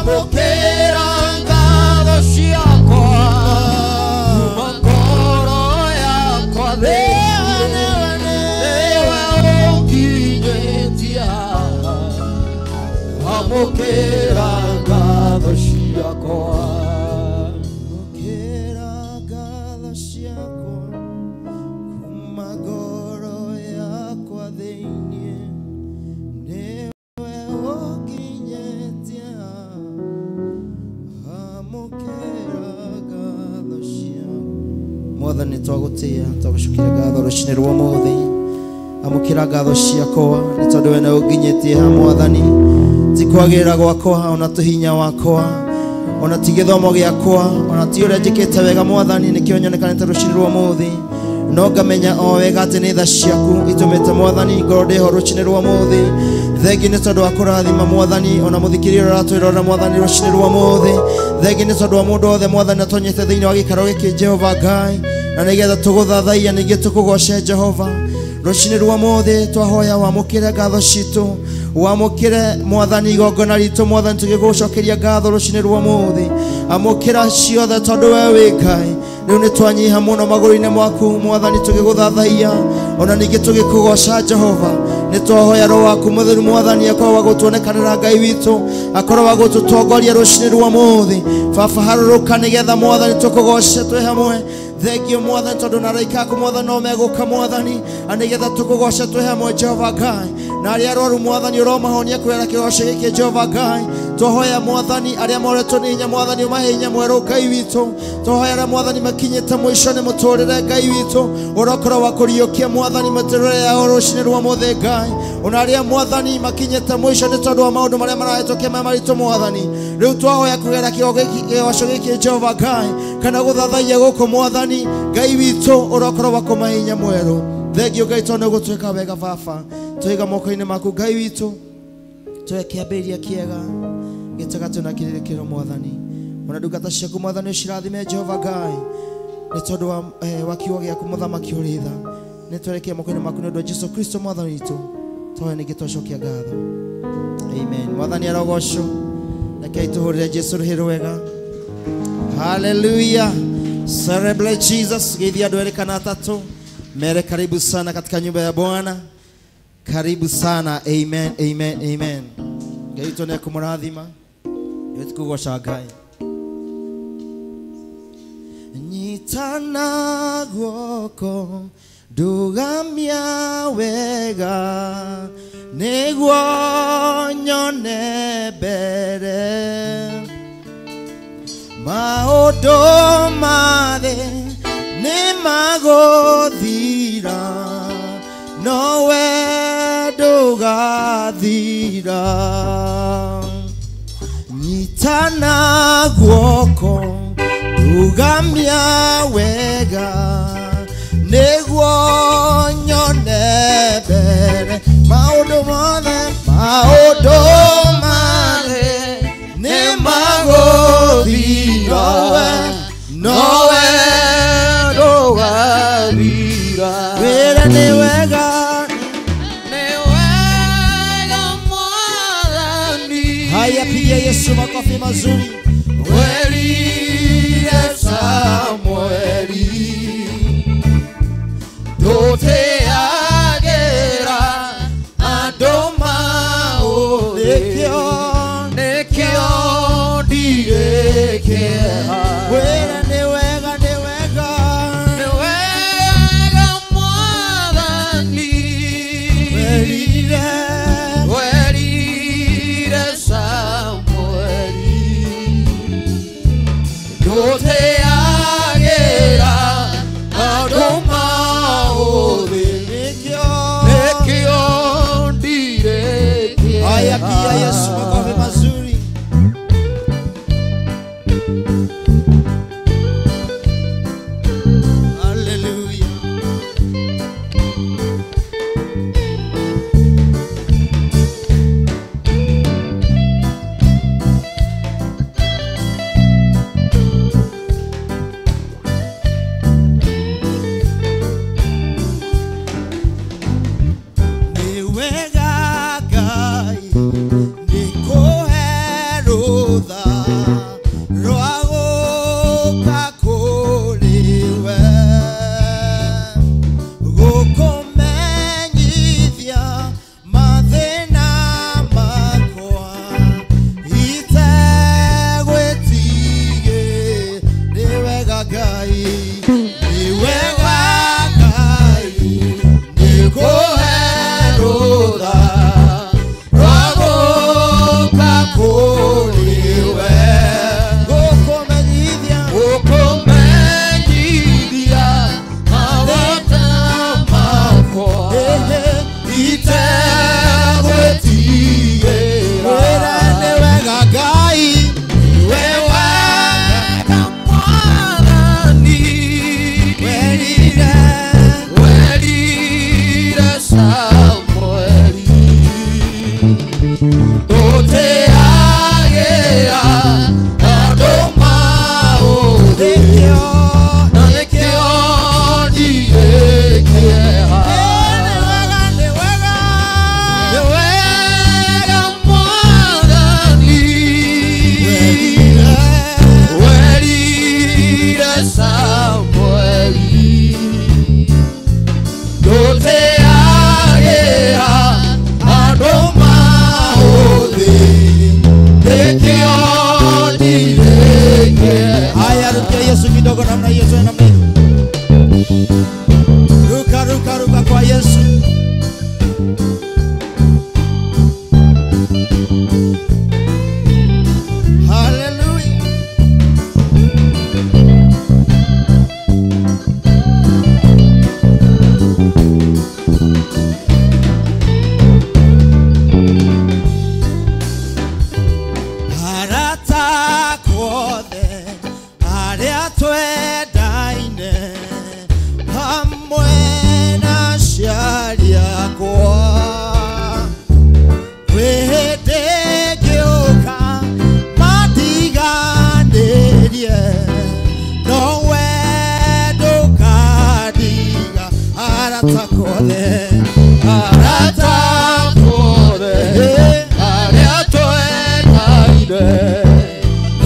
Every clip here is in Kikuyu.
Amũkĩra ngatho ciakwa kuma ngoro yakwa thĩinĩ nĩwe ũnginyĩtie haha amũkĩra ngatho ciakwa Amũkĩra ngatho ciakwa kuma ngoro yakwa thĩinĩ nĩwe ũnginyĩtie amũkĩra ngatho ciakwa. Mwathani twagũtĩĩa twagũcokeria ngatho rũcinĩ rwa ũmũthĩ amũkĩra ngatho ciakwa nĩ tondũ we nĩwe ũnginyĩtie haha Mwathani ti kwagĩrĩra gwakwa ona tũhinya wakwa ona ti gĩthomo gĩakwa ona ti ũrĩa njĩkĩte wega Mwathani nĩkĩo nyonekanĩte rũcinĩ rwa ũmũthĩ no ngamenya o wega atĩ nĩ tha ciaku itũmĩte Mwathani ngorwo ndĩho rũcinĩ rwa ũmũthĩ thengi nĩ tondũ wa kũrathima Mwathani ona mũthikĩrĩria ũrĩa ũratwĩrorera Mwathani rũcinĩ rwa ũmũthĩ thengi nĩ tondũ wa mũndũ wothe Mwathani atonyete thĩinĩ wa gĩikaro gĩkĩ Jehova Ngai na nĩgetha tũgũthathaiya ningĩ tũkũgoce Jehova rũcinĩ rwa ũmũthĩ twahoya wamũkĩre ngatho citũ wamũkĩre Mwathani igongona ritũ Mwathani tũgĩgũcokeria ngatho rũcinĩ rwa ũmũthĩ amũkĩra ciothe tondũ we wĩ Ngai rĩu nĩ twanyiha mũno magũrũ-inĩ mwaku Mwathani tũgĩgũthathaiya ona ningĩ tũgĩkũgoca Jehova nĩ twahoya Roho waku mũtheru Mwathani akorwo wa gũtuonekanĩra Ngai witũ akorwo wa gũtũtongoria rũcinĩ rwa ũmũthĩ baba harũrũka nĩgetha Mwathani tũkũgoce twĩ hamwe thengio Mwathani tondũ na araika aku Mwathani no megũka Mwathani na nĩgetha tũkũgoce twĩ hamwe Jehova Ngai na arĩa arwaru Mwathani ũromahonia kũgerera kĩgoco gĩkĩ Jehova Ngai twahoya Mwathani arĩa moretwo nĩ hinya Mwathani ũmahe hinya mwerũ Ngai witũ twahoya arĩa Mwathani makinyĩte mũico nĩ mũtũrĩre Ngai witũ ũrokorwo wa kũriũkia Mwathani mĩtũrĩre yao rũcinĩ rwa ũmũthĩ Ngai ona arĩa Mwathani makinyĩte mũico nĩ tondũ wa maũndũ marĩa marahĩtũkia me maritũ Mwathani rĩu twahoya kũgerera kĩgoco gĩkĩ Jehova Ngai kana gũthathaiya gũkũ Mwathani Ngai witũ ũrokorwo wa kũmahe hinya mwerũ thengio Ngai tondũ nĩ ũgũtwĩka wega baba tũiga moko-inĩ maku Ngai witũ tũhe kĩambĩrĩria kĩega gĩtagatũ na kĩrĩrĩkĩro Mwathani ona ndungata ciaku Mwathani ũcirathime Jehova Ngai nĩ tondũ wa kiugo gĩaku mũthamaki ũrĩ tha nĩ twerekeire moko-inĩ maku nĩ ũndũ wa Jesu Kristo Mwathani witũ twahoya ningĩ twacokia ngatho amen. Mwathani arogocwo rekei tũhũrĩre Jesu rũhĩ rwega. Hallelujah. Celebrate Jesus. Geithia andũ erĩ kana atatũ mere karibu sana katika nyumba ya Bwana. Karibu sana. Amen, amen, amen. Ngai witũ nĩ ekũmũrathima nĩ tũkũgoca Ngai. Nyitana guoko ndugamia wega nĩguo nyone mbere maũndũ ma thĩ nĩ magũthira nowe ndũgathira nyitana guoko ndugamia wega nĩguo nyone mbere maũndũ mothe maũndũ mothe nĩ magũthira nowe ndũgathira wĩra nĩ wega nĩ wega Mwathani. Haya, pigia Yesu makofi mazuri. Werire Samueli ndũteagĩra andũ maũthĩ Nĩkĩo nĩkĩo ndirĩ kĩeha wĩra nĩ wega nĩ wega nĩ wega Mwathani werire werire Samueli ndũteagĩra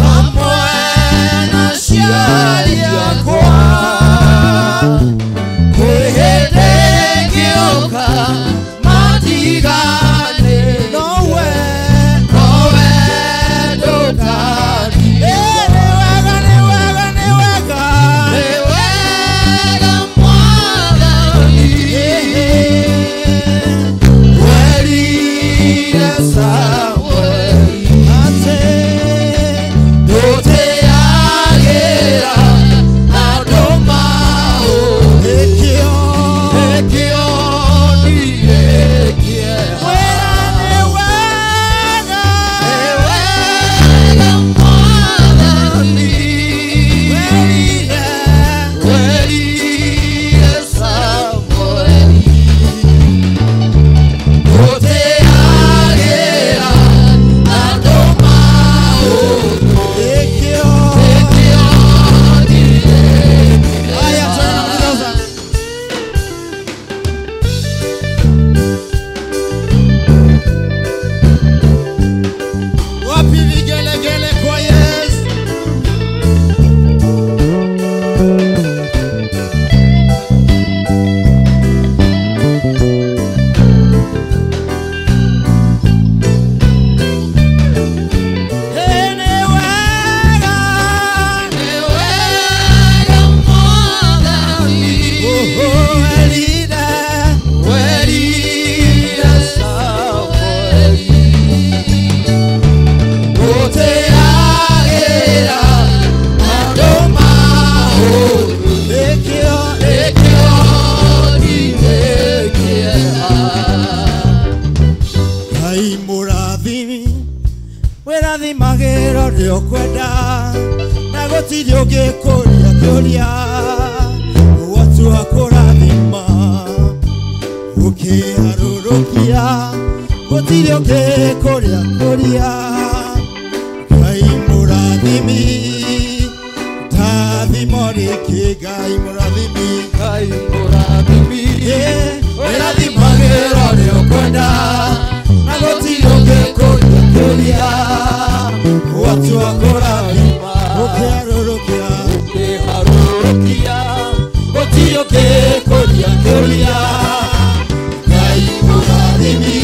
Hamwe na aciari akwa kwĩ hĩndĩ ngĩũka matigane Nowe nowe ndũkandige. Nĩ wega nĩ wega nĩ wega Nĩ wega Mwathani werire Samueli atĩ ndũtĩagĩra andũ maũthĩ nĩkĩo nĩkĩo ndirĩ kĩeha. Wĩra nĩ wega Nĩ wega Mwathani werire werire Samueli ndũtĩagĩra andũ maũthĩ nĩkĩo nĩkĩo ndirĩ Haya, tuende na mtazamo. Wapi vigelegele kwa Yesu? Nĩ wega, Nĩ wega Mwathani oh, erire, werire Samueli ndũtĩagĩra andũ maũthĩ nĩkĩo nĩkĩo ndirĩ kĩeha. Ngai mũrathimi wĩrathimagĩra ũrĩa ũkwenda na gũtirĩ ũngĩkũria kĩũria watua kũrathima ũkĩharũrũkia gũtirĩ ũngĩkũria kũria Ngai mũrathimi ndathimo rĩngĩ Ngai mũrathimi Ngai mũrathimi wĩrathimagĩra ũrĩa ũkwenda na gũtirĩ ũngĩkũria kĩũria watua kũrathima ũkĩharũrũkia ũkĩharũrũkia gũtirĩ ũngĩkũria kĩũria Ngai mũrathimi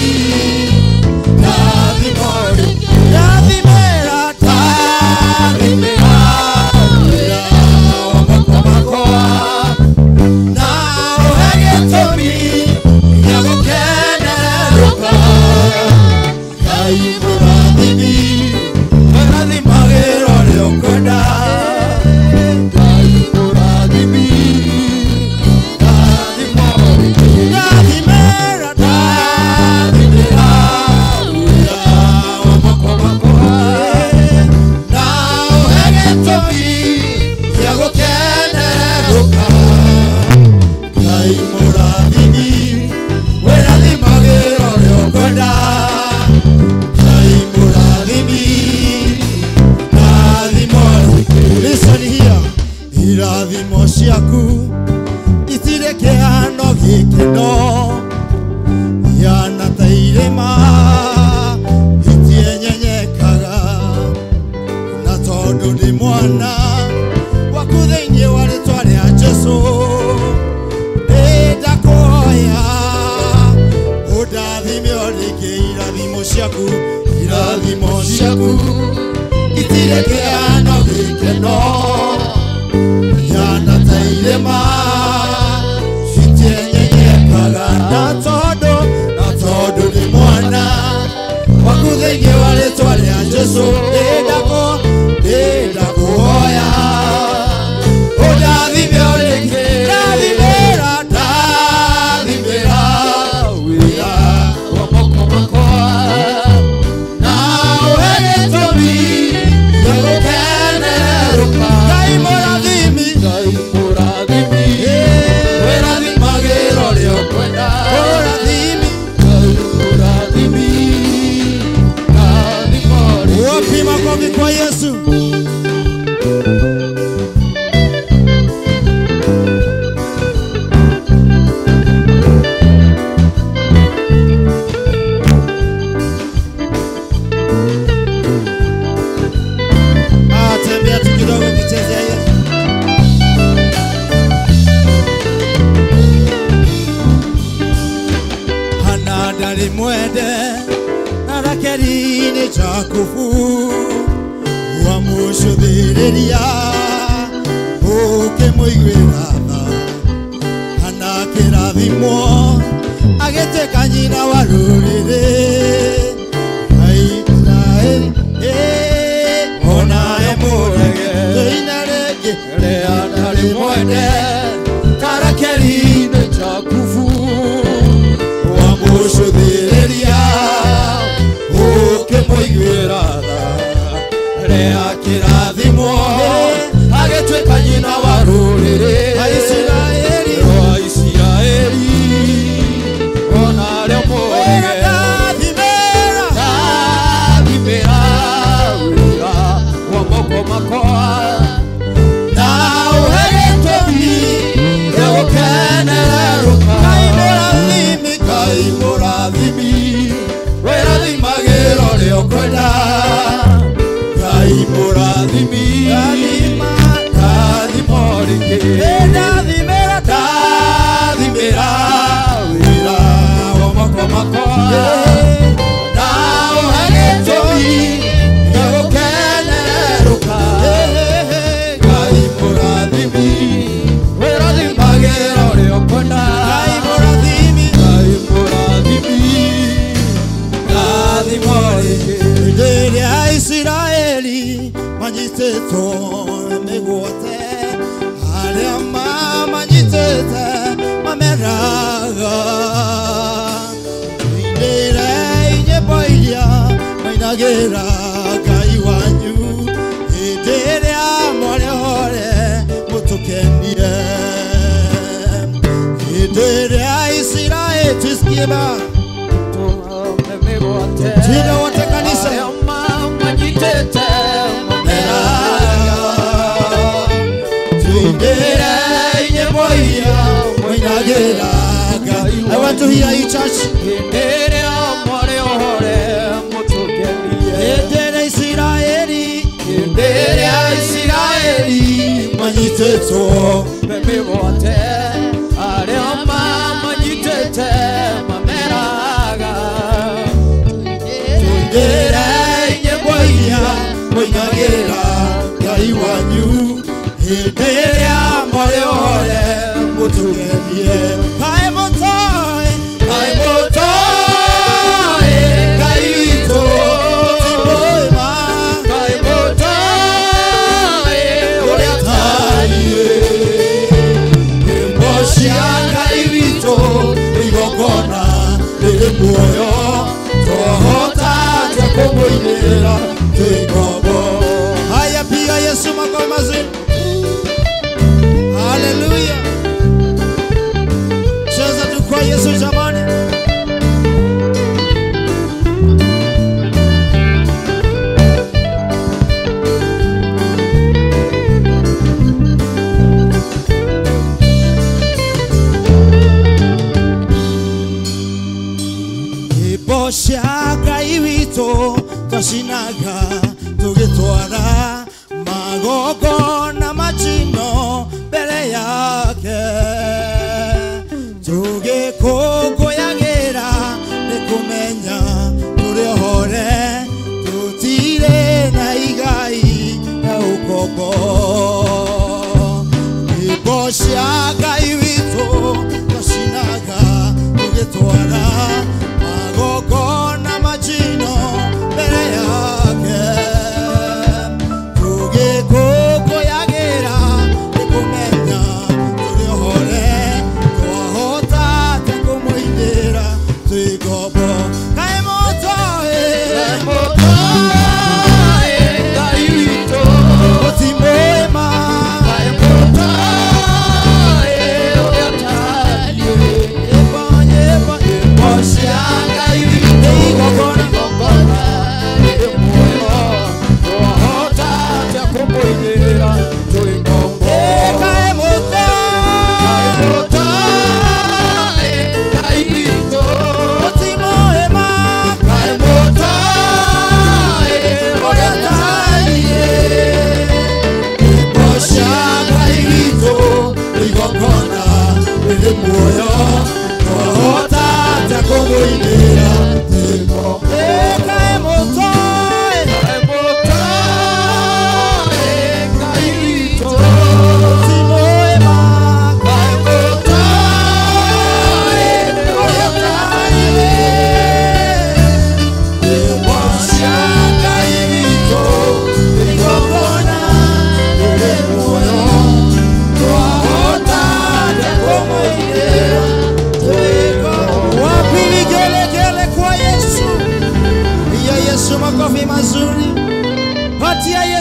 ndathimo rĩngĩ ndathimĩra ndathimĩra wĩra wa moko makwa na ũhe gĩtũmi gĩa gũkenerũka Ngai mũrathimi wĩrathimagĩra ũrĩa ũkwenda Ngai mũrathimi ndathimo rĩngĩ ndathimĩra ndathimĩra wĩra wa moko makwa na ũhe gĩtũmi gĩa gũkenerũka Ngai mũrathimi wĩrathimagĩra ũrĩa ũkwenda Ngai mũrathimi ndathimo rĩngĩ. Listen here. Irathimo ciaku itirĩ kĩhano gĩkeno ihana ta irĩma itienyenyekaga na tondũ ndĩ mwana waku thĩinĩ wa rĩtwa rĩa Jesũ nĩndakũhoya ũndathime o rĩngĩ irathimo ciaku irathimo ciaku itirĩ kĩhano gĩkeno ihana ta irĩma citienyenyekaga na tondũ ndĩ mwana waku thĩinĩ wa rĩtwa rĩa Jesũ ndĩndakũhoya ũndathime o rĩngĩ ndathimĩra ndathimĩra wĩra wa moko makwa na ũhe gĩtũmi gĩa gũkenerũka Ngai mũrathimi Ngai mũrathimi wĩrathimagĩra ũrĩa ũkwenda mũrathimi Ngai mũrathimi ndathimo rĩngĩ. Wapi makofi kwa Yesu? Ũkĩmũiguĩra tha Hana akĩrathimwo agĩtuĩka nyina wa rũrĩrĩ Aisraeli ona emũrege tũine rĩngĩ Lea ndarĩ mwende Rakeli nĩ Jakubu wamũcũthĩrĩria ũkĩmũiguĩra tha Lea akĩrathimwo agĩtuĩka nyina wa rũrĩrĩ Aisraeli rwa Isiraeli ona arĩa mũrege Ndathimĩra ndathimĩra wĩra wa moko makwa na ũhe gĩtũmi gĩa gũkenererũka Ngai mũrathimi Ngai mũrathimi wĩrathimagĩra ũrĩa ũkwenda Ngai mũrathimi Ndathima ndathima rĩngĩ Ndathimĩra ndathimĩra wĩra wa moko makwa na ũhe gĩtũmi gĩa gũkenererũka Ngai mũrathimi wĩrathimagĩra ũrĩa ũkwenda Ngai mũrathimi Ngai mũrathimi ndathima rĩngĩ Hĩndĩ ĩrĩa Isiraeli manyitĩtwo mĩgwate arĩa mamanyitĩte mameraga Tũinĩre nyĩmbo iria mainagĩra Ngai wanyu hĩndĩ ĩrĩa mwarĩ hore mũtũkenie hĩndĩ ĩrĩa Isiraeli tusikie ba Tuine wote kanisa. I want to hear you, church. Hĩndĩ ĩrĩa Isiraeli manyitĩtwo Tuinĩre nyĩmbo iria mũinagĩra Ngai wanyu hĩndĩ ĩrĩa mwarĩ hore mũtũgenie Kaĩ mũtoĩ Kaĩ mũtoĩ Ngai witũ mũtimũĩ ma Kaĩ mũtoĩ ũrĩa atariĩ Nyĩmbo cia Ngai witũ igongona rĩrĩ muoyo twahota atĩa kũmũinĩra twĩ ngombo Haya, piga Yesu makofi mazuri. Haleluya. Cheza tu kwa Yesu jamani. Nyĩmbo cia Ngai witũ twacinaga tũgĩtwara magongona macino mbere yake tũgĩkũngũĩra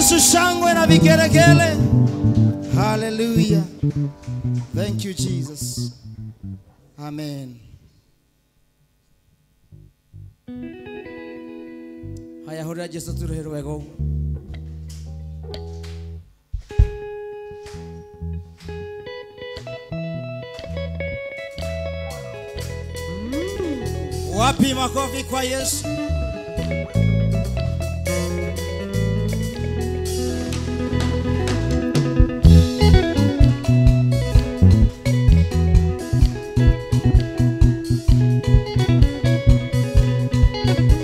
Yesu shangwe na vigelegele. Hallelujah. Thank you, Jesus. Amen. Haya hurira Yesu turuhe rwego. Wapi makofi kwa Yesu?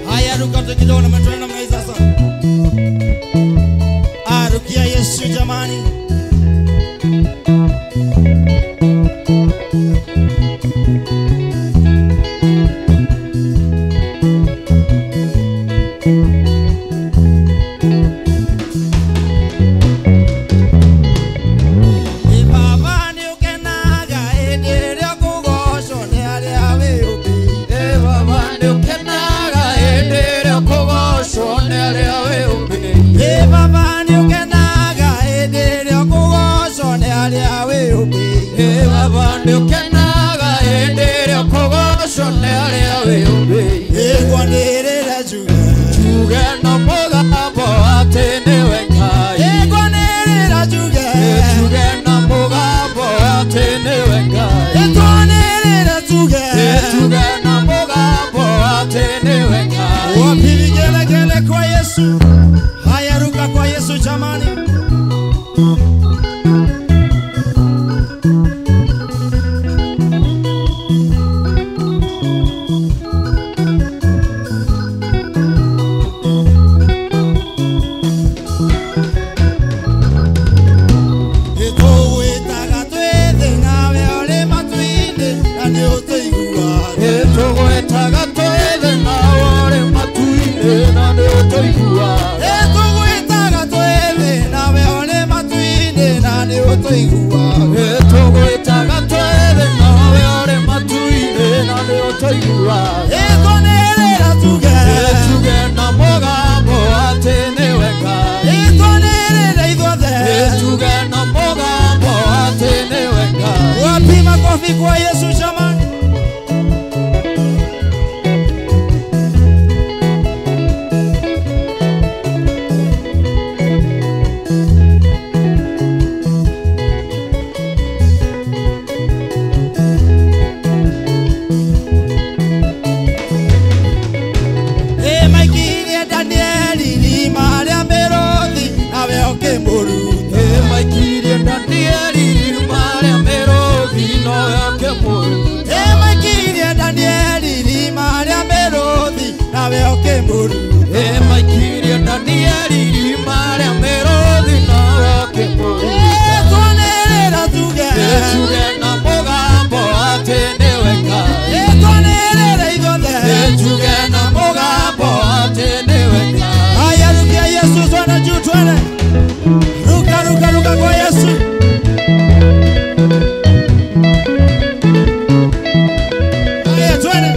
Haya ruka kidogo na matone na mnaiza sasa. Arukia Yesu jamani. Haya ruka kwa Yesu jamani. Wapi kwa Yesu jamani. Ruka ruka ruka kwa Yesu. Haya twende.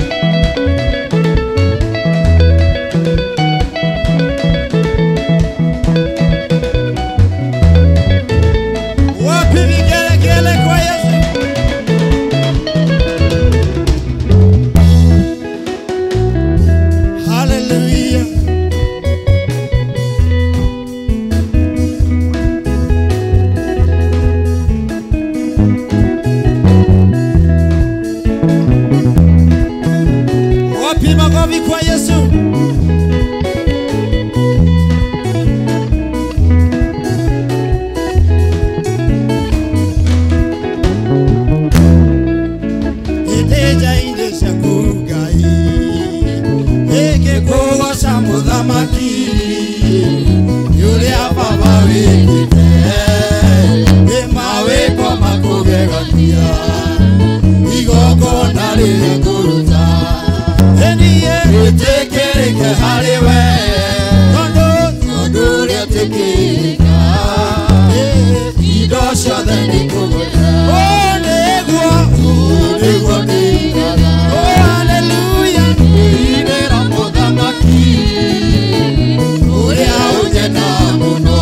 Wapi vigelegele kwa Yesu? Hallelujah. Makofi kwa Yesu. Iteja indesha kugai Eke kuwasha muthamaki Yule apa wikite Emawe kwa makugegatia Igoko nari kuruta Itekereke hariwe Tondu rietikirika Indo ciothe nĩikũgweta. Oh, nĩguo, nĩguo ndĩigaga. Oh, hallelujah. Inĩra mũthamaki ũrĩa ũnyendaga mũno.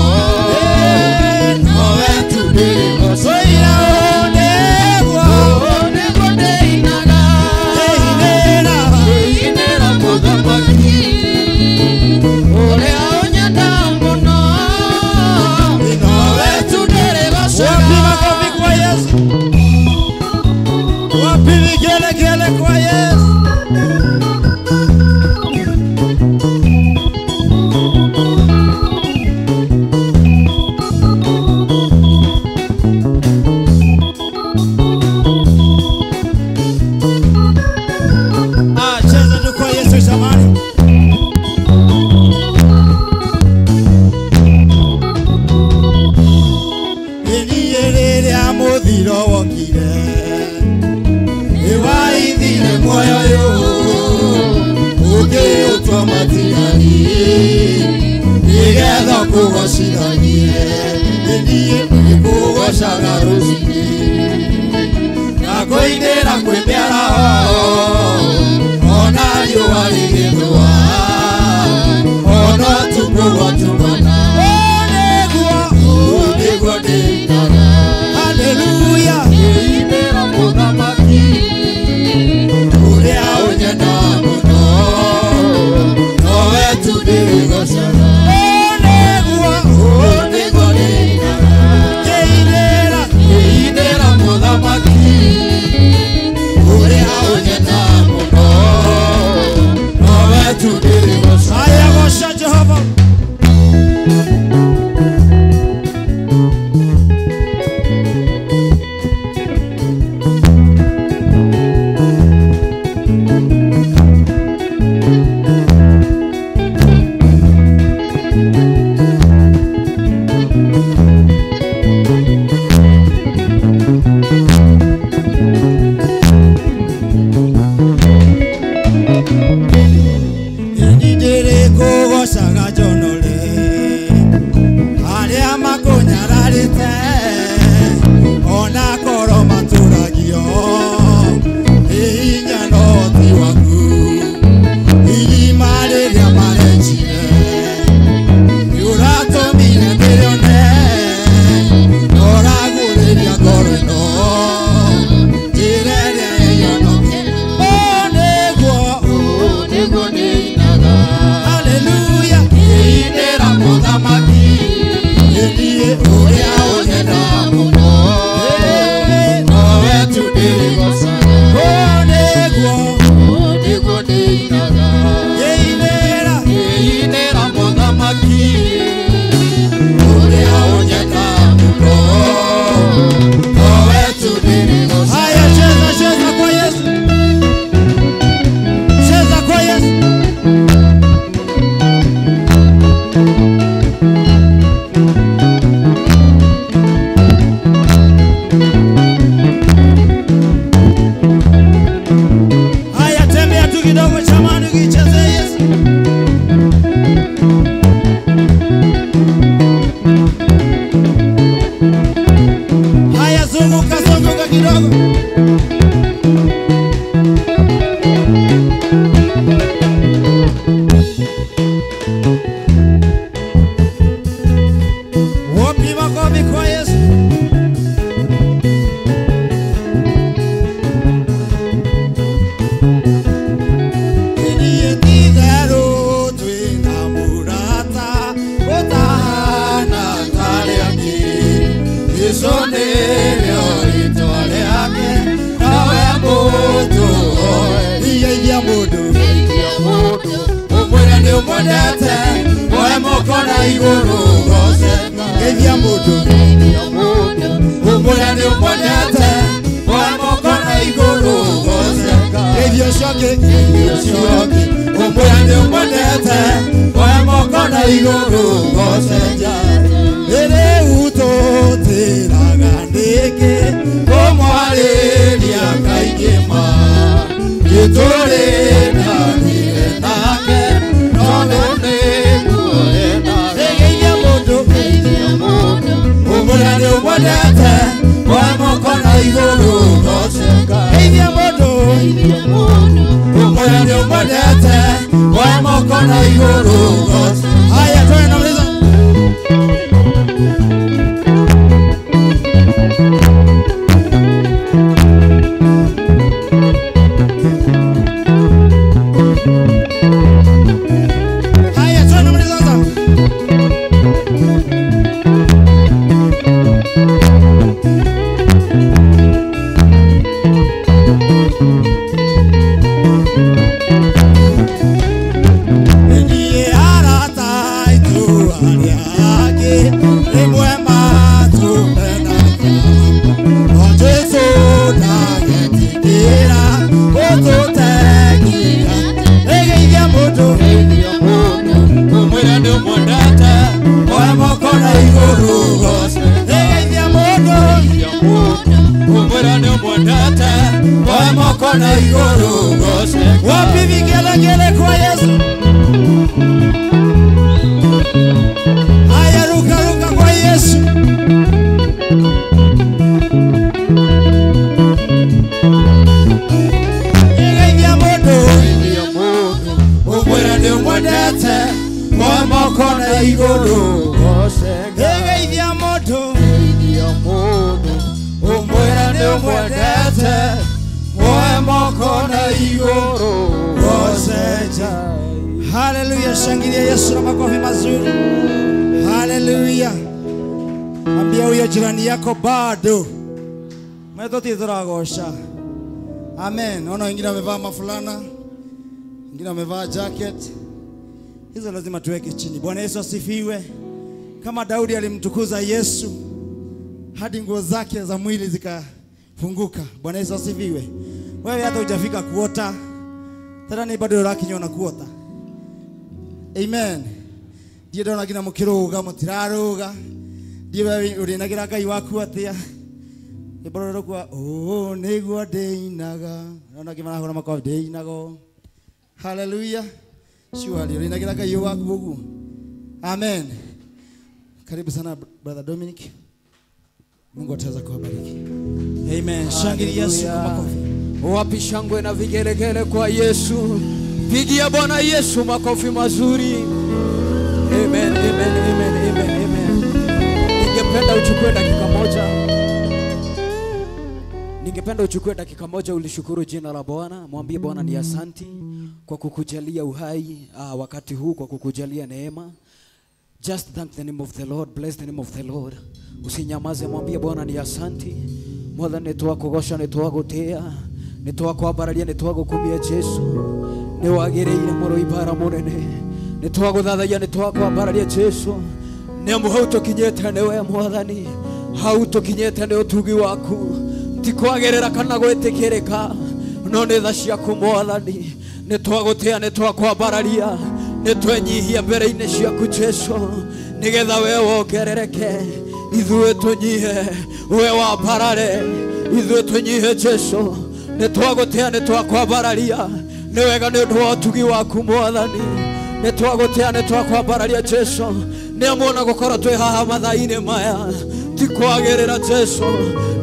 Ngũgocithagie niĩ ngũgocaga rũcinĩ na kũinĩra kwĩ mĩaraho ona riũa rĩgĩthũa ona ũtukũ gwatumana ũũ nĩguo ndĩinaga. Haleluya. Ngĩinĩra mũthamaki ũrĩa ũnyenda mũno nowe tu ndĩrĩgocaga. Nĩguo Ũũ nĩguo ndĩinaga. ngĩinĩra Ngĩinĩra mũthamaki ũrĩa ũnyenda mũno nowe tu ndĩrĩgocaga. Haya, goca Jehova. Nĩndĩrĩkũgocaga njonore arĩa makũnyararĩte ona korwo matũragio nĩ hinya no ti waku irima rĩrĩa marenjire nĩũratũmire ndĩrĩone noragũrĩria ngoro ĩno njĩra ĩrĩa ĩnyonoke. Ũũ nĩguo Ũũ nĩguo ndĩinaga. Haleluya. Ngĩinĩra mũthamaki niĩ ũrĩa ũnyenda mũno nowe tu ndĩrĩgocaga. Ũũ nĩguo Ũũ nĩguo ndĩinaga. ngĩinĩra Ngĩinĩra mũthamaki ũrĩa ũnyenda mũno nowe tu ndĩrĩgocaga. Haya, cheza cheza kwa Yesu, cheza kwa Yesu. Haya, tembea tu kidogo chamani, ukichezea Yesu. Haya, zunguka zunguka kidogo. Wapi makofi kwa Yesu? Niĩ ti-itherũ twĩna mũrata ũtahana ta arĩa angĩ. Jesũ nĩrĩo rĩĩtwa rĩake nawe mũndũ Igeithia mũndũ Geithia mũndũ ũmwĩre nĩ ũmwendete woe moko na igũrũ goce geithia mũndũ Geithia mũndũ ũmwĩre nĩ ũmwendete woe moko na igũrũ goce geithia ũcio ũngĩ Geithia ũcio ũngĩ ũmwĩre nĩ ũmwendete woe moko na igũrũ goce rĩu tũtĩraga nĩkĩ Kũmwarĩria kaingĩ ma nĩtũrĩkanire nake no nĩguo endaga. Geithia mũndũ Ũmwĩre nĩ ũmwendete woe moko na igũrũ goce geithia mũndũ Ũmwĩre nĩ ũmwendete woe moko na igũrũ goce Haya, twende nauliza. igũrũ goceja. Haleluya, shangilia Yesu na makofi mazuri. Haleluya. Ambia huyo jirani yako bado. Metoto turagosha. Amen. Naona wengine wamevaa mafulana, wengine wamevaa jacket. Hizo lazima tuweke chini. Bwana Yesu asifiwe. Kama Daudi alimtukuza Yesu hadi nguo zake za mwili zikafunguka. Bwana Yesu asifiwe. Wewe hata hujafika kuota. Tena ni bado urakinywa na kuota. Amen. Ndiye ndona nginya mukiruga mutiraruga. Ndiye wewe urinagira Ngai waku atia. Rwĩmbo rũrũ oh nĩguo ndĩinaga. Naona ngĩ marahũra makofi ndĩinago. Hallelujah. Surely urinagira Ngai waku ũguo. Amen. Karibu sana Brother Dominic. Mungu ataweza kuwabariki. Amen. Shangilia Yesu kwa makofi. Wapi shangwe na vigelegele kwa Yesu. Pigia Bwana Yesu makofi mazuri. Amen, amen, amen, amen, amen. Ningependa uchukue dakika moja. Ningependa uchukue dakika moja ulishukuru jina la Bwana. Mwambie Bwana ni asanti kwa kukujalia uhai wakati huu, kwa kukujalia neema. Just thank the name of the Lord, bless the name of the Lord. Usinyamaze, mwambie Bwana ni asanti. Mwathani nĩtwakũgoca, nĩtwagũtĩĩa, nĩtwakwambararia, nĩtwagũkumia Jesu. Nĩwagĩrĩire mũrũi bara mũnene. Nĩtwagũthathaia, nĩtwakwambararia Jesu. Nĩamu hau tũkinyĩte nĩwe Mwathani, hau tũkinyĩte nĩ ũtugi waku. Ti kwagĩrĩra kana gwĩtĩkĩrĩka, no nĩ tha ciaku Mwathani. Nĩtwagũtĩĩa, nĩtwakwambararia, nĩtwenyihia mbere-inĩ ciaku Jesu, nĩgetha we wongerereke, ithuĩ tũnyihe, we wambarare, ithuĩ tũnyihe Jesu. Nĩtwagũtĩĩa, nĩtwakwambararia, nĩ wega nĩ ũndũ wa ũtugi waku Mwathani. Nĩtwagũtĩĩa, nĩtwakwambararia Jesu. Nĩamuona gũkorwo twĩ haha mathaa-inĩ maya ti kwagĩrĩra Jesu,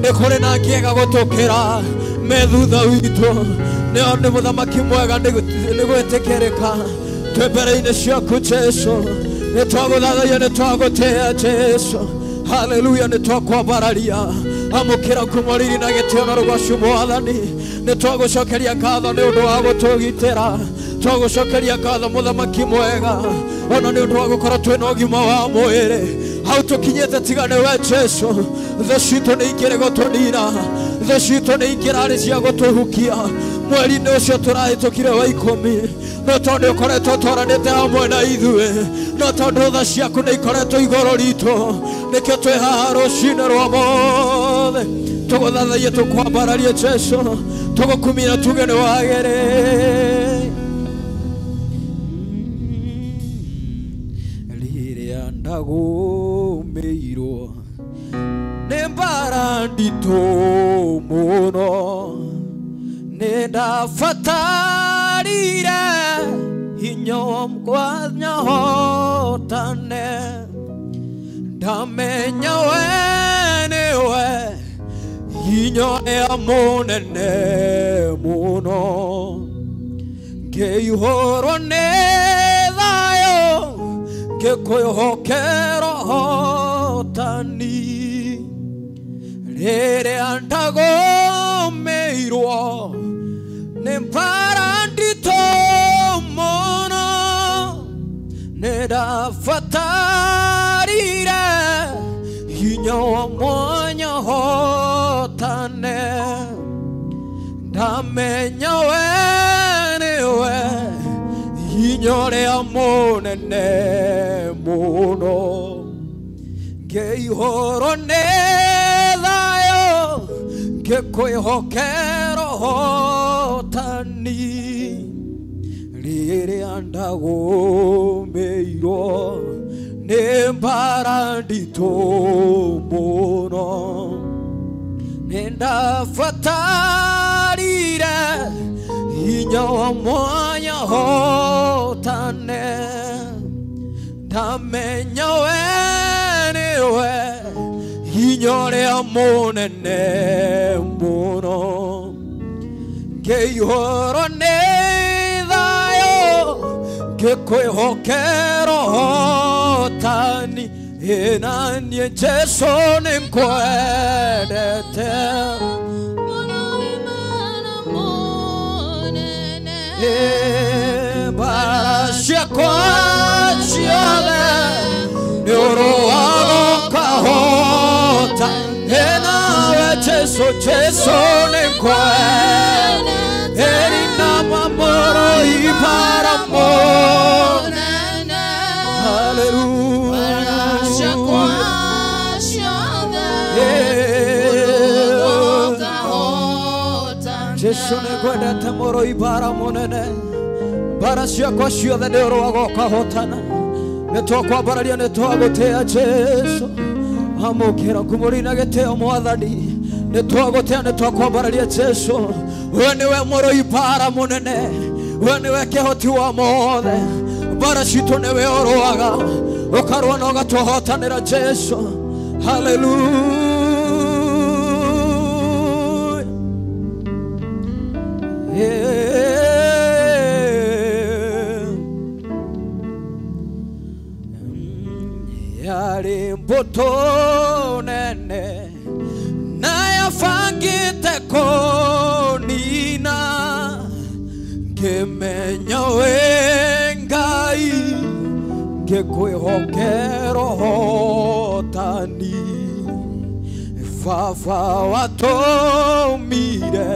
nĩ kũrĩ na kĩega gũtũkĩra me thutha witũ. Nĩo nĩ mũthamaki mwega, nĩ gwĩtĩkĩrĩka twĩ mbere-inĩ ciaku Jesu. Nĩtwagũthathaia, nĩtwagũtĩĩa Jesu. Haleluya, nĩtwakwambararia. Amũkĩra ngumo riri na gĩtĩo na rũgoco Mwathani. Nĩtwagũcokeria ngatho nĩ ũndũ wa gũtũgitĩra. Twagũcokeria ngatho mũthamaki mwega, ona nĩ ũndũ wa gũkorwo twĩna ũgima wa mwĩrĩ. Hau tũkinyĩte tiga nĩwe Jesu. Thũ citũ nĩ ikĩrĩ gũtũnina, thũ citũ nĩ ikĩrarĩ cia gũtũhukia. Mweri-inĩ ũcio tũrahĩtũkire wa 10, no tondũ ũkoretwo ũtwaranĩte hamwe na ithuĩ, no tondũ tha ciaku nĩ ikoretwo igũrũ ritũ, nĩkĩo twĩ haha rũcinĩ rwa mothe. Tũgũthathaie, tũkwambararie Jesu, tũgũkumia na tuge nĩ wagĩrĩire. Rĩrĩa ndagũmĩirwo nĩ mbara nditũ mũno, nĩndabatarire hinya wa nyahotane. Ndamenya we nĩwe hinya ya mũnene mũno, ngĩihũrwo nĩ thayũ, ngĩkwĩhokera ũhotani. Rĩrĩa ndagũmĩirwo nĩ mbara nditũ mũno, nĩndabatarire hinya wa mwanya hotane. Ndamenya we nĩwe hinya ũrĩa mũnene mũno, ngĩihũrwo nĩ thayũ, ngĩkwĩhokera ũhotani. Rĩrĩa ndagũmĩirwo nĩ mbara nditũ mũno, nĩndabatarire hinya wa mwanya hotane. Ndamenya we nĩwe hinya ũrĩa mũnene mũno, ngĩihũrwo nĩ thayũ, ngĩkwĩhokera ũhotani. Ĩ naniĩ Jesu nĩngwendete. Mũno Imana mũnene. Mbara ciakwa ciothe nĩ ũrũaga ũkahota. Nawe Jesu, Jesu nĩngwendete. Eri nama mũrũi mbara mũnene. Hallelujah. Jesu nĩngwendete mũrũi mbara mũnene. Mbara ciakwa ciothe nĩ ũrũaga ũkahotana. Nĩtwakwambararia, nĩtwagũtĩa Jesu. Amũkĩra ngumũri na gĩtĩo Mwathani. Nĩtwagũtĩa, nĩtwakwambararia Jesu. We nĩwe mũrũi mbara mũnene. We nĩwe kĩhoti wa mothe. Mbara citũ nĩwe ũrũaga, ũkarũa na ũgatũhotanĩra Jesu. Hallelujah. Yarĩ mbũtũ nene na yabangĩte kũnina, ngĩmenya wĩ Ngai, ngĩkwĩhokera ũhotani. Baba watũmire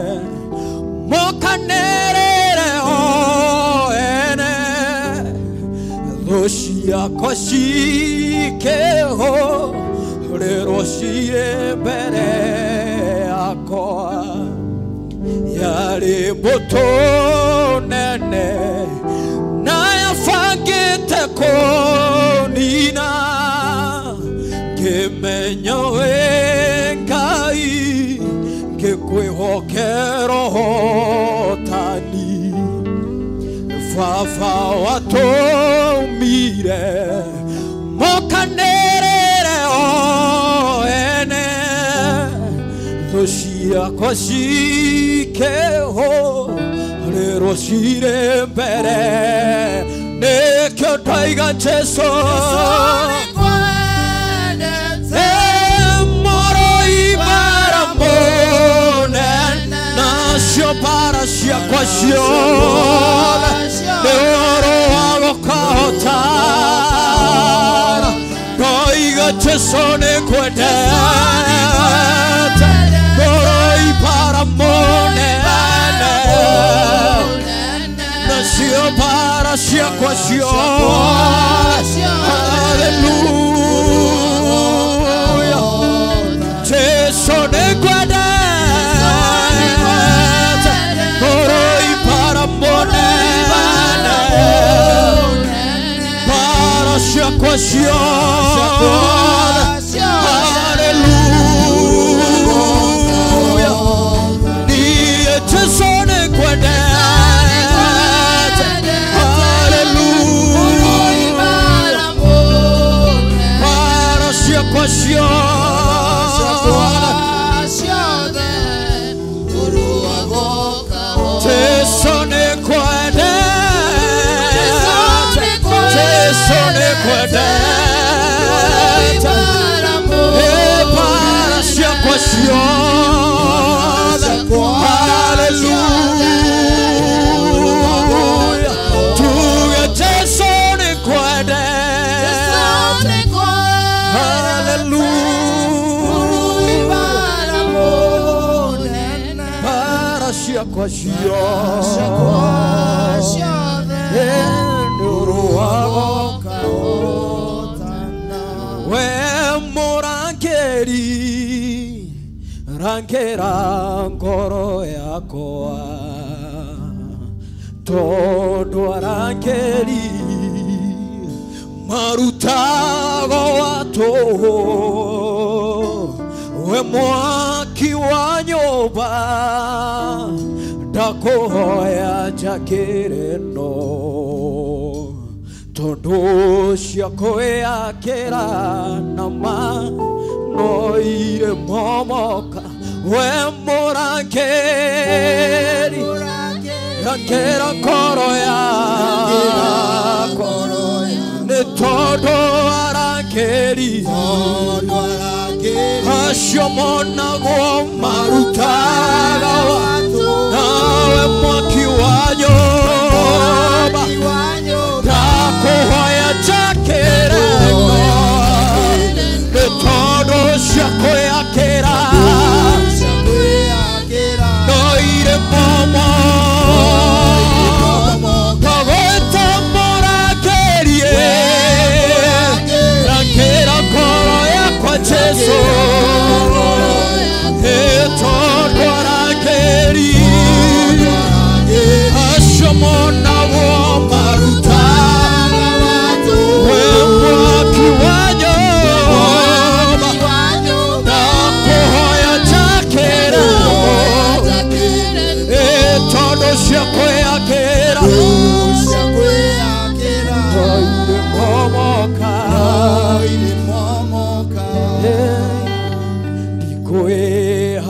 mokanĩrĩre o ene, thũ ciakwa cikĩhũrĩrwo cirĩ mbere yakwa. Yarĩ mbũtũ nene na yabangĩte kũnina, ngĩmenya wĩ Ngai, ngĩkwĩhokera ũhotani. Baba watũmire mokanĩrĩre o ene, thũ ciakwa cikĩhũrĩrwo cirĩ mbere. Nĩkĩo ndaiga Jesu mũrũi mbara mũnene, nacio mbara ciakwa ciothe nĩ ũrũaga ũkahotana. Ndoiga Jesu nĩngwendete, mũrũi mbara mũnene, nacio mbara ciakwa ciothe. Hallelujah. Jesu nĩngwendete, mũrũi mbara mũnene, mbara ciakwa ciothe. Hallelujah. Niĩ Jesu nĩngwendete. Hallelujah. Mbara ciakwa ciothe. Jesu nĩngwendete, Jesu nĩngwendete. Mbara ciakwa ciothe. Hallelujah. Tuge Jesu nĩngwendete. Hallelujah. Mbara ciakwa ciothe nĩ ũrũaga ũkahotana. We mũrangĩri, rangĩra ngoro yakwa, tondũ arangĩri marutago wa tũhũ. We mwaki wa nyũmba, ndakũhoya njakĩre no, tondũ ciakwĩakĩra nama no irĩ momoka. We mũrangĩri, rangĩra ngoro yakwa, nĩ tondũ arangĩri acio monagwo marutaga, nawe mwaki wa nyũmba.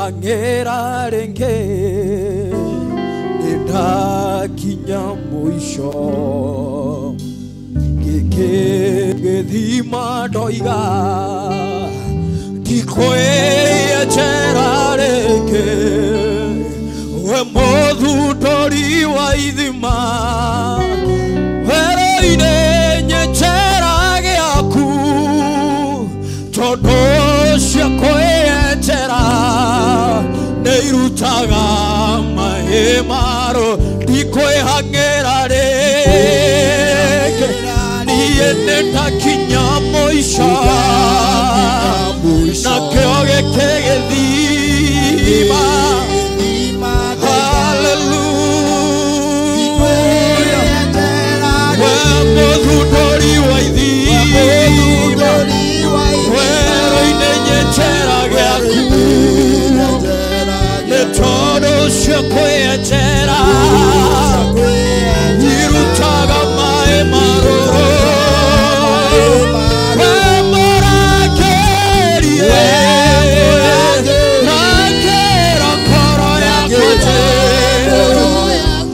Ndikwĩhang'ĩra rĩngĩ nĩndakinya mũico gĩkĩ gĩthima ndoiga ndikwĩyenjera rĩngĩ we mũthundũri wa ithima werũ-inĩ nyenjera gĩaku tondũ cia kwĩyenjera nĩirutaga maĩ maro ndikwĩhang'ĩra rĩngĩ niĩ nĩndakinya mũico nakĩo gĩkĩ gĩthima. Hallelujah. We mũthundũri wa ithima werũ-inĩ nyenjera gĩaku nĩ tondũ cia kwĩyenjera irutaga maĩ marũrũ. We mũrangĩrie rangĩra ngoro yakwa Jesũ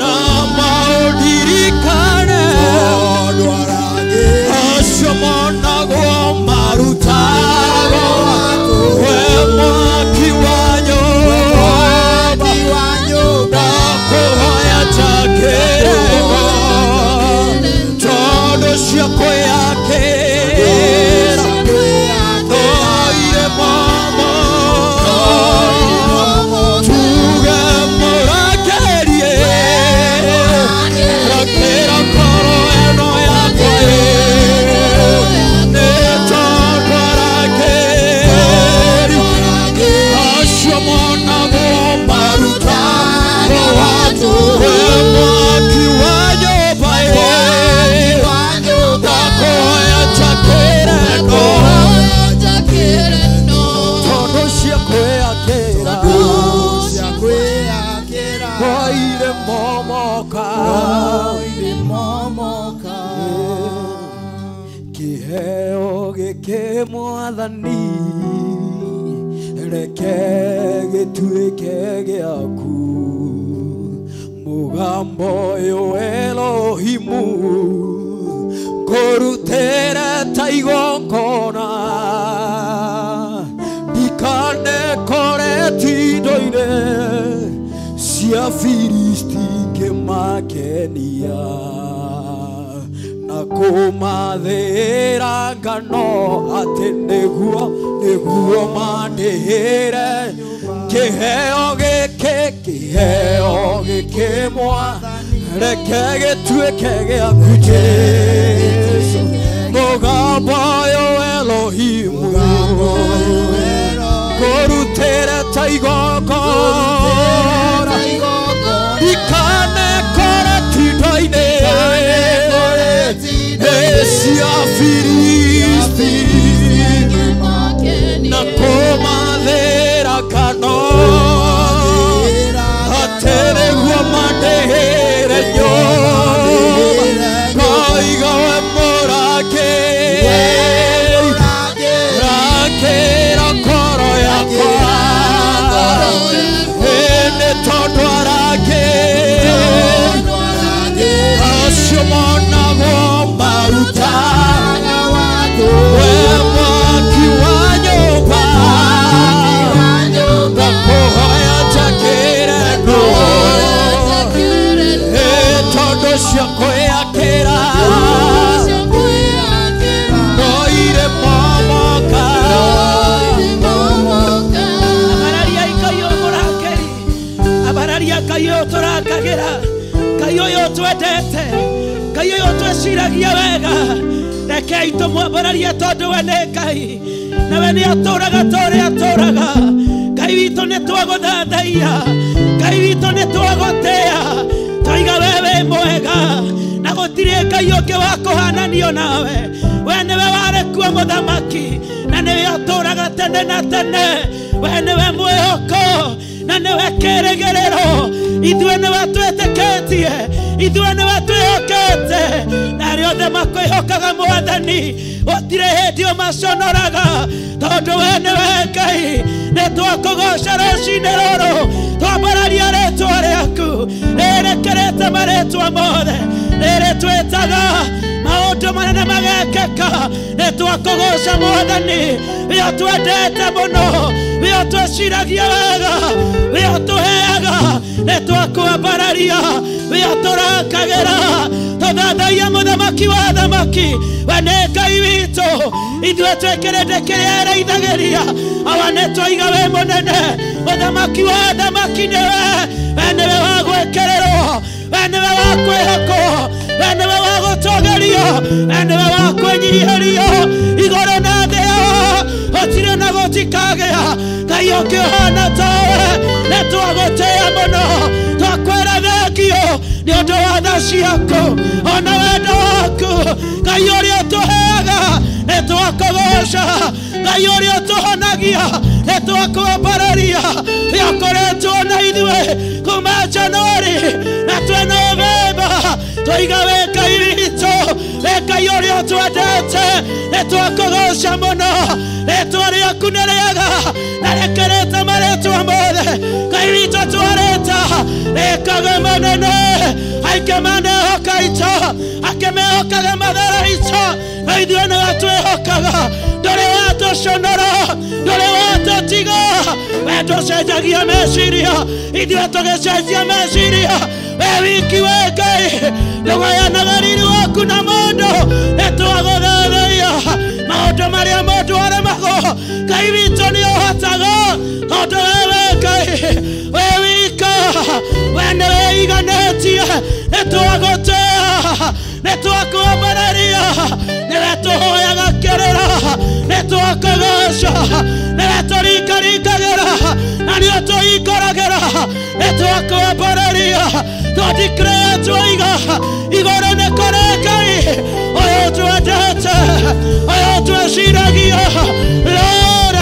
na maũndirikane acio monagwo marutagwo we mwaki wa nyũmba ndakũhoya njakĩrĩrwo tondũ cia kwĩyakĩra toire momo tuge mũrangĩrie rangĩra ngoro ĩno yakwa nĩ tondũ arangĩri acio monagwo marutagwo we mwaki wa nyũmba ndakũhoya njakĩrĩrwo tondũ cia kwĩyakĩra toire momoka kĩheo gĩkĩ mwathani reke gĩtuĩke gĩaku mũgambo ũyũ Elohimu ngũrutĩre ta igongona ndikanekore tindo-inĩ cia Filisti ngĩmakenia na kũmathĩra ngano atĩ nĩguo mandĩhĩre kĩheo gĩkĩ mwa reke gĩtuĩke gĩaku Jesũ mũgambo ũyũ Elohimu ngũrutĩre ta igongona ndikanekore tindo-inĩ cia Filisti na kũmathĩra ngano atĩ nĩguo mandĩhĩre nyũmba ngoiga we mũrangĩri rangĩra ngoro yakwa nĩ tondũ arangĩri acio monagwo marutaga we mwaki wa nyũmba ndakũhoya njakĩre no tondũ cia kwĩyakĩra toire momoka. Abararia Ngai ũyũ mũrangĩri abararia Ngai ũyũ tũrangagĩra Ngai ũyũ twendete Ngai ũyũ twĩciragia wega rekei tũmwambararie tondũ we nĩ Ngai na we nĩ atũũraga ta ũrĩa atũũraga. Ngai witũ nĩ twagũthathaia Ngai witũ nĩ twagũtĩĩa twaiga we wĩ mwega na gũtirĩ Ngai ũngĩ wa kũhananio nawe we nĩwe warĩ kuo mũthamaki na nĩwe ũtũũraga tene na tene we nĩwe mwĩhoko na nĩwe kĩĩrĩgĩrĩro ithuĩ nĩwe twĩtĩkĩtie ithuĩ nĩwe twĩhokete na arĩa othe makwĩhokaga mwathani gũtirĩ hĩndĩ ũmaconoraga tondũ we nĩwe Ngai. Ngai nĩ twakũgoca rũcinĩ rũrũ twambararia rĩtwa rĩaku rĩrĩkĩrĩte marĩtwa mothe rĩrĩ twĩtaga maũndũ manene magekĩka nĩ twakũgoca Mwathani we ũtwendete mũno we ũtwĩciragia wega we ũtũheaga nĩ twakwambararia we ũtũrakagĩra tũthathaia mũthamaki wa thamaki we nĩ Ngai witũ ithuĩ twĩkĩrĩte kĩrĩa ĩrĩithagĩria awa nĩ twaiga wĩ mũnene mũthamaki wa thamaki nĩwe we nĩwe wa gwĩkĩrĩrwo we nĩwe wa kwĩhokwo we nĩwe wa gũtũgĩrio we nĩwe wa kwĩnyihĩrio igũrũ na thĩ gũtirĩ na gũtikagĩa Ngai ũngĩ ũhana tawe nĩ twagũtĩĩa mũno twakwĩra thengio nĩ ũndũ wa tha ciaku ona wendo waku Ngai ũrĩa ũtũheaga nĩ twakũgoca Ngai ũrĩa ũtũhonagia nĩ twakwambararia nĩ ũkoretwo na ithuĩ kuma Januari na twĩ Novemba twaiga wĩ Ngai witũ wĩ Ngai ũrĩa ũtwendete nĩ twakũgoca mũno rĩtwa rĩaku nĩ rĩega na rĩkĩrĩte marĩtwa mothe Ngai witũ twarĩta rĩkaga manene aingĩ manehoka ito angĩ mehokaga mathara ito no ithuĩ nĩwe twĩhokaga ndũrĩ watũconora ndũrĩ watũtiga we ndũcenjagia meciria ithuĩ tũgĩcenjia meciria we wiki we Ngai ndũgayanaga riri waku na mũndũ nĩ twagũthathaia maũndũ marĩa mũndũ aremagwo Ngai witũ nĩ ũhotaga tondũ wewe Ngai we wika we nĩwe iganĩtie nĩ twagũtĩĩa nĩ twakwambararia nĩwe tũhoyaga kĩrĩra nĩ twakũgoca nĩwe tũringaringagĩra na nĩ ũtũhingũragĩra nĩ twakwambararia twadeclare twaiga igũrũ nĩ kũrĩ Ngai ũyũ twendete ũyũ twĩciragia Lord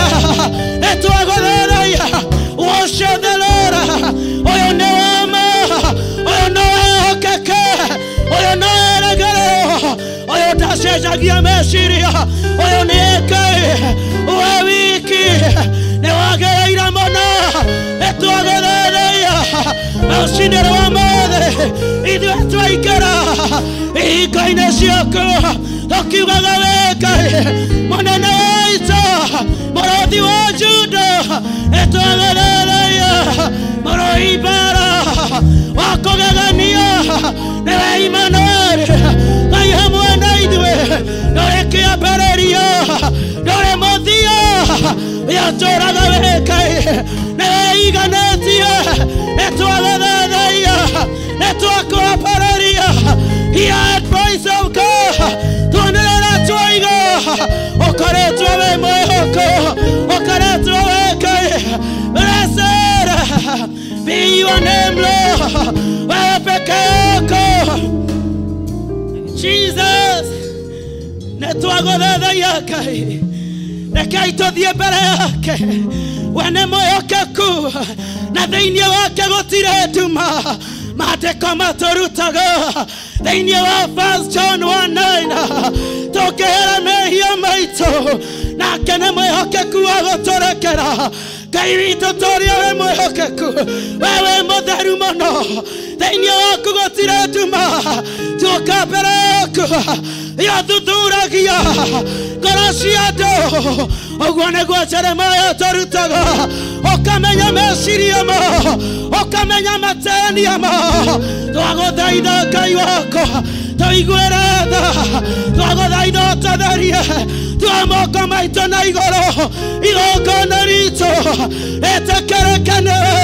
nĩ twagũthathaia worship the Lord ũyũ nĩ wa ma ũyũ nĩ wehokeke ũyũ nĩ wĩrĩgĩrĩrwo ũyũ ndacenjagia meciria ũyũ nĩ Ngai we wiki nĩ wagĩrĩire mũno nĩ twagũthathaia rũcinĩ rwa mothe ithuĩ twaingĩra ihingo-inĩ ciaku tũkiugaga wĩ Ngai mũnene wa ita mũrũthi wa Juda nĩ twagũthathaia mũrũi mbara wa kũgegania nĩwe Imanueli Ngai hamwe na ithuĩ ndũrĩ kĩambĩrĩria ndũrĩ mũthia ũyũ wĩ Ngai nĩwe iganĩtie nĩ twagũthathaia nĩ twakwambararia Hear voice of God tuonera twaiga ũkoretwo wĩ mwĩhoko ũkoretwo wĩ Ngai blessed be your name Lord wewe peke yako Jesus nĩ twagũthathaia Ngai rekei tũthiĩ mbere yake we nĩ mwĩhokeku na thĩinĩ wake gũtirĩ nduma maandĩko matũrutaga thĩinĩ wa 1 John 1:9 tũngĩhera mehia maitũ nake nĩ mwĩhokeku wa gũtũrekera Ngai witũ tũrĩa wĩ mwĩhokeku we wĩ mũtheru mũno thĩinĩ waku gũtirĩ nduma tuoka mbere yaku yathuthuragia ngoro cia andũ ũguo nĩguo Jeremaya tũrutaga ũkamenya meciria mao ũkamenya matenia mao twagũthaitha Ngai wakwa tũiguĩre tha twagũthaitha ũtũtherie tua moko maitũ na igũrũ igongona ritũ rĩtĩkĩrĩke nĩwe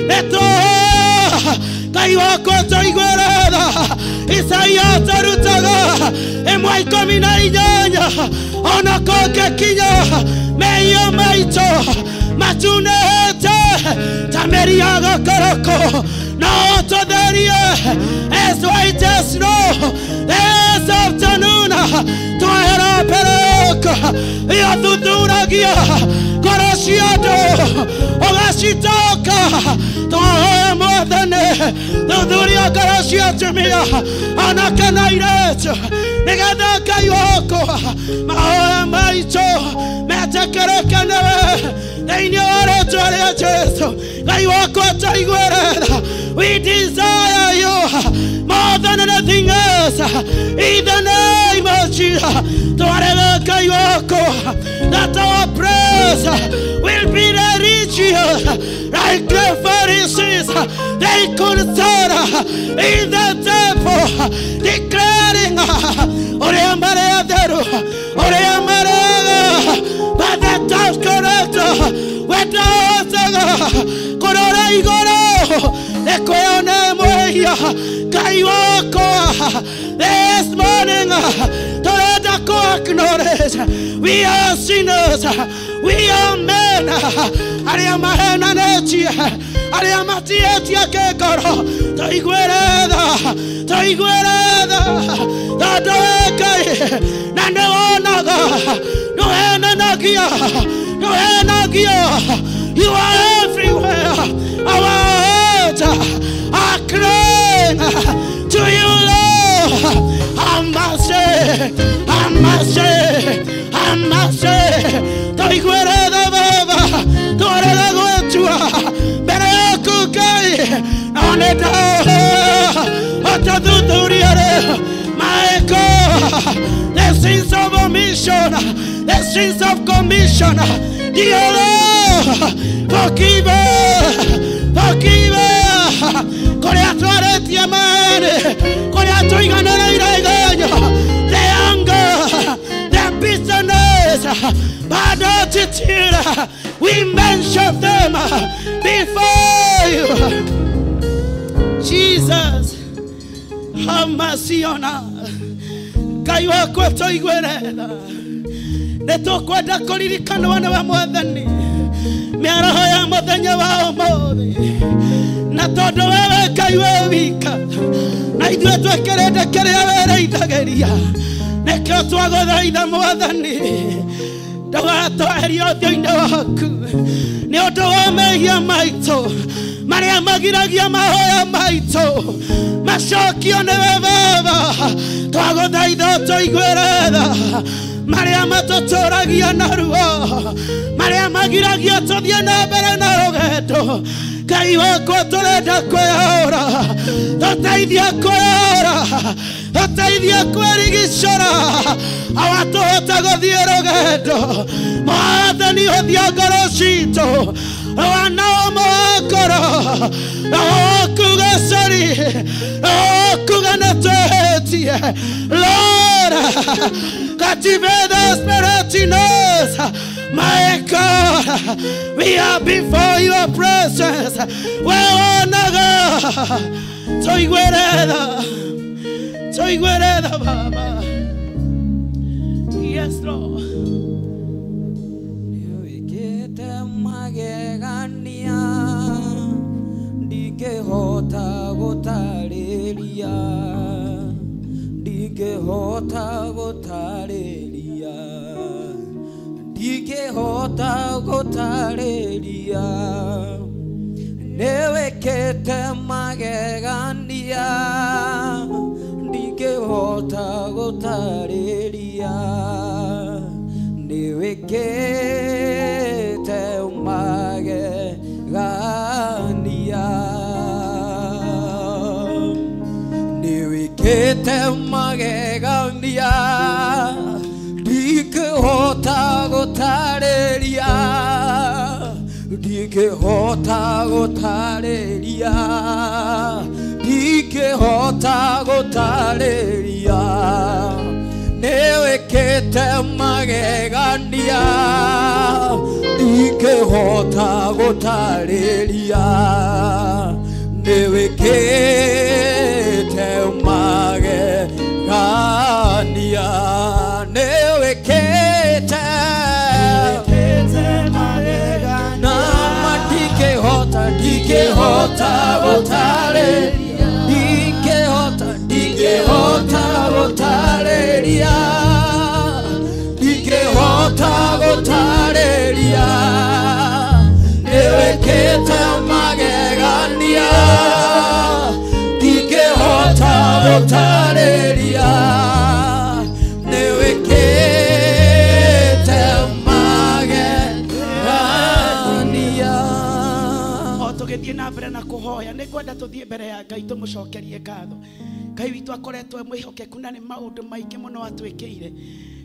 nĩtũhoya Ngai wakwa tũiguĩre tha Isaia tũrutaga 1:18 ona kũngĩkinya mehia maitũ matunĩhĩte ta mĩri ya gakoroko no ũtũtherie as white as snow this afternoon twahera mbere yaku yathuthuragia ngoro cia andũ ũgacitoka twahoya Mwathani thuthuria ngoro cia atumia anake na airĩtu nĩgetha Ngai wakwa mahoya maitũ metĩkĩrĩke nĩwe Thĩinĩ wa rĩtwa rĩa Jesu Ngai wakwa tũiguĩre tha. We desire you more than anything else in the name of Jesus. Twarega Ngai wakwa that our prayers will be religious like the Pharisees. They could stand in the temple declaring ũrĩa marĩ atheru, ũrĩa marĩ ega, but the tax collector wendahotaga kũrora igũrũ nĩ kwĩona mwĩhia. Ngai wakwa, this morning tũrenda kũ acknowledge we are sinners, we are men arĩa mahenanĩtie, arĩa matiĩtie kĩngoro. Tũiguĩre tha, tũiguĩre tha, tondũ wĩ Ngai na nĩwonaga, ndũhenanagia, ndũhenagia. You are everywhere. Our hearts are crying to you, Lord. Have mercy, have mercy, have mercy. Tũiguĩre tha Baba, twarega gwĩtua mbere yaku Ngai, no nĩ ndahoya ũtũthuthurie rĩu. My God, the sins of omission, the sins of commission, dear Lord, forgive us, forgive us. Kũrĩa twarĩtie maĩ, kũrĩa tũiganĩrĩire igenyo, the anger, the bitterness, bad attitude, we mention them before you. Jesus, have mercy on us. Ngai wakwa tũiguĩre tha. Nĩ tũkwenda kũririkanwo nĩwe Mwathani mĩaraho ya mũthenya wa ũmũthĩ, na tondũ wewe Ngai wĩ wika na ithuĩ twĩkĩrĩte kĩrĩa wĩrĩithagĩria, nĩkĩo twagũthaitha Mwathani ndũgatweherie ũthiũ-inĩ waku nĩ ũndũ wa mehia maitũ marĩa magiragia mahoya maitũ macokio nĩwe Baba. Twagũthaitha ũtũiguĩre tha marĩa matũtũragia na ruo, marĩa magiragia tũthiĩ na mbere na rũgendo. Ngai wakwa tũrenda kwĩyaũra, tũteithie kwĩyaũra, tũteithie kwĩrigicũra, awa tũhote gũthiĩ rũgendo. Mwathani ũthia ngoro citũ, rũa nao mwakoro, roho waku gacori, roho waku nĩtwĩhĩtie. Lord, cultivate the spirit in us. My God, we are before your presence. Wewonaga tũiguĩre tha, tũiguĩre tha Baba. Yes, Lord. Nĩwĩkĩte magegania ndingĩhota gũtarĩria, ndingĩhota gũtarĩria, ndingĩhota gũtarĩria. Nĩwĩkĩte magegania ndingĩhota gũtarĩria, nĩwĩkĩte magegania, nĩwĩkĩte magegania ndingĩhota gũtarĩria, ndingĩhota gũtarĩria, ndingĩhota gũtarĩria. Nĩwĩkĩte magegania ndingĩhota gũtarĩria, nĩwĩkĩte magegania, nĩwĩkĩte na ndingĩhota, ndingĩhota gũtarĩria, ndingĩhota, ndingĩhota gũtarĩria, ndingĩhota gũtarĩria. Nĩwĩkĩte magegania ndingĩhota gũtarĩria, nĩwĩkĩte magegania. Tũgĩthiĩ na mbere na kũhoya, nĩ ngwenda tũthiĩ mbere ya Ngai tũmũcokerie ngatho. Ngai witũ akoretwo e mwĩhokeku na nĩ maũndũ maingĩ mũno atwĩkĩire.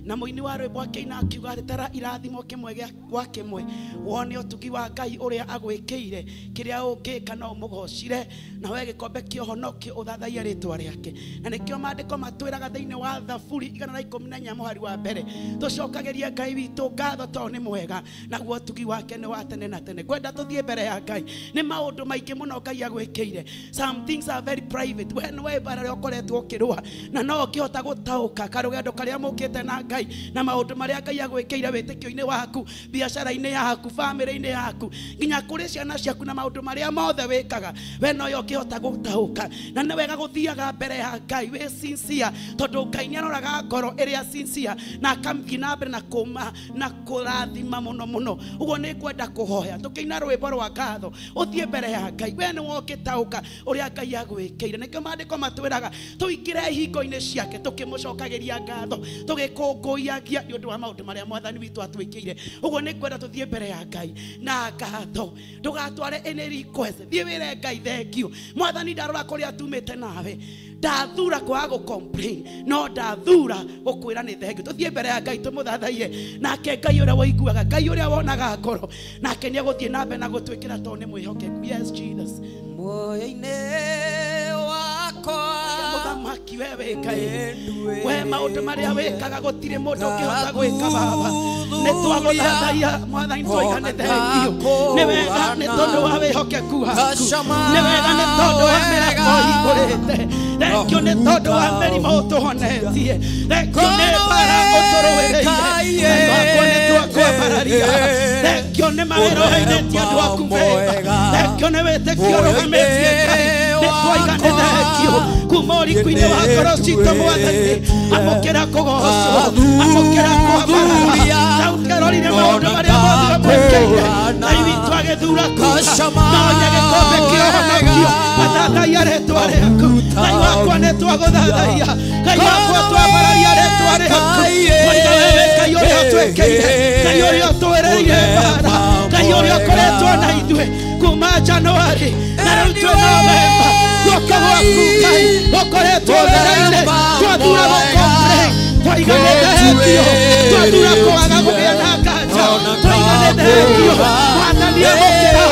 Na mũini wa rwĩmbo akĩina akiuga atĩ tara irathimo kĩmwe gwa kĩmwe wone ũtugi wa Ngai ũrĩa agwĩkĩire, kĩrĩa ũngĩka no ũmũgocire na we gĩkombe kĩa ũhonokio ũthathaiye rĩtwa rĩake. Na nĩkĩo maandĩko matwĩraga thĩinĩ wa Thaburi 114 mũhari wa mbere, tũcokagĩrie Ngai witũ ngatho tondũ nĩ mwega naguo ũtugi wake nĩ wa tene na tene. Ngwenda tũthiĩ mbere ya Ngai, nĩ maũndũ maingĩ mũno Ngai agwĩkĩire. Some things are very private. We nĩwe mbara ĩrĩa ũkoretwo ũkĩrũa na no ũngĩhota gũtaũka karũgendo karĩa mũkĩte na Ngai na maũndũ marĩa Ngai agwĩkĩire wĩtĩkio-inĩ waku, biacara-inĩ yaku, famĩlĩ-inĩ yaku, nginya kũrĩ ciana ciaku na maũndũ marĩa mothe wĩkaga, we noyo ũngĩhota gũtaũka. Na nĩ wega gũthiaga mbere ya Ngai wĩ sincere, tondũ Ngai nĩaroraga ngoro ĩrĩa sincere na akamĩthiĩ na mbere na kũma na kũrathima mũno mũno. Ũguo nĩ ngwenda kũhoya tũkĩina rwĩmbo rwa ngatho ũthiĩ mbere ya Ngai, we nĩwe ũngĩtaũka ũrĩa Ngai agwĩkĩire. Nĩkĩo maandĩko matwĩraga tũingĩre ihingo-inĩ ciake tũkĩmũcokagĩria ngatho, tũgĩkũngũiyagia nĩ ũndũ wa maũndũ marĩa Mwathani witũ atwĩkĩire. Ũguo nĩ ngwenda tũthiĩ mbere ya Ngai na ngatho, ndũgatware any request, thiĩ wĩre Ngai thengiũ. Mwathani ndarora kũrĩa tumĩte nawe, ndathura kwaga gũ complain, no ndathura gũkwĩra nĩ thengiũ. Tũthiĩ mbere ya Ngai tũmũthathaiye, nake Ngai ũrĩa woiguaga, Ngai ũrĩa wonaga ngoro, nake nĩ egũthiĩ na mbere na gũtwĩkĩra tondũ nĩ mwĩhokeku. Yes Jesus. Muoyo-inĩ wakwa Mũthamaki we wĩ Ngai, we maũndũ marĩa wĩkaga gũtirĩ mũndũ ũngĩhota gwĩka Baba. Nĩ twagũthathaiya Mwathani, twoiga nĩ thengiũ. Nĩ wega nĩ tondũ wa wĩhokeku waku, nĩ wega nĩ tondũ wa mĩrango ũhingũrĩte, thengiũ nĩ tondũ wa mĩrimũ ũtũhonetie, thengiũ nĩ mbara ũtũrũĩrĩire, Ngai wakwa nĩ twakwambararia, thengiũ nĩ mawĩra ũheithĩtie andũ aku wega, thengiũ nĩ wĩtĩkio ũrũgamĩtie Ngai, nĩ twoiga nĩ thengiũ kuma ũriku-inĩ wa ngoro citũ Mwathani. Amũkĩra kũgocwo, amũkĩra kwambarara. Daudi arorire maũndũ marĩa mothe amwĩkĩire, Ngai witũ agĩthura kuga no nye gĩkombe kĩa ũhonokio athathaiya rĩtwa rĩaku. Ngai wakwa nĩ twagũthathaiya, Ngai wakwa twambararia rĩtwa rĩaku. Twoiga we wĩ Ngai ũrĩa ũtwĩkĩire, Ngai ũrĩa ũtwĩrĩire mbara, Ngai ũrĩa ũkoretwo na ithuĩ kuma Januari na rĩu twĩ Novemba. Guoko gwaku Ngai gũkoretwo wĩra-inĩ, twathura gũ-complain, twaiga nĩ thengiũ, twathura kwaga kũgĩa na nganja, twaiga nĩ thengiũ. Mwathani amũkĩra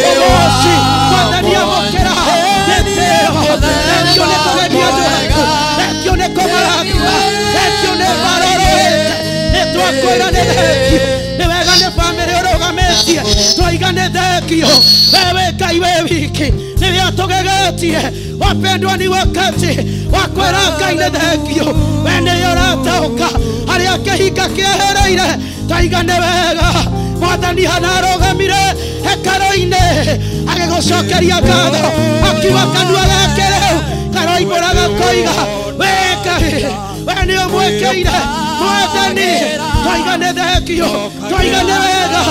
ũgoci, Mwathani amũkĩra gĩtĩo. Thengiũ nĩ kũgeria andũ aku, thengiũ nĩ kũmarathima, thengiũ nĩ mbara ũrũĩte, nĩ twakwĩra nĩ thengiũ. Nĩ wega nĩ bamĩrĩ ũrũgamĩtie, twaiga nĩ thengiũ. Wewe Ngai wĩ wiki nĩwe ũtũgegetie. Wapendwa, ni wakati wa kwĩra Ngai nĩ thengiũ. We nĩwe ũrataũka harĩa kĩhinga kĩehereire, twaiga nĩ wega. Mwathani hanarũgamire hekarũ-inĩ agĩgũcokeria ngatho, akiuga kanua gake rĩu karoimbũraga koiga we Ngai, we nĩ ũmwĩkĩire. Mwathani twaiga nĩ thengiũ, twaiga nĩ wega,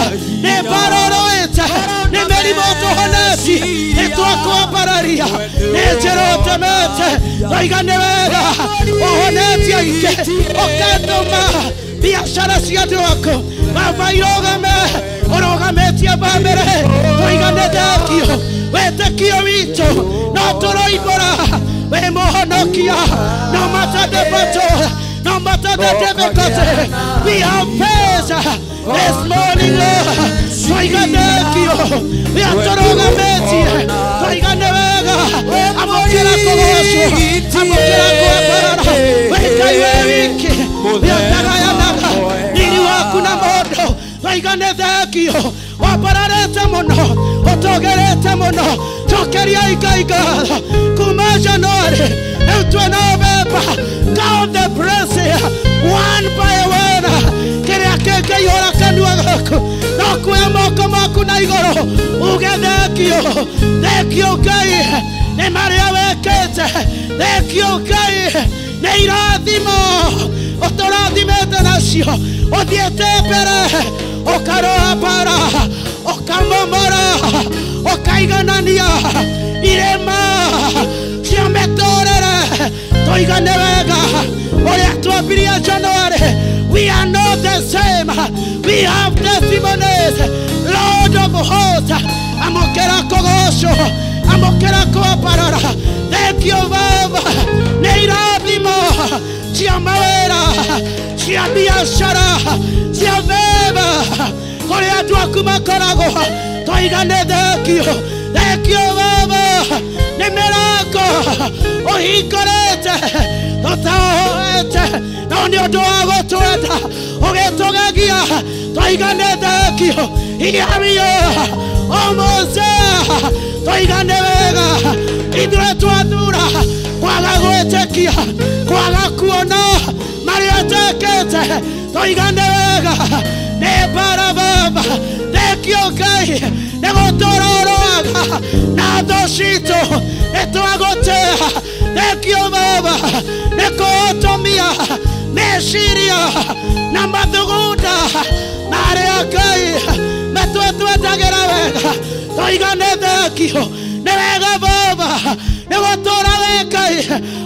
nĩ mbara ũrũĩte, nĩ mĩrimũ ũtũhonetie, nĩ twakwambararia, nĩ njĩra ũtemete, twaiga nĩ wega, ũhonetie aingĩ, ũgatũma biacara cia andũ aku Baba irũgame, ũrũgamĩtie bamĩrĩ, twaiga nĩ thengiũ. Wĩtĩkio witũ no tũroimbũra wĩ mũhonokia, no matter the battle, no matter the difficulty, we have faith this morning, Lord. Twaiga thengiũ, we atũrũgamĩtie, twaiga nĩ wega. Amũkĩra kũgocwo, amũkĩra kwambarara. Wĩ Ngai wĩ wiki, we ũtagayanaga riri waku na mũndũ. Twaiga nĩ thengiũ, wambararĩte mũno, ũtũgĩrĩte mũno. Cokeria Ngai ngatho kuma Januari rĩu twĩ Novemba. Count the blessing one by one. Kĩrĩa kĩngĩihũra kanua gaku no kuoya moko maku na igũrũ uge thengiũ, thengiũ Ngai nĩ marĩa wĩkĩte, thengiũ Ngai nĩ irathimo ũtũrathimĩte nacio, ũthiĩte mbere ũkarũa mbara, ũkamomora, ũkaiganania irĩma cia mĩtũrĩre. Twoiga nĩ wega ũrĩa twambirie Januari. We are not the same. We have testimonies. Lord of hosts, amũkĩra kũgocwo. rũgoco, amũkĩra kwambarara. Thank you Baba nĩ irathimo cia mawĩra, cia biacara, cia wema kũrĩ andũ aku makoragwo. Twoiga nĩ thengio, thengio Baba nĩ mĩrango ũhingũrĩte tũtahoete, no nĩ ũndũ wa gũtwenda ũgĩtũgegia. Twoiga nĩ thengio ihario ũmũthĩ, twoiga nĩ wega ithuĩ twathura kwaga gwĩtĩkia, kwaga kuona marĩa twĩkĩte. Twoiga nĩ wega nĩ bara Baba. Thengio Ngai nĩ gũtũũra ũrũaga na thũ citũ, nĩ twagũtĩĩa. Thengio Baba nĩ kũũtũmia meciria na mathugunda marĩa Ngai matwetwendagĩra wega. Twoiga nĩ thengio, nĩ wega Baba nĩ gũtũũra wĩ Ngai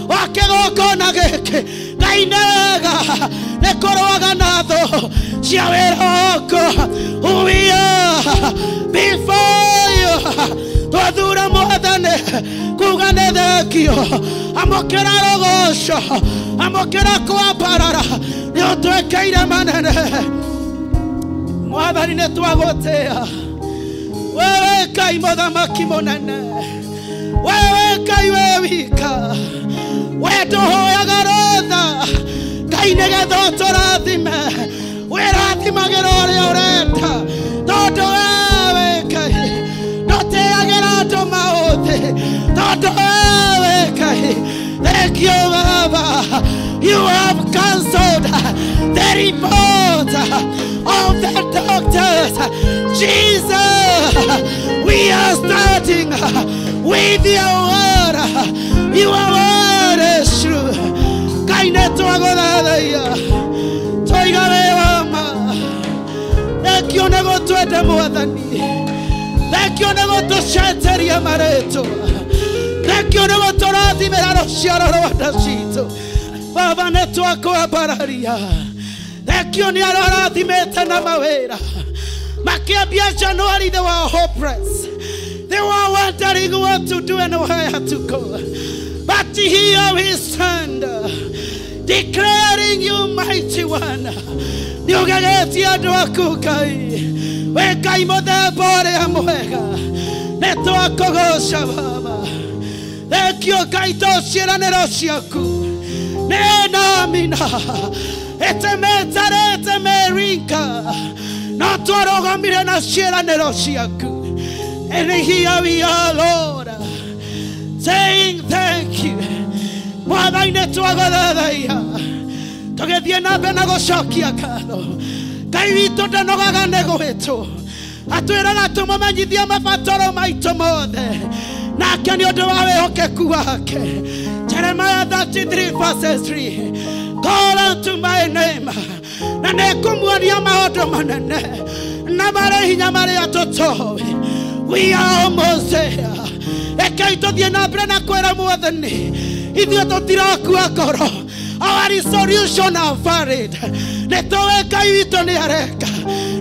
wa kĩgongona gĩkĩ. Ngai nĩ wega nĩ kũrũaga na thũ cia wĩra waku. We are before you twathura Mwathani kuga nĩ thengio, amũkĩra rũgoco, amũkĩra kwambarara, nĩ ũtwĩkĩire manene. Mwathani nĩ twagũtĩĩa wewe Ngai mũthamaki mũnene, wewe Ngai we wika, we ndũhoyaga rũtha Ngai nĩgetha ũtũrathime, wĩrathimagĩra ũrĩa ũrenda, tondũ wewe Ngai ndũtĩagĩra andũ maũthĩ, tondũ wewe Ngai. Thank you Baba, you have cancelled the report of the doctors. Jesus, we are starting with your word. Your word is true. Ngai nĩ twagũthathaiya, twoiga wĩ wa ma. Thengio nĩ gũtwenda Mwathani, thengio nĩ gũtũcenjeria marĩtwa, thengio nĩ gũtũrathimĩra rũciaro rwa nda citũ. Baba nĩ twakwambararia. Thengio nĩ arĩa ũrathimĩte na mawĩra. Makĩambia January they were hopeless. They were wondering what to do and where to go. But here we stand, declaring you mighty one. Nĩ ũgegetie andũ aku Ngai, wĩ Ngai mũthemba ũrĩa mwega. Nĩ twakũgoca Baba. Thengio Ngai to ciĩranĩro ciaku nĩ namina ĩtemetarĩte merinka, no twarũgamire na ciĩranĩro ciaku. And here we are, Lord, saying thank you. Mwathani nĩ twagũthathaiya, tũgĩthiĩ na mbere na gũcokia ngatho. Ngai witũ ndanogaga nĩ gwĩtwo, atwĩraga tũmũmenyithie mabataro maitũ mothe, nake nĩ ũndũ wa wĩhokeku wake. Jeremiah 33 verses 3, call unto my name, na nĩngũmuonia maũndũ manene na marĩ hinya marĩa tũtoĩ. We are almost there. Rekei tũthiĩ na mbere na kwĩra Mwathani ithuĩ tũtirakua ngoro. Our resolution are valid. Nĩ tũĩ Ngai witũ nĩ areka.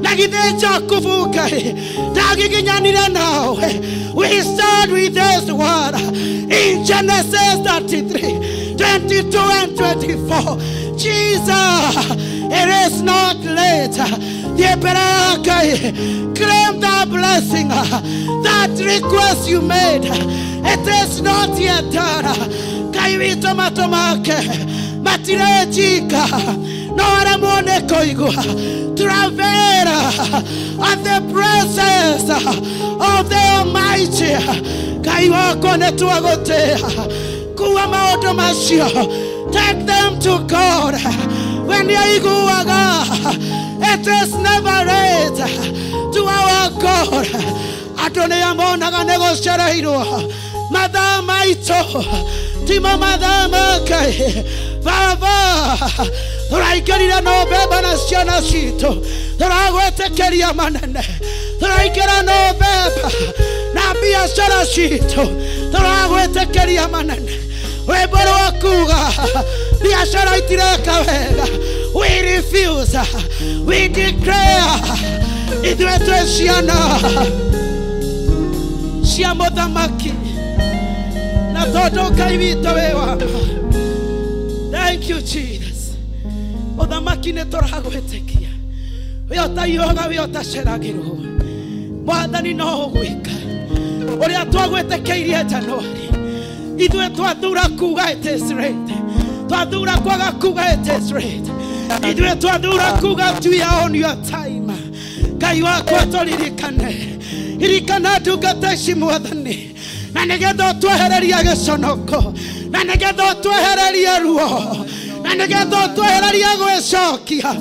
Na githĩ Jakubu Ngai ndagiginyanire nawe. We start with this word in Genesis 33, 22 and 24. Jesus, it is not late. Claim that blessing, that request you made. It is not yet done. Ngai witũ matũ make matirejika, no aremwo nĩ kũigua. Travel at the presence of the Almighty. Ngai wakwa nĩ twagũtĩĩa. Kuua maũndũ macio, take them to God. When yaiguaga, it is never late to our God. Andũ nĩ amonaga nĩ gũcereirwo mathaa maitũ timo mathaa ma Ngai. Baba tũraingĩrire Novemba na ciana citũ, tũragwĩtĩkĩria manene. Tũraingĩra Novemba na biacara citũ, tũragwĩtĩkĩria manene. Rwĩmbo rwa kuga biacara itireka wega, we refuse, we declare ithuĩ twĩ ciana Cia mũthamaki na tondũ Ngai witũ wĩ wa ma. Thank you Jesus. Mũthamaki nĩ tũragwĩtĩkia. We ũtaiyoga, we ũtaceragĩrwo. Mwathani no ũgwĩka ũrĩa twagwĩtĩkĩirie January. Ithuĩ twathura kuga it is right. Twathura kwaga kuga it is right. Ithuĩ twathura kuga we are on your time. Ngai wakwa tũririkane. Ririkana ndungata ici Mwathani, na nĩgetha ũtwehererie gĩconoko, na nĩgetha ũtwehererie ruo, na nĩgetha ũtwehererie gwĩcokia.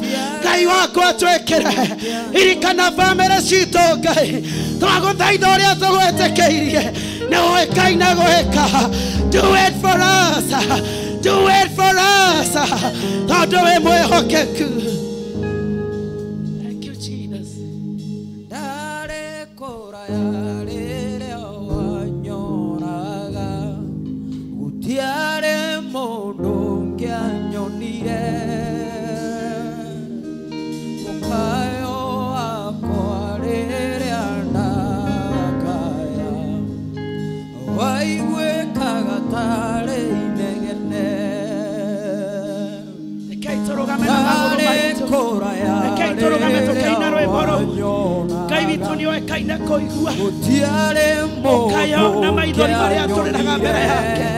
Ngai wakwa twĩkĩre. Ririkana bamĩrĩ citũ Ngai, twagũthaitha ũrĩa tũgwĩtĩkĩirie nĩ ũĩkaine gwĩka. Do it for us, do it for us, tondũ wĩ mwĩhokeku. Thank you Jesus. Ndarĩ kũraya rĩrĩa wanyoraga, gũtiarĩ mũndũ ũngĩanyonire. Mũkayo wakwa rĩrĩa ndakaya, waiguĩkaga tarĩ inegene. Rekei tũrũgame na magũrũ Ndarĩ maitũ. kũraya Rekei tũrũgame tũkĩina rĩrĩa rwĩmbo rũu. Ngai witũ wanyoraga, nĩ oĩkaine kũigua gũtiarĩ mũkayo mũndũ na maithori marĩa tũrĩraga mbere yake.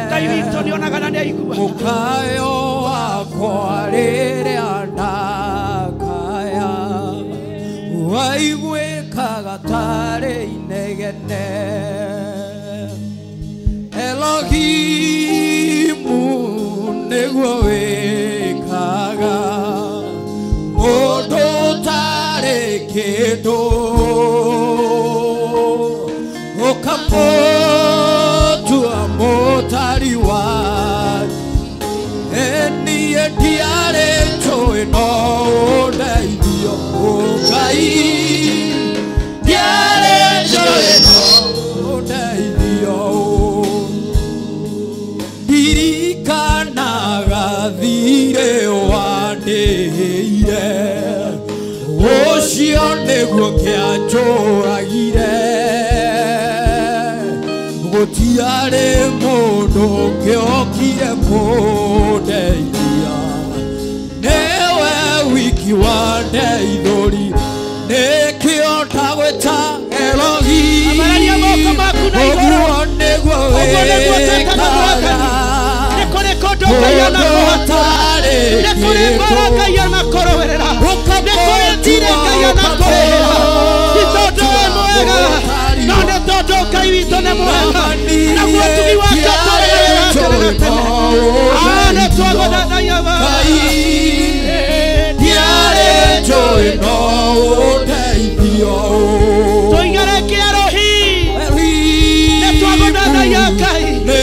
Ngai witũ ũngĩanyonire. nĩ onaga na nĩ aiguaga. Mũkayo wakwa rĩrĩa ndakaya, waiguĩkaga tarĩ inegene. Elohimu nĩguo wĩkaga, mũndũ ũtarĩ kĩndũ ũkamũtua mũtari wa niĩ ndiarĩ njũĩ no ũndeithio. Ngai ndiarĩ njũĩ no ũndeithio. Ndirikanaga thirĩ wandĩhĩire, ũcio nĩguo kĩanjũragire. Gũtiarĩ mũndũ ũngĩokire kũndeithia, nĩwe wiki wandeithũri, nĩkĩo ndagwĩta Elohi. Ambararia moko maku na igũrũ. Ũguo nĩguo Ũguo nĩguo twĩkaga wĩkaga. Mwathani. Nĩ kũrĩ kũndũ Ngai Mũndũ anakũhatũra, ũtarĩ nĩ kũrĩ mbara kĩndũ Ngai anakũrũĩrĩra, nĩ kũrĩ thirĩ Ngai anakũrĩhĩra. Ti tondũ wĩ mwega, no nĩ tondũ Ngai witũ nĩ mwega, naguo ũtugi wake ũtũũraga tene na tene. Ah, nĩ twagũthathaiya Baba. Tũigare kĩarohi, nĩ twagũthathaiya Ngai. We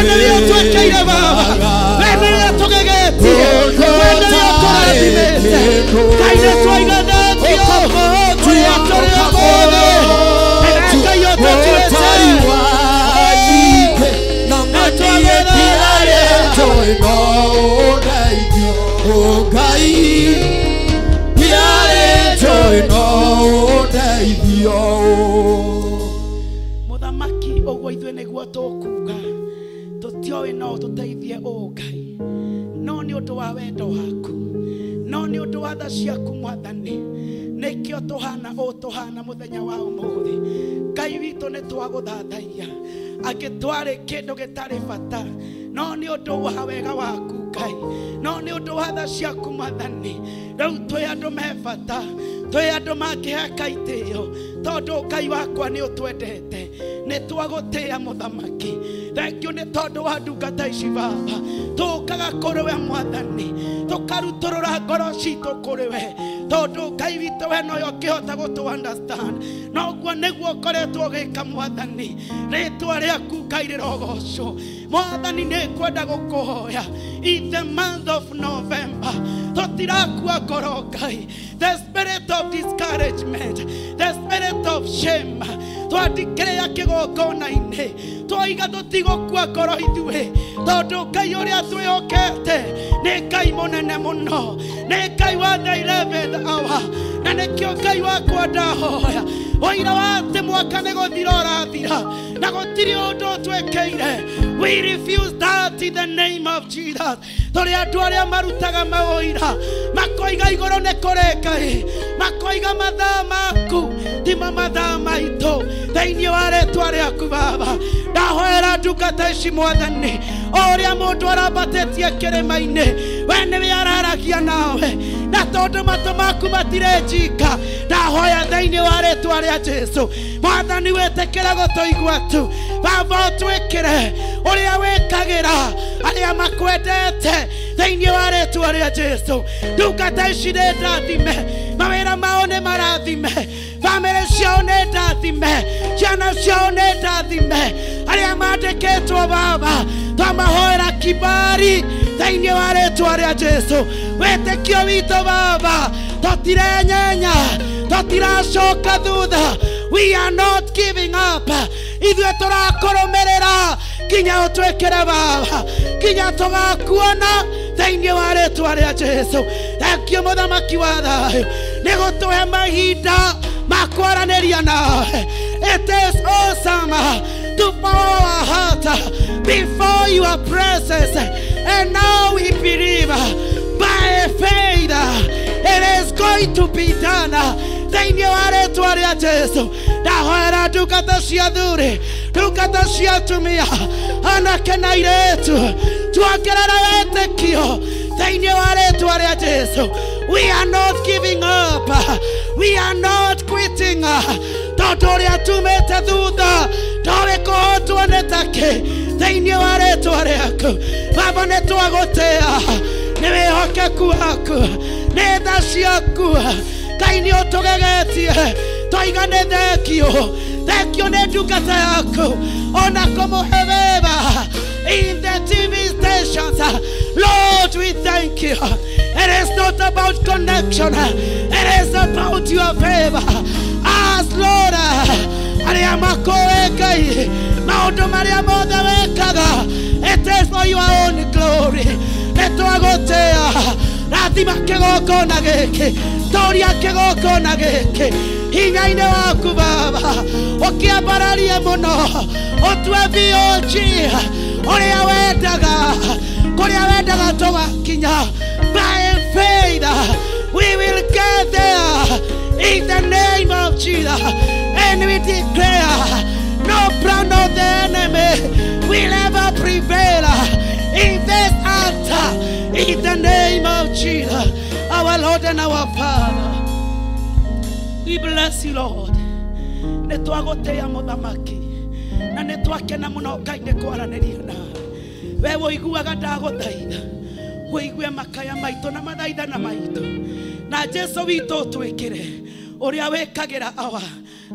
nĩwe ũtwĩkĩire Baba, we nĩwe ũtũgegetie, we nĩwe ũtũrathimĩte. Ngai nĩ twaiga thengio ũrĩa tũrĩ ũmũthĩ, na Ngai ũtũtuĩte. Mũthamaki ũguo ithuĩ nĩguo tũkuga, tũtioĩ no ũtũteithie ũũ Ngai, no nĩ ũndũ wa wendo waku, no nĩ ũndũ wa tha ciaku Mwathani, nĩkĩo tũhana ũũ tũhana mũthenya wa ũmũthĩ. Ngai witũ nĩ twagũthathaiya, angĩ twarĩ kĩndũ gĩtarĩ bata, no nĩ ũndũ wa wega waku Ngai, no nĩ ũndũ wa tha ciaku Mwathani, rĩu twĩ andũ me bata, twĩ andũ mangĩheka itĩo, tondũ Ngai wakwa nĩ ũtwendete. Nĩ twagũtĩĩa Mũthamaki. Thengiũ nĩ tondũ wa ndungata ici Baba, tũkaga kũrĩ we Mwathani, tũkarutũrũra ngoro citũ kũrĩ we, tondũ Ngai witũ we nowe ũngĩhota gũtũ understand. Noguo nĩguo ũkoretwo ũgĩka Mwathani. Rĩtwa rĩaku Ngai rĩrogocwo. Mwathani nĩ ngwenda gũkũhoya in the month of November, tũtirakua ngoro Ngai. The spirit of discouragement, the spirit of shame, twandikĩrĩa kĩgongona-inĩ, twaiga tũtigũkua ngoro ithuĩ, tondũ Ngai ũrĩa twĩhokete nĩ Ngai mũnene mũno, nĩ Ngai wa the 11th hour, na nĩkĩo Ngai wakwa ndahoya Ũira wa atĩ mwaka nĩ gũthira ũrathira na gũtirĩ ũndũ ũtwĩkĩire. We refuse that in the name of Jesus. Tũrĩ andũ arĩa marutaga maũira makoiga igũrũ nĩ kũrĩ Ngai, makoiga mathaa maku timo mathaa maitũ. Thĩinĩ wa rĩtwa rĩaku Baba, ndahoera ndungata ici Mwathani, o ũrĩa mũndũ arambatĩtie kĩrĩma-inĩ, we nĩwe araragia nawe, na tondũ matũ maku matirĩ njika, ndahoya thĩinĩ wa rĩtwa rĩa Jesu Mwathani, wĩtĩkĩre gũtũigua tu. Baba, ũtwĩkĩre ũrĩa wĩkagĩra arĩa makwendete thĩinĩ wa rĩtwa rĩa Jesu. Ndungata ici nĩ ndathime, mawĩra mao nĩ marathime, bamĩrĩ ciao nĩ ndathime, ciana ciao nĩ ndathime, arĩa mandĩkĩtwo Baba twamahoera kibari thĩinĩ wa rĩtwa rĩa Jesu. Wĩtĩkio witũ Baba tũtirenyenya, tũtiracoka thutha. We are not giving up. Ithuĩ tũrakũrũmĩrĩra nginya ũtwĩkĩre Baba, nginya tũgakuona thĩinĩ wa rĩtwa rĩa Jesu. Thengiũ Mũthamaki wa thayũ nĩ gũtũhe mahinda ma kwaranĩria nawe. It is awesome to pour our heart before your presence, and now we believe by faith it is going to be done. Thĩinĩ wa rĩtwa rĩa Jesu, ndahoera ndungata cia athuri, ndungata cia atumia, anake na airĩtu, tuongerere wĩtĩkio thĩinĩ wa rĩtwa rĩa Jesu. We are not giving up, we are not quitting. Tondũ ũrĩa tumĩte thutha ndoĩ kũhotwo nĩ takĩ. Thĩinĩ wa rĩtwa rĩaku Baba, nĩ twagũtĩa nĩ wĩhokeku waku, nĩ tha ciaku. Ngai nĩ ũtũgegetie, twaiga nĩ thengio, thengio nĩ ndungata yaku ona kũmũhe wĩra in the TV stations. Lord, we thank you. It is not about connection, it is about your favor. As Lord, arĩa makũĩ Ngai, maũndũ marĩa mothe wĩkaga, it is for your own glory. Nĩ twagũtĩa, rathima kĩgongona gĩkĩ, toria kĩgongona gĩkĩ hinya-inĩ waku Baba, ũkĩambararie mũno, ũtue VOG ũrĩa wendaga, kũrĩa wendaga tũgakinya. By faith we will get there in the name of Jesus, and we declare no plan of the enemy will ever prevail in this altar, in the name of Jesus, our Lord and our Father. We bless you, Lord. Nĩ twagũtĩa Mũthamaki, na nĩ twakena mũno Ngai nĩ kwaranĩria nawe. We ũiguaga ndagũthaitha, ũigue makaya maitũ na mathaithana maitũ, na Jesu witũ ũtwĩkĩre ũrĩa wĩkagĩra awa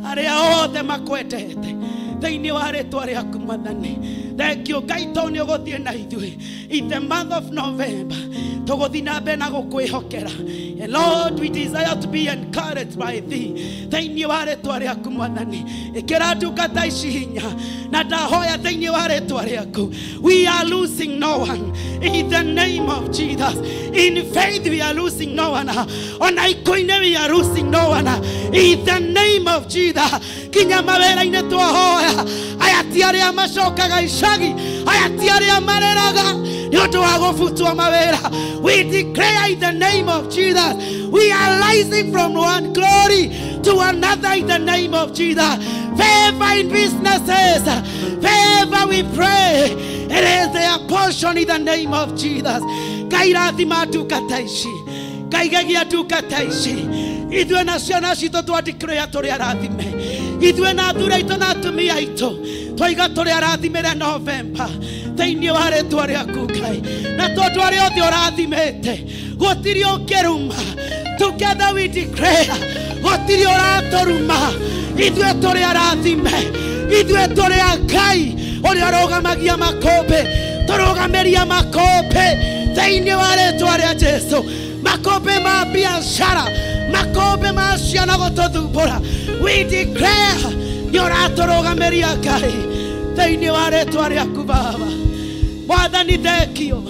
arĩa othe makwendete thĩinĩ wa rĩtwa rĩaku Mwathani. Thengio Ngai tondũ nĩ ũgũthiĩ na ithuĩ in the month of November, tũgũthiĩ na mbere na gũkwĩhokera. And Lord, we desire to be encouraged by thee. Thĩinĩ wa rĩtwa rĩaku Mwathani, ĩkĩra ndungata ici hinya, na ndahoya thĩinĩ wa rĩtwa rĩaku, we are losing no one in the name of Jesus. In faith we are losing no one, ona ikũ-inĩ we are losing no one in the name of Jesus. Kinya mawĩra-inĩ twahoya, aya ti arĩa macokaga icagi, aya ti arĩa mareraga nĩ ũndũ wa gũbutwo mawĩra. We declare in the name of Jesus, we are rising from one glory to another in the name of Jesus. Favor in businesses, favor we pray, it is their portion in the name of Jesus. Ngai rathima ndungata ici, Ngai gegia ndungata ici, ithuĩ na ciana citũ twandĩkĩrwo tũrĩ arathime, ithuĩ na athuri aitũ na atumia aitũ twaiga tũrĩ arathimĩre November thĩinĩ wa rĩtwa rĩaku Ngai. Na tondũ arĩa othe ũrathimĩte gũtirĩ ũngĩruma, together we declare gũtirĩ ũratũruma, ithuĩ tũrĩ arathime, ithuĩ tũrĩ a Ngai ũrĩa ũrũgamagia makũmbĩ, tũrũgamĩria makũmbĩ thĩinĩ wa rĩtwa rĩa Jesu, makũmbĩ ma biacara, makũmbĩ ma ciana gũtũthumbũra. We declare nĩ ũratũrũgamĩria Ngai thĩinĩ wa rĩtwa rĩaku Baba. Mwathani thengio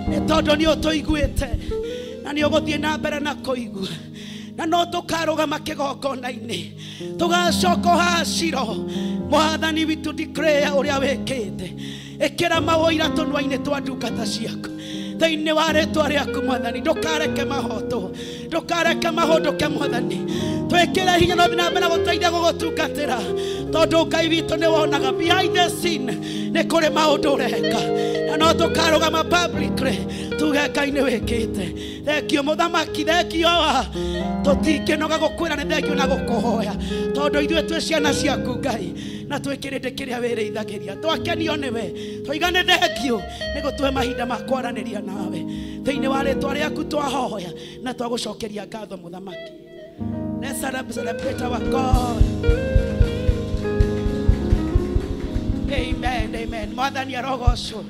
nĩ tondũ nĩ ũtũiguĩte na nĩ ũgũthiĩ na mbere na kũigua. Na no tũkarũgama kĩgongona-inĩ tũgacoka haciro mwathani witũ declare ũrĩa wĩkĩte ĩkĩra maũira tũnua-inĩ twa ndungata ciaku thĩinĩ wa rĩtwa rĩaku mwathani ndũkareke mahotwo ndũkareke mahũndũke mwathani twĩkĩre hinya no na mbere gũteithia gũgũtungatĩra tondũ Ngai witũ nĩ wonaga behind the scene nĩ kũrĩ maũndũ ũreka na no tũkarũgama publicly tuge Ngai nĩ wĩkĩte thengio mũthamaki thengio wa tũtingĩnoga gũkwĩra nĩ thengio na gũkũhoya tondũ ithuĩ twĩ ciana ciaku Ngai na twĩ kĩrĩndĩ kĩrĩa wĩrĩithagĩria twakenio nĩwe twoiga nĩ thengio nĩ gũtũhe mahinda ma kwaranĩria nawe thĩinĩ wa rĩtwa rĩaku twahoya na twagũcokeria ngatho mũthamaki. Let's celebrate our God. Amen, amen. Mwathani arogocwo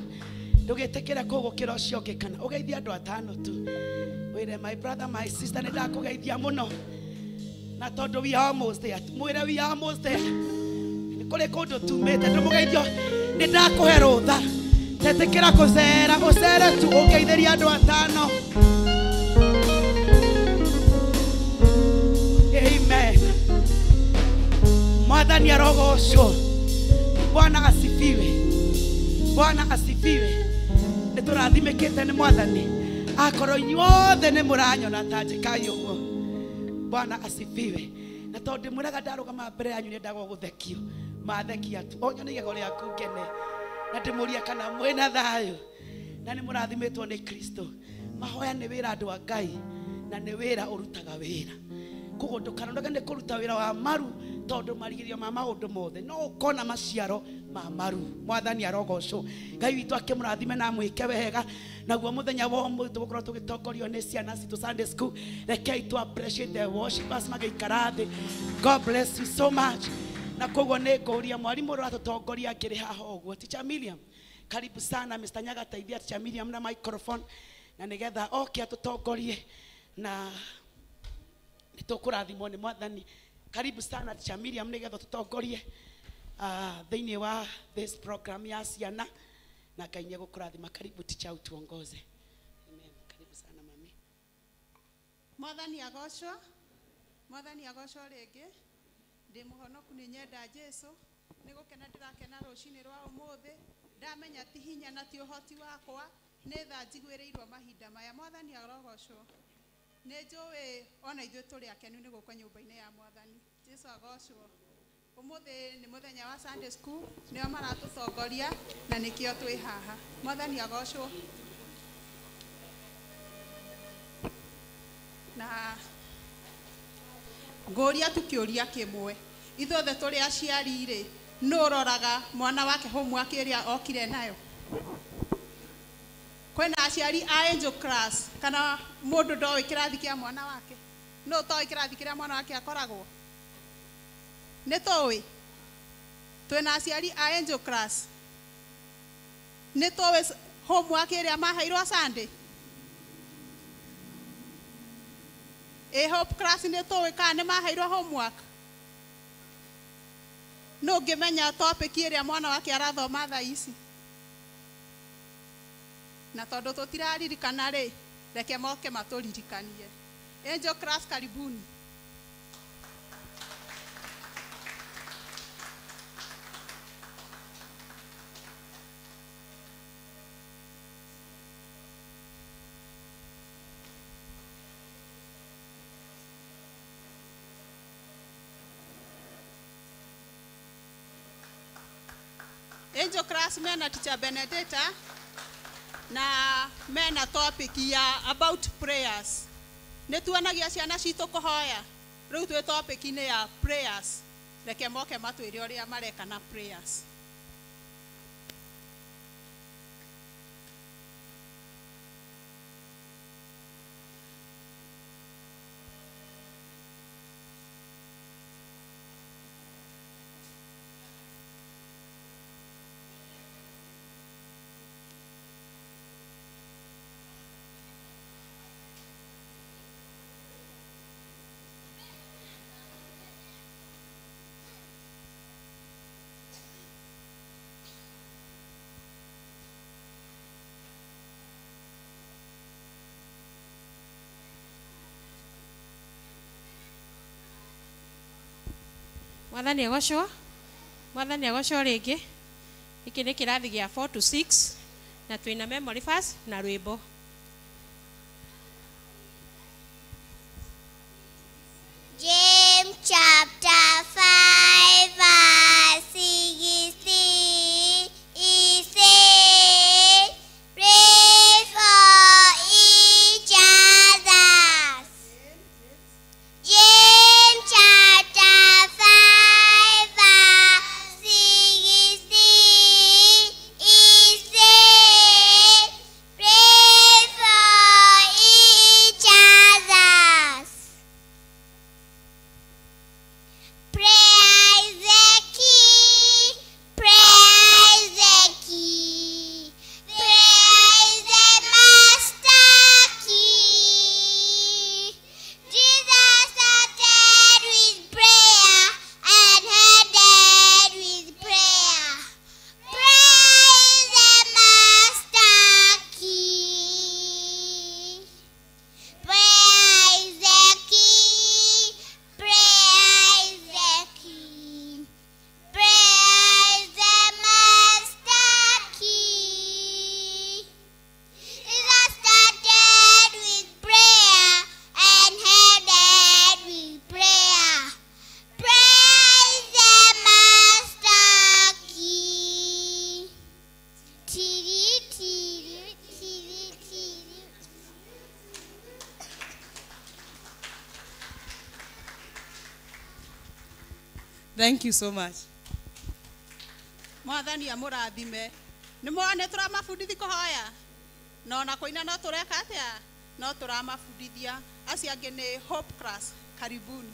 ndũgĩtĩkĩre kũgũkĩra ũcio ũngĩ kana ũgeithie andũ atano tu wĩre my brother my sister nĩ ndakũgeithia mũno na tondũ we are almost there mwĩre we are almost there nĩ kũrĩ kũndũ tumĩte ndũmũgeithio nĩ ndakũhe rũtha tetĩkĩra kũcera ũcere tu ũngeithĩrie andũ atano. Amen. Mwathani arogocwo. Bwana asifiwe. Bwana asifiwe. Nĩ tũrathimĩkĩte nĩ mwathani akorwo inyuothe nĩ mũranyona ta njĩkai ũguo. Bwana asifiwe. Na tondũ ndĩmwĩraga ndarũgama mbere yanyu nĩendaga gũthekio mathekia tu o nyone igego rĩaku ngene na ndĩmũrie kana mwĩna thayũ na nĩ mũrathimĩtwo nĩ Kristo. Mahoya nĩ wĩra andũ a Ngai na nĩ wĩra ũrutaga wĩra koguo ndũkanoge nĩ kũruta wĩra wa maru tondũ marigĩrĩrio ma maũndũ mothe no ũkona maciaro ma maru. Mwathani arogocwo. Ngai witũ akĩmũrathime na amwĩke wega naguo mũthenya wa ũmũthĩ tũgũkorwo tũgĩtongorio nĩ ciana citũ Sunday school. Rekei tu appreciate the worshipers magĩikara thĩ. God bless you so much. Na koguo nĩ ngũria mwarimũ ũrĩa ũratũtongoria akĩrĩ haha ũguo Teacher Miriam, karibu sana. Mr. Nyaga teithia Teacher Miriam na microphone na nĩgetha oke atũtongorie na nĩtũkũrathimwo nĩ mwathani. Karibu sana Teacher Miriam nĩgetha tũtongorie thĩinĩ wa this program ya ciana na Ngai nĩegũkũrathima. Karibu teacher utuongoze. Amen. Karibu sana mami. Mwathani agocwo. Mwathani agocwo rĩngĩ. Ndĩ mũhonoku nĩ nyenda Jesu nĩ gũkena ndĩrakena rũcinĩ rwa ũmũthĩ ndamenya ti hinya na ti ũhoti wakwa nĩ tha njiguĩrĩirwo mahinda maya. Mwathani arogocwo. Nĩ njũĩ ona ithuĩ tũrĩ akenu nĩ gũka nyũmba-inĩ ya mwathani. Jesu agocwo. Ũmũthĩ nĩ mũthenya wa Sunday school nĩo maratũtongoria na nĩkĩo twĩ haha. Mwathani agocwo. Na ngũria tu kĩũria kĩmwe ithuothe tũrĩ aciari rĩ nũ ũroraga mwana wake homework ĩrĩa okire nayo? Kwĩna aciari a angel class kana mũndũ ndoĩ kĩrathi kĩa mwana wake? Nũ ũtoĩ kĩrathi kĩrĩa mwana wake akoragwo? Nĩ tũĩ? Twĩna aciari a angel class nĩ tũĩ homework ĩrĩa maheirwo Sunday? Ĩ hope class nĩ tũĩ kana nĩ maheirwo homework? Nũ ũngĩmenya topic ĩrĩa mwana wake arathoma thaa ici? Na tondũ tũtiraririkana rĩ reke moke matũririkanie. Angel class karibuni. Angel class mena Teacher Benedetta na mena topic ya about prayers. Nĩ tuonagia ciana citũ kũhoya rĩu twĩ topic-inĩ ya prayers. Reke moke matwĩre ũrĩa mareka na prayers. Mwathani agocwo. Mwathani agocwo rĩngĩ. Gĩkĩ nĩ kĩrathi gĩa 4 to 6 na twĩna memory verse na rwĩmbo. James chapter 5 verse 16, it says, pray for each other. James chapter 5 verse 16, it says, pray for each other. Prayer is the key. Prayer is the key. Prayer is the master key. Jesus started with prayer and ended with prayer. Prayer is the master key. Prayer is the key. Prayer is the key. Prayer is the master key. Jesus started with prayer and ended with prayer. Prayer is the master key. Tiri, tiri, tiri, tiri. Thank you so much. Mwathani amũrathime. Nĩ mwa nĩ tũramabundithia kũhoya. Na ona kũina no tũreka atĩa? No tũramabundithia. Acio angĩ nĩ Hope Class. Karibuni.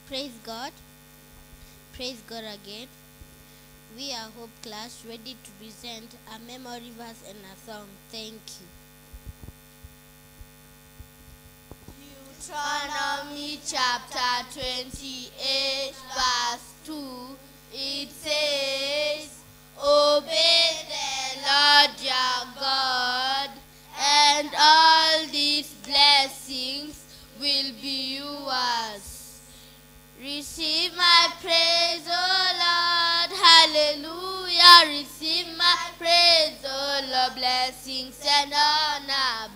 Praise God. Praise God again. We are Hope Class, ready to present a memory verse and a song. Thank you. Deuteronomy chapter 28, verse 2, it says, obey the Lord your God, and all these blessings will be yours. Receive my praise, O Lord, hallelujah. Receive my praise, O Lord, blessings and honor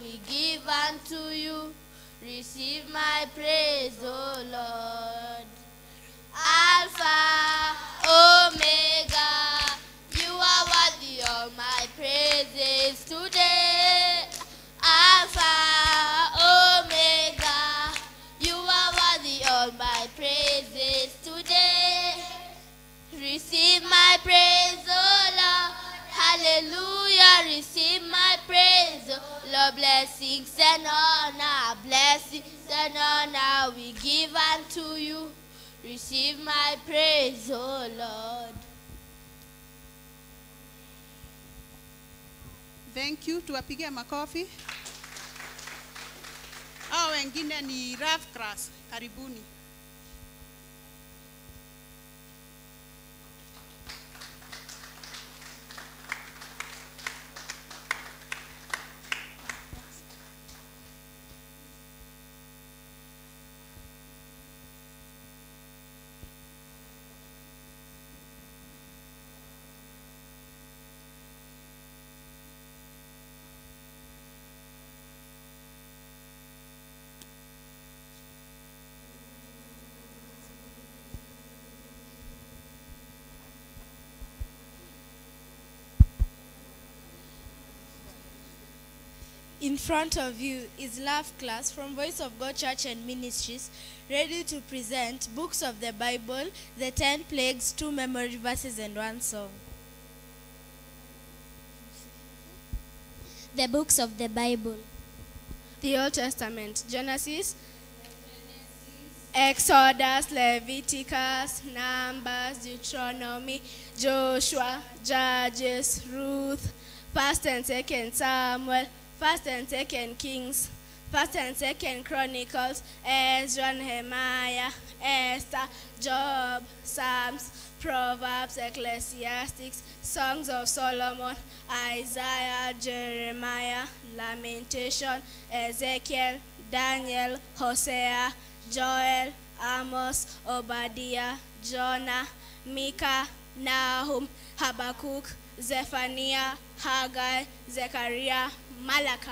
we give unto you. Receive my praise, O Lord. Alpha, Omega, you are worthy of my praises today. Alpha, Omega, you are worthy of my praises today. Receive my praise, O Lord. Hallelujah. Receive my praise, O Lord. Blessings and honor we give unto you. Receive my praise, O Lord. Thank you. Tuwapigie makofi. Hao wengine ni Rough Class. Karibuni. In front of you is Love Class from Voice of God Church and Ministries, ready to present books of the Bible, the 10 plagues, 2 memory verses, and 1 song. The books of the Bible. The Old Testament, Genesis, Exodus, Leviticus, Numbers, Deuteronomy, Joshua, Judges, Ruth, 1st and 2nd Samuel, 1st and 2nd Kings, 1st and 2nd Chronicles, Ezra, Nehemiah, Esther, Job, Psalms, Proverbs, Ecclesiastes, Songs of Solomon, Isaiah, Jeremiah, Lamentation, Ezekiel, Daniel, Hosea, Joel, Amos, Obadiah, Jonah, Micah, Nahum, Habakkuk, Zephaniah, Haggai, Zechariah, Malachi.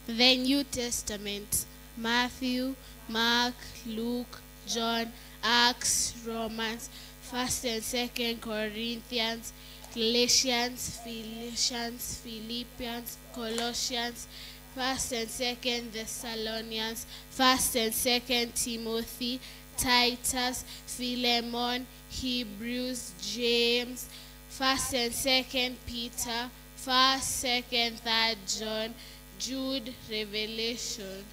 The New Testament, Matthew, Mark, Luke, John, Acts, Romans, 1st and 2nd Corinthians, Galatians, Philippians, Philippians, Colossians, 1st and 2nd Thessalonians, 1st and 2nd Timothy, Titus, Philemon, Hebrews, James, 1st and 2nd Peter, 1st, 2nd, 3rd John, Jude, Revelation.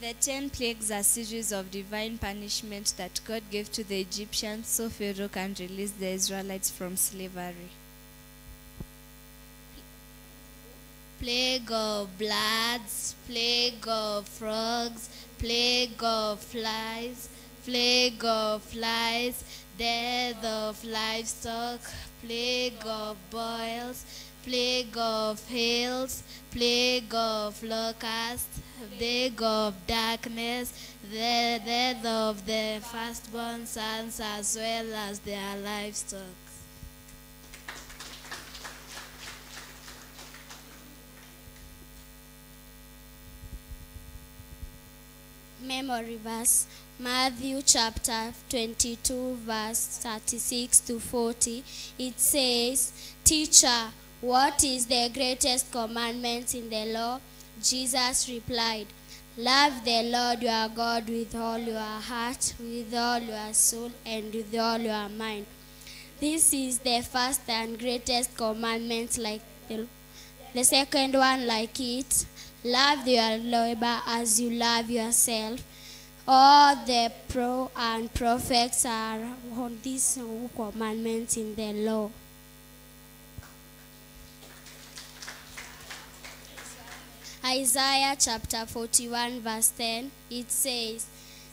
The 10 plagues are series of divine punishment that God gave to the Egyptians so Pharaoh can release the Israelites from slavery. Plague of bloods, plague of frogs, plague of flies, death of livestock, plague of boils, plague of hails, plague of locusts, plague of darkness, the death of the firstborn sons as well as their livestock. Memory verse, Matthew chapter 22, verse 36 to 40. It says, "Teacher, what is the greatest commandment in the law?" Jesus replied, "Love the Lord your God with all your heart, with all your soul, and with all your mind. This is the first and greatest commandment, like the second one like it. Love your neighbor as you love yourself. All the pro and prophets are on these commandments in the law." Isaiah chapter 41 verse 10, it says,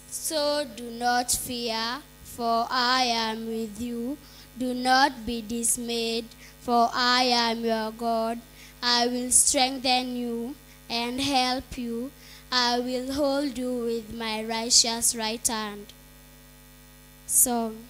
"So do not fear, for I am with you. Do not be dismayed, for I am your God. I will strengthen you and help you. I will hold you with my righteous right hand." Song.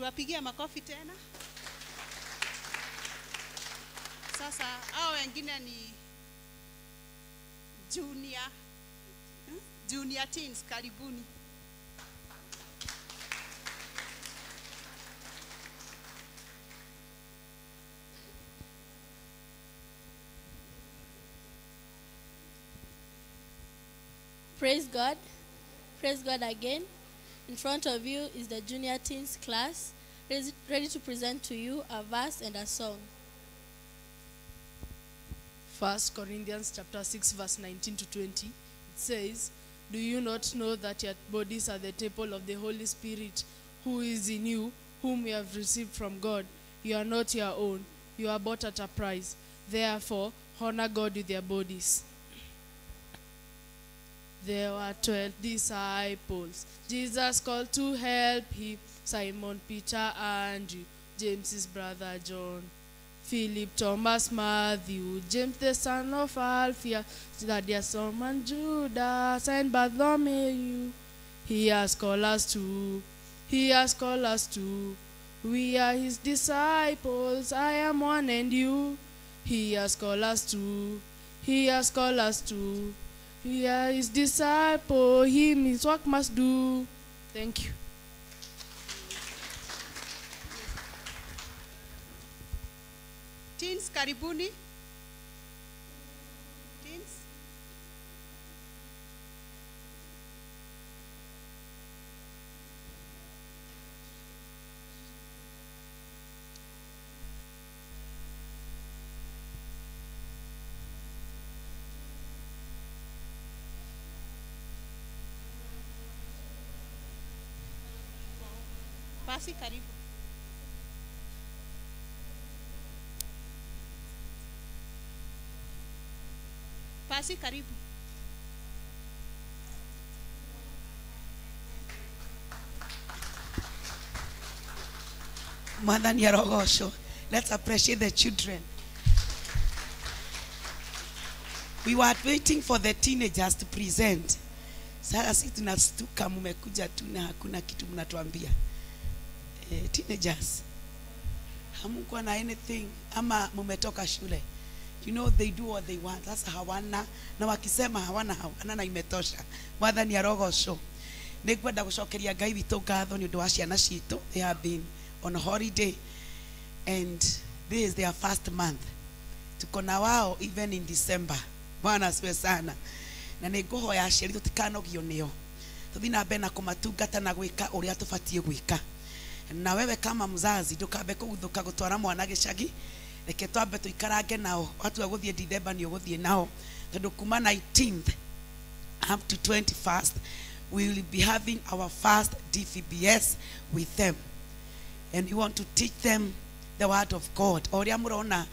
Tuwapigie makofi tena. Sasa hao wengine ni junior teens, karibuni. Praise God. Praise God again. In front of you is the junior teens class, ready to present to you a verse and a song. 1 Corinthians chapter 6 verse 19 to 20. It says, "Do you not know that your bodies are the temple of the Holy Spirit who is in you, whom you have received from God? You are not your own. You are bought at a price. Therefore, honor God with your bodies." There were 12 disciples Jesus called to help him: Simon, Peter, Andrew, James' brother John, Philip, Thomas, Matthew, James the son of Alphaeus, Thaddeus, Simon, Judas, and Bartholomew. He has called us too. He has called us too. We are his disciples. I am one and you. He has called us too. He has called us too. We are his disciple. Him his work must do. Thank you. Teens, karibuni. Teens. Basi, karibu. Basi, karibu. Mwathani arogocwo. Let's appreciate the children. We were waiting for the teenagers to present. Sasa sisi tunastuka, mmekuja tu na hakuna kitu mnatuambia. Teenagers, hamkuwa na anything ama mmetoka shule. You know they do what they want. Sasa hawana, na wakisema hawana hawana na imetosha. Mwathani arogocwo. Nĩngwenda gũcokeria Ngai witũ ngatho nĩ ũndũ wa ciana citũ. They have been on holiday and this is their first month. Tuko na wao even in December. Bwana asifiwe sana. Na nĩngũhoya aciari tũtikanogio nĩo. Tũthiĩ na mbere na kũmatungata na gwĩka ũrĩa tũbatiĩ gwĩka. Na wewe kama mzazi ndũkambe kũguthũka gũtwara mwana gĩcagi. Reke twambe tũikarange nao. Watua gũthiĩ December nĩ ũgũthiĩ nao. Tondũ kuma 19th up to 21st we will be having our first DVBS with them. And we want to teach them the word of God. Oria murona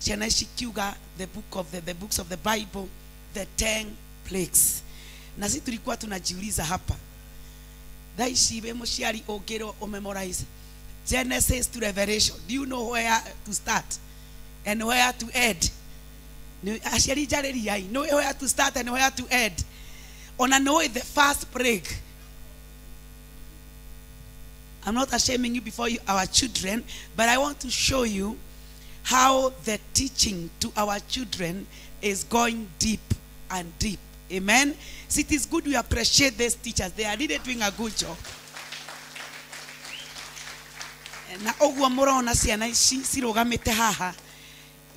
ciana ici kiuga the book of the books of the Bible, the 10 plagues. Na sisi tulikuwa tunajiuliza hapa. Thaa ici we muciari ũngĩrwo ũmemorize Genesis to Revelation. Do you know where to start and where to end? Aciari njarĩriai, know where to start and where to end. Ona know the first plague. I'm not shaming you before you, our children, but I want to show you how the teaching to our children is going deep and deep. Amen. See, it is good we appreciate these teachers. They are really doing a good job. Na ũguo mũrona ciana ici cirũgamĩte haha,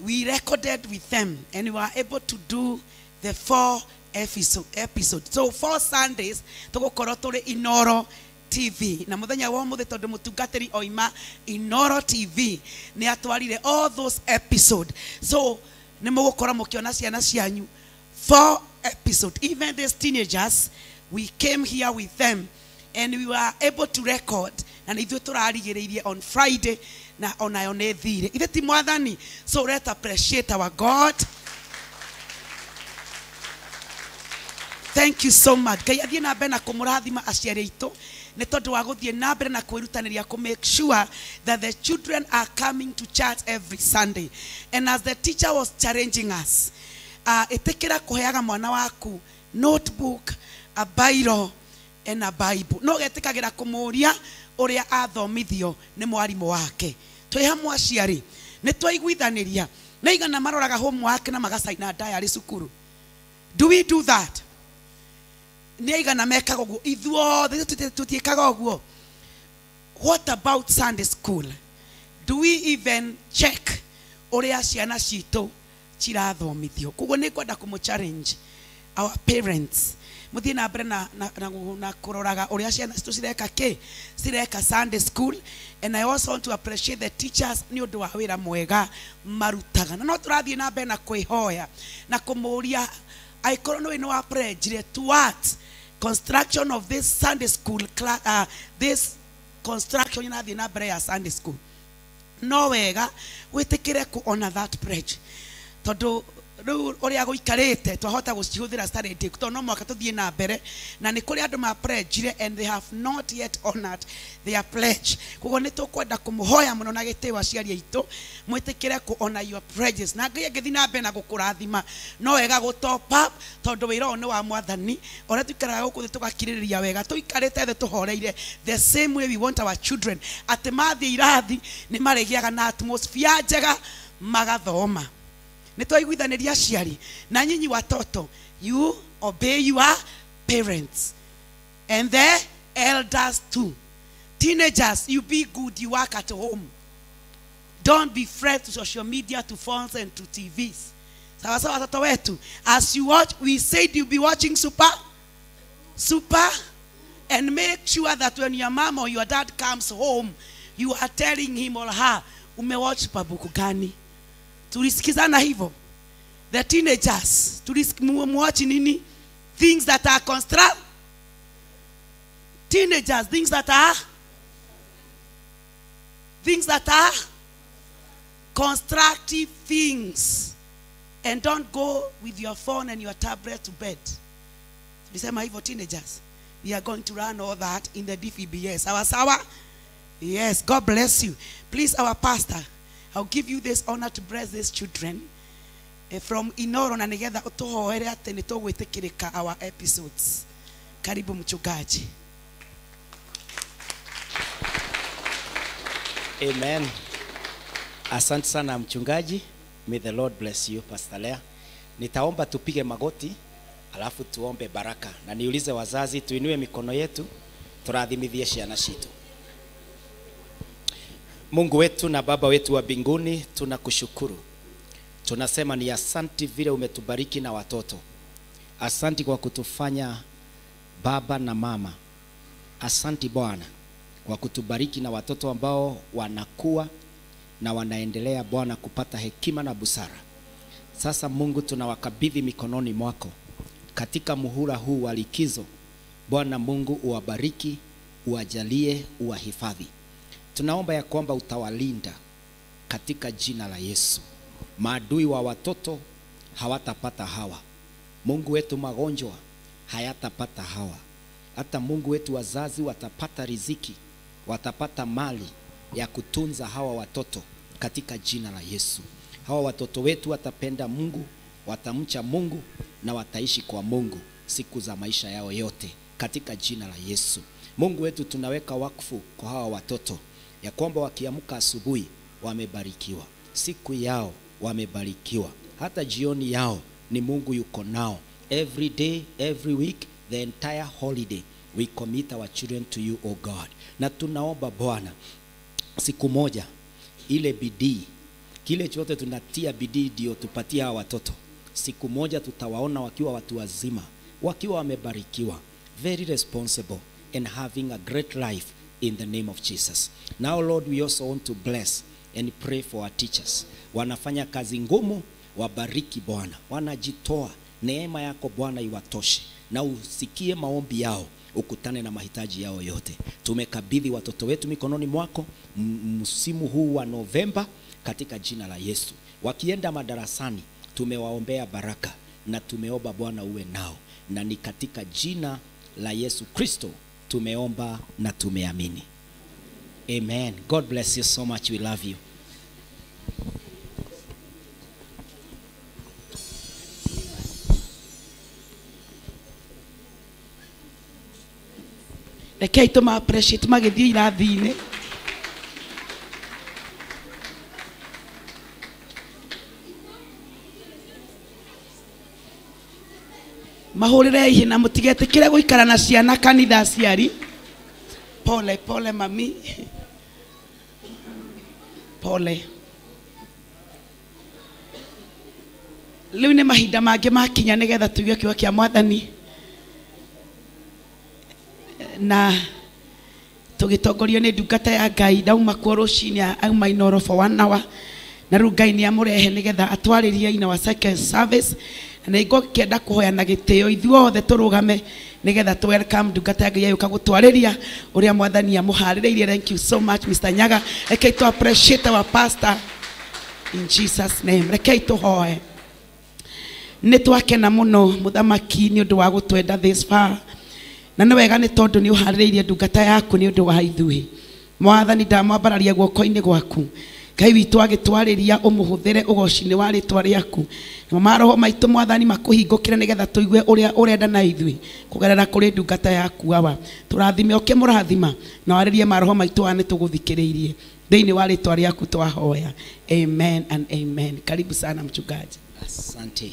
we recorded with them and we were able to do the 4 episode. So 4 Sundays tũgũkorwo tũrĩ Inoro TV. Na mũthenya wa ũmũthĩ tondũ mũtungatĩri oima Inoro TV nĩ atwarire all those episode. So nĩ mũgũkorwo mũkĩona ciana cianyu 4 episode. Even these teenagers, we came here with them and we were able to record. Na nĩ ithuĩ tũrarigĩrĩirie on Friday na onayo nĩ thire. Ithe ti Mwathani. So let's appreciate our God. Thank you so much. Ngai athiĩ na mbere na kũmũrathima aciari aitũ nĩ tondũ wa gũthiĩ na mbere na kwĩrutanĩria kũ make sure that the children are coming to church every Sunday. And as the teacher was challenging us, ĩtĩkĩra kũheaga mwana waku notebook, a Bible and a Bible. No getĩkagĩra kũmũria Ũrĩa athomithio nĩ mwarimũ wake. Twĩ hamwe aciari, nĩ twaiguithanĩria. Nĩ igana maroraga homework na magacaina diary cukuru. Do we do that? Nĩ aigana mekaga ũguo? Ithuothe tũtiĩkaga ũguo. What about Sunday school? Do we even check ũrĩa ciana citũ cirathomithio? Koguo nĩ ngwenda kũmũ challenge our parents, mũthiĩ na mbere na kũroraga ũrĩa ciana citũ cireka kĩ cireka Sunday school. And I also want to appreciate the teachers nĩ ũndũ wa wĩra mwega marutaga. Na no tũrathiĩ na mbere na kwĩhoya na kũmũria, angĩkorwo nĩ nĩ wa pledge towards construction of this Sunday school class, this construction ĩrathiĩ na mbere ya Sunday school, no wega wĩtĩkĩre ku honor that pledge, tondũ rĩu ũrĩa gũikarĩte twahota gũcihũthĩra citarĩ ndĩku, tondũ no mũhaka tũthiĩ na mbere, na nĩ kũrĩ andũ ma pledgire and they have not yet honored their pledge. Koguo nĩ tũkwenda kũmũhoya mũno na gĩtĩo, aciari aitũ, mwĩtĩkĩre ku honor your pledges, na Ngai angĩthiĩ na mbere na gũkũrathima, no wega gũ top up, tondũ wĩra ũyũ nĩ wa Mwathani. Ũrĩa tũikaraga gũkũ thĩ tũgakirĩrĩria wega, tũikarĩte thĩ tũhoreire, the same way we want our children atĩ mathiĩ irathi nĩ marĩgĩaga na atmosphere njega magathoma. Nĩ twaiguithanĩria aciari? Na nyinyi watoto, you obey your parents and the elders too. Teenagers, you be good, you work at home. Don't be friends to social media, to phones and to TVs. Sawa sawa, watoto wetu? As you watch, we said you'll be watching super super, and make sure that when your mom or your dad comes home, you are telling him or her, umewatch Superbook gani? Tulisikizana hivyo? The teenagers, tulimwatch nini? Things that are construct. Teenagers, things that are constructive things, and don't go with your phone and your tablet to bed. Tulisema hivyo, teenagers? We are going to run all that in the DVBS. Sawa sawa? Yes. God bless you. Please, our pastor, I'll give you this honor to bless these children from Inoro, na nigetha utuhoere atĩ nĩ tũgwĩtĩkĩrĩka our episodes. Karibu, mchungaji. Amen. Asante sana, mchungaji. May the Lord bless you, Pastor Lea. Nitaomba tupige magoti, alafu tuombe baraka. Na niulize wazazi tuinue mikono yetu, turathimithie ciana citu. Mungu wetu na Baba wetu wa mbinguni, tunakushukuru. Tunasema ni asanti vile umetubariki na watoto. Asanti kwa kutufanya baba na mama. Asanti Bwana kwa kutubariki na watoto ambao wanakuwa na wanaendelea, Bwana, kupata hekima na busara. Sasa Mungu, tunawakabidhi mikononi mwako katika muhula huu wa likizo. Bwana Mungu, uwabariki, uwajalie, uwahifadhi. Tunaomba ya kwamba utawalinda katika jina la Yesu. Maadui wa watoto hawatapata hawa. Mungu wetu, magonjwa hayatapata hawa. Hata Mungu wetu, wazazi watapata riziki, watapata mali ya kutunza hawa watoto katika jina la Yesu. Hawa watoto wetu watapenda Mungu, watamcha Mungu na wataishi kwa Mungu siku za maisha yao yote katika jina la Yesu. Mungu wetu, tunaweka wakfu kwa hawa watoto ya kwamba wakiamka asubuhi wamebarikiwa, siku yao wamebarikiwa, hata jioni yao ni Mungu yuko nao. Every day, every week, the entire holiday, we commit our children to you, O God. Na tunaomba Bwana, siku moja ile bidii, kile chote tunatia bidii ndio tupatie hawa watoto, siku moja tutawaona wakiwa watu wazima, wakiwa wamebarikiwa, very responsible and having a great life in the name of Jesus. Now Lord, we also want to bless and pray for our teachers. Wanafanya kazi ngumu, wabariki Bwana, wanajitoa. Neema yako Bwana iwatoshe na usikie maombi yao, ukutane na mahitaji yao yote. Tumekabidhi watoto wetu mikononi mwako msimu huu wa Novemba katika jina la Yesu. Wakienda madarasani, tumewaombea baraka na tumeomba Bwana uwe nao, na ni katika jina la Yesu Kristo tumeomba na tumeamini. Amen. God bless you so much. We love you. Rekei tũma appreciate magĩthiĩ irathi-inĩ. Mahũrĩre ihĩ na mũtigetĩkĩre gũikara na ciana kanitha aciari. Pole pole mami. Pole. Rĩu nĩ mahinda mangĩ makinya nĩgetha tuigue kiugo kĩa Mwathani na tũgĩtongorio nĩ ndungata ya Ngai. Ndauma kuo rũcinĩ auma Inooro for 1 hour na rĩu Ngai nĩ amũrehe nĩgetha atwarĩrie in our second service. Na nĩngũkĩenda kũhoya na gĩtĩo ithuothe tũrũgame nĩgetha tũ welcome ndungata ya Ngai yũka gũtwarĩria ũrĩa Mwathani amũharĩrĩirie. Thank you so much Mr. Nyaga. Rekei tũ appreciate our pastor in Jesus name. Rekei tũhoe. Nĩ twakena mũno mũthamaki nĩ ũndũ wa gũtwenda this far, na nĩ wega nĩ tondũ nĩ ũharĩrĩirie ndungata yaku nĩ ũndũ wa ithuĩ. Mwathani ndamwambararia guoko-inĩ gwaku. Ngai witũ agĩtwarĩria ũmũhũthĩre ũgoci-inĩ wa rĩtwa rĩaku. Na maroho maitũ Mwathani makũhingũkĩre nĩgetha tũigue ũrĩa ũrenda na ithuĩ kũgerera kũrĩ ndungata yaku awa. Tũrathime ũkĩmũrathima na warĩrie maroho maitũ aya nĩ tũgũthikĩrĩirie. Thĩinĩ wa rĩtwa rĩaku twahoya. Amen and amen. Karibu sana mchungaji. Asante.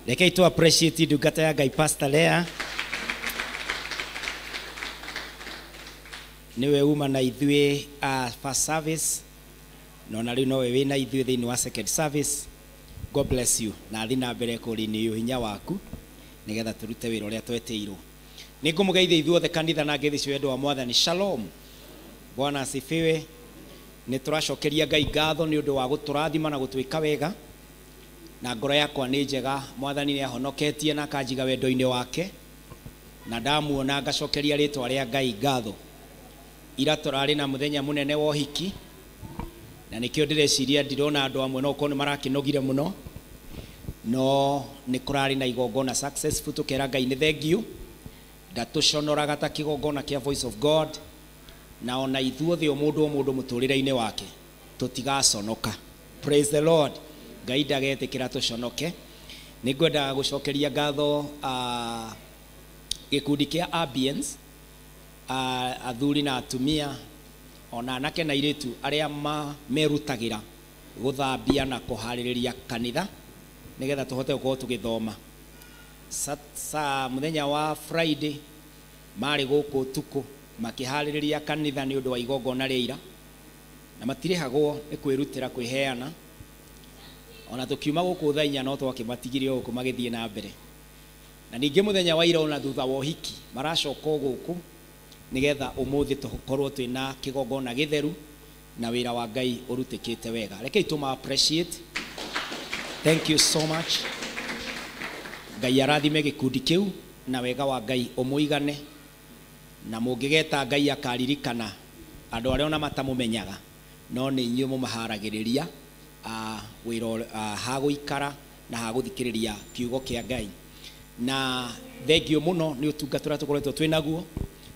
Rekei tu appreciate ndungata ya Ngai Pastor Lea. Niwe uma na ithuĩ first service na ona rĩu nowe wĩna ithuĩ thĩinĩ wa second service. God bless you na thiĩ na mbere kũriniũ hinya waku nĩgetha tũrute wĩra ũrĩa twetĩirwo. Nĩngũmũgeithia ithuothe kanitha na ngeithi cia wendo wa Mwathani. Shalom. Bwana asifiwe. Nĩ tũracokeria Ngai ngatho nĩ ũndũ wa gũtũrathima na gũtwĩka wega, na ngoro yakwa nĩ njega. Mwathani nĩ ahonoketie na akanjiga wendo-inĩ wake, na ndamuona ngacokeria rĩtwa rĩa Ngai ngatho. Ira tũrarĩ na mũthenya mũnene wa ũhiki, na nĩkĩo ndĩreciria ndirona andũ amwe no ũkorwo nĩ marakĩnogire mũno, no nĩ kũrarĩ na igongona successful. Tũkera Ngai nĩ thengiũ, ndatũconoraga ta kĩgongona kĩa Voice of God, na ona ithuothe o mũndũ o mũndũ mũtũrĩre-inĩ wake tũtigaconoka. Praise the Lord. Ngai ndagetĩkĩra tũconoke. Nĩngwenda gũcokeria ngatho gĩkundi kĩa Ambience, athuri na atumia ona anake na airĩtu arĩa merutagĩra gũthambia na kũharĩrĩria kanitha nĩgetha tũhote gũkorwo tũgĩthoma. Sa mũthenya wa Friday marĩ gũkũ ũtukũ makĩharĩrĩria kanitha nĩ ũndũ wa igongona rĩa ira, na matirĩhagwo nĩ kwĩrutĩra kwĩheana. Ona tũkiuma gũkũ thaa inya no twakĩmatigire gũkũ magĩthiĩ na mbere. Na ningĩ mũthenya wa ira ona thutha wa ũhiki maracoka o gũkũ nĩgetha ũmũthĩ tũkorwo twĩna kĩgongona gĩtheru na wĩra wa Ngai ũrutĩkĩte wega. Rekei tũma appreciate. Thank you so much. Ngai arathime gĩkundi kĩu na wega wa Ngai ũmũigane, na mũngĩgeta Ngai akaririkana andũ arĩa ona matamũmenyaga, no nĩ inyuĩ mũmaharagĩrĩria wĩra ha gũikara na ha gũthikĩrĩria kiugo kĩa Ngai. Na thengio mũno nĩ ũtungata ũrĩa tũkoretwo twĩ naguo,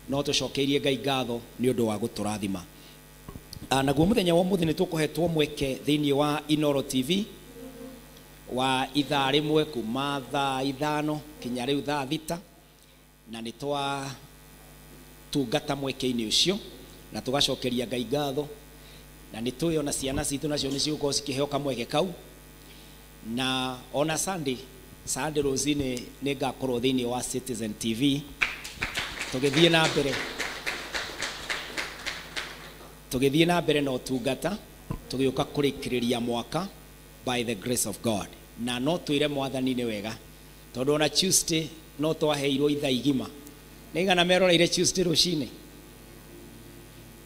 no tũcokeirie Ngai ngatho nĩ ũndũ wa gũtũrathima. Naguo mũthenya wa ũmũthĩ nĩ tũkũhetwo mweke thĩinĩ wa Inooro TV wa ithaa rĩmwe kuma thaa 5 kinya rĩu thaa 6, na nĩ twatungata mweke-inĩ ũcio na tũgacokeria Ngai ngatho, na nĩ tũĩ ona ciana citũ nacio nĩ cigũkorwo cikĩheo kamweke kau. Na ona Sunday rũcinĩ nĩ ngakorwo thĩinĩ wa Citizen TV tũgĩthiĩ na mbere na ũtungata tũgĩũka kũrĩkĩrĩria mwaka by the grace of God. Na no twĩre Mwathani nĩ wega, tondũ ona Tuesday no twaheirwo ithaa igima. Nĩ igana meroreire Tuesday rũcinĩ?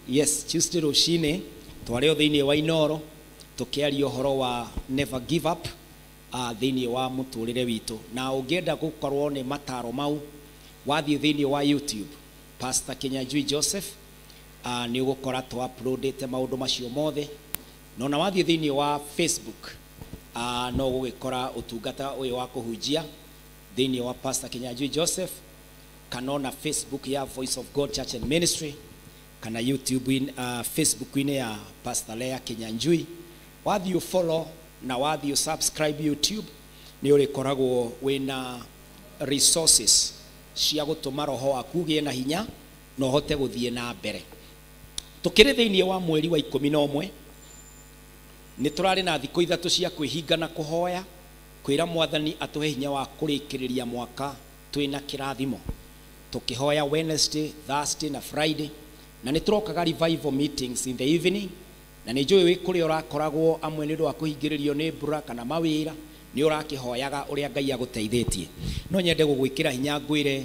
Yes, Tuesday rũcinĩ twarĩ o thĩinĩ wa Inooro tũkĩaria ũhoro wa never give up thĩinĩ wa mũtũrĩre witũ. Na ũngĩenda gũkorwo nĩ mataro mau, wathiĩ thĩinĩ wa YouTube Pastor Kinyanjui Joseph, nĩ ũgũkora tũ uploadĩte maũndũ macio mothe. Na ona wathiĩ thĩinĩ wa Facebook, no ũgũgĩkora ũtungata ũyũ wa kũhunjia thĩinĩ wa Pastor Kinyanjui Joseph, kana ona Facebook ya Voice of God Church and Ministry, kana YouTube Facebook-inĩ ya Pastor Lea Kinyanjui. Wathiĩ follow na wathiĩ subscribe YouTube, nĩ ũrĩkoragwo wĩna resources cia gũtũma roho waku ũgĩe na hinya na ũhote gũthiĩ na mbere. Tũkĩrĩ thĩinĩ wa mweri wa 11 nĩ tũrarĩ na thikũ ithatũ cia kwĩhinga na kũhoya kwĩra mwathani atũhe hinya wa kũrĩkĩrĩria mwaka twĩna kĩrathimo. Tũkĩhoya Wednesday, Thursday na Friday, na nĩ tũrokaga revival meetings in the evening, na nĩ njũĩ wĩ kũrĩa ũrakoragwo amwe nĩ ũndũ wa kũhingĩrĩrio nĩ mbura kana mawĩra nĩ ũrakĩhoyaga ũrĩa Ngai agũteithĩtie. No nyende gũgwĩkĩra hinya ngwĩre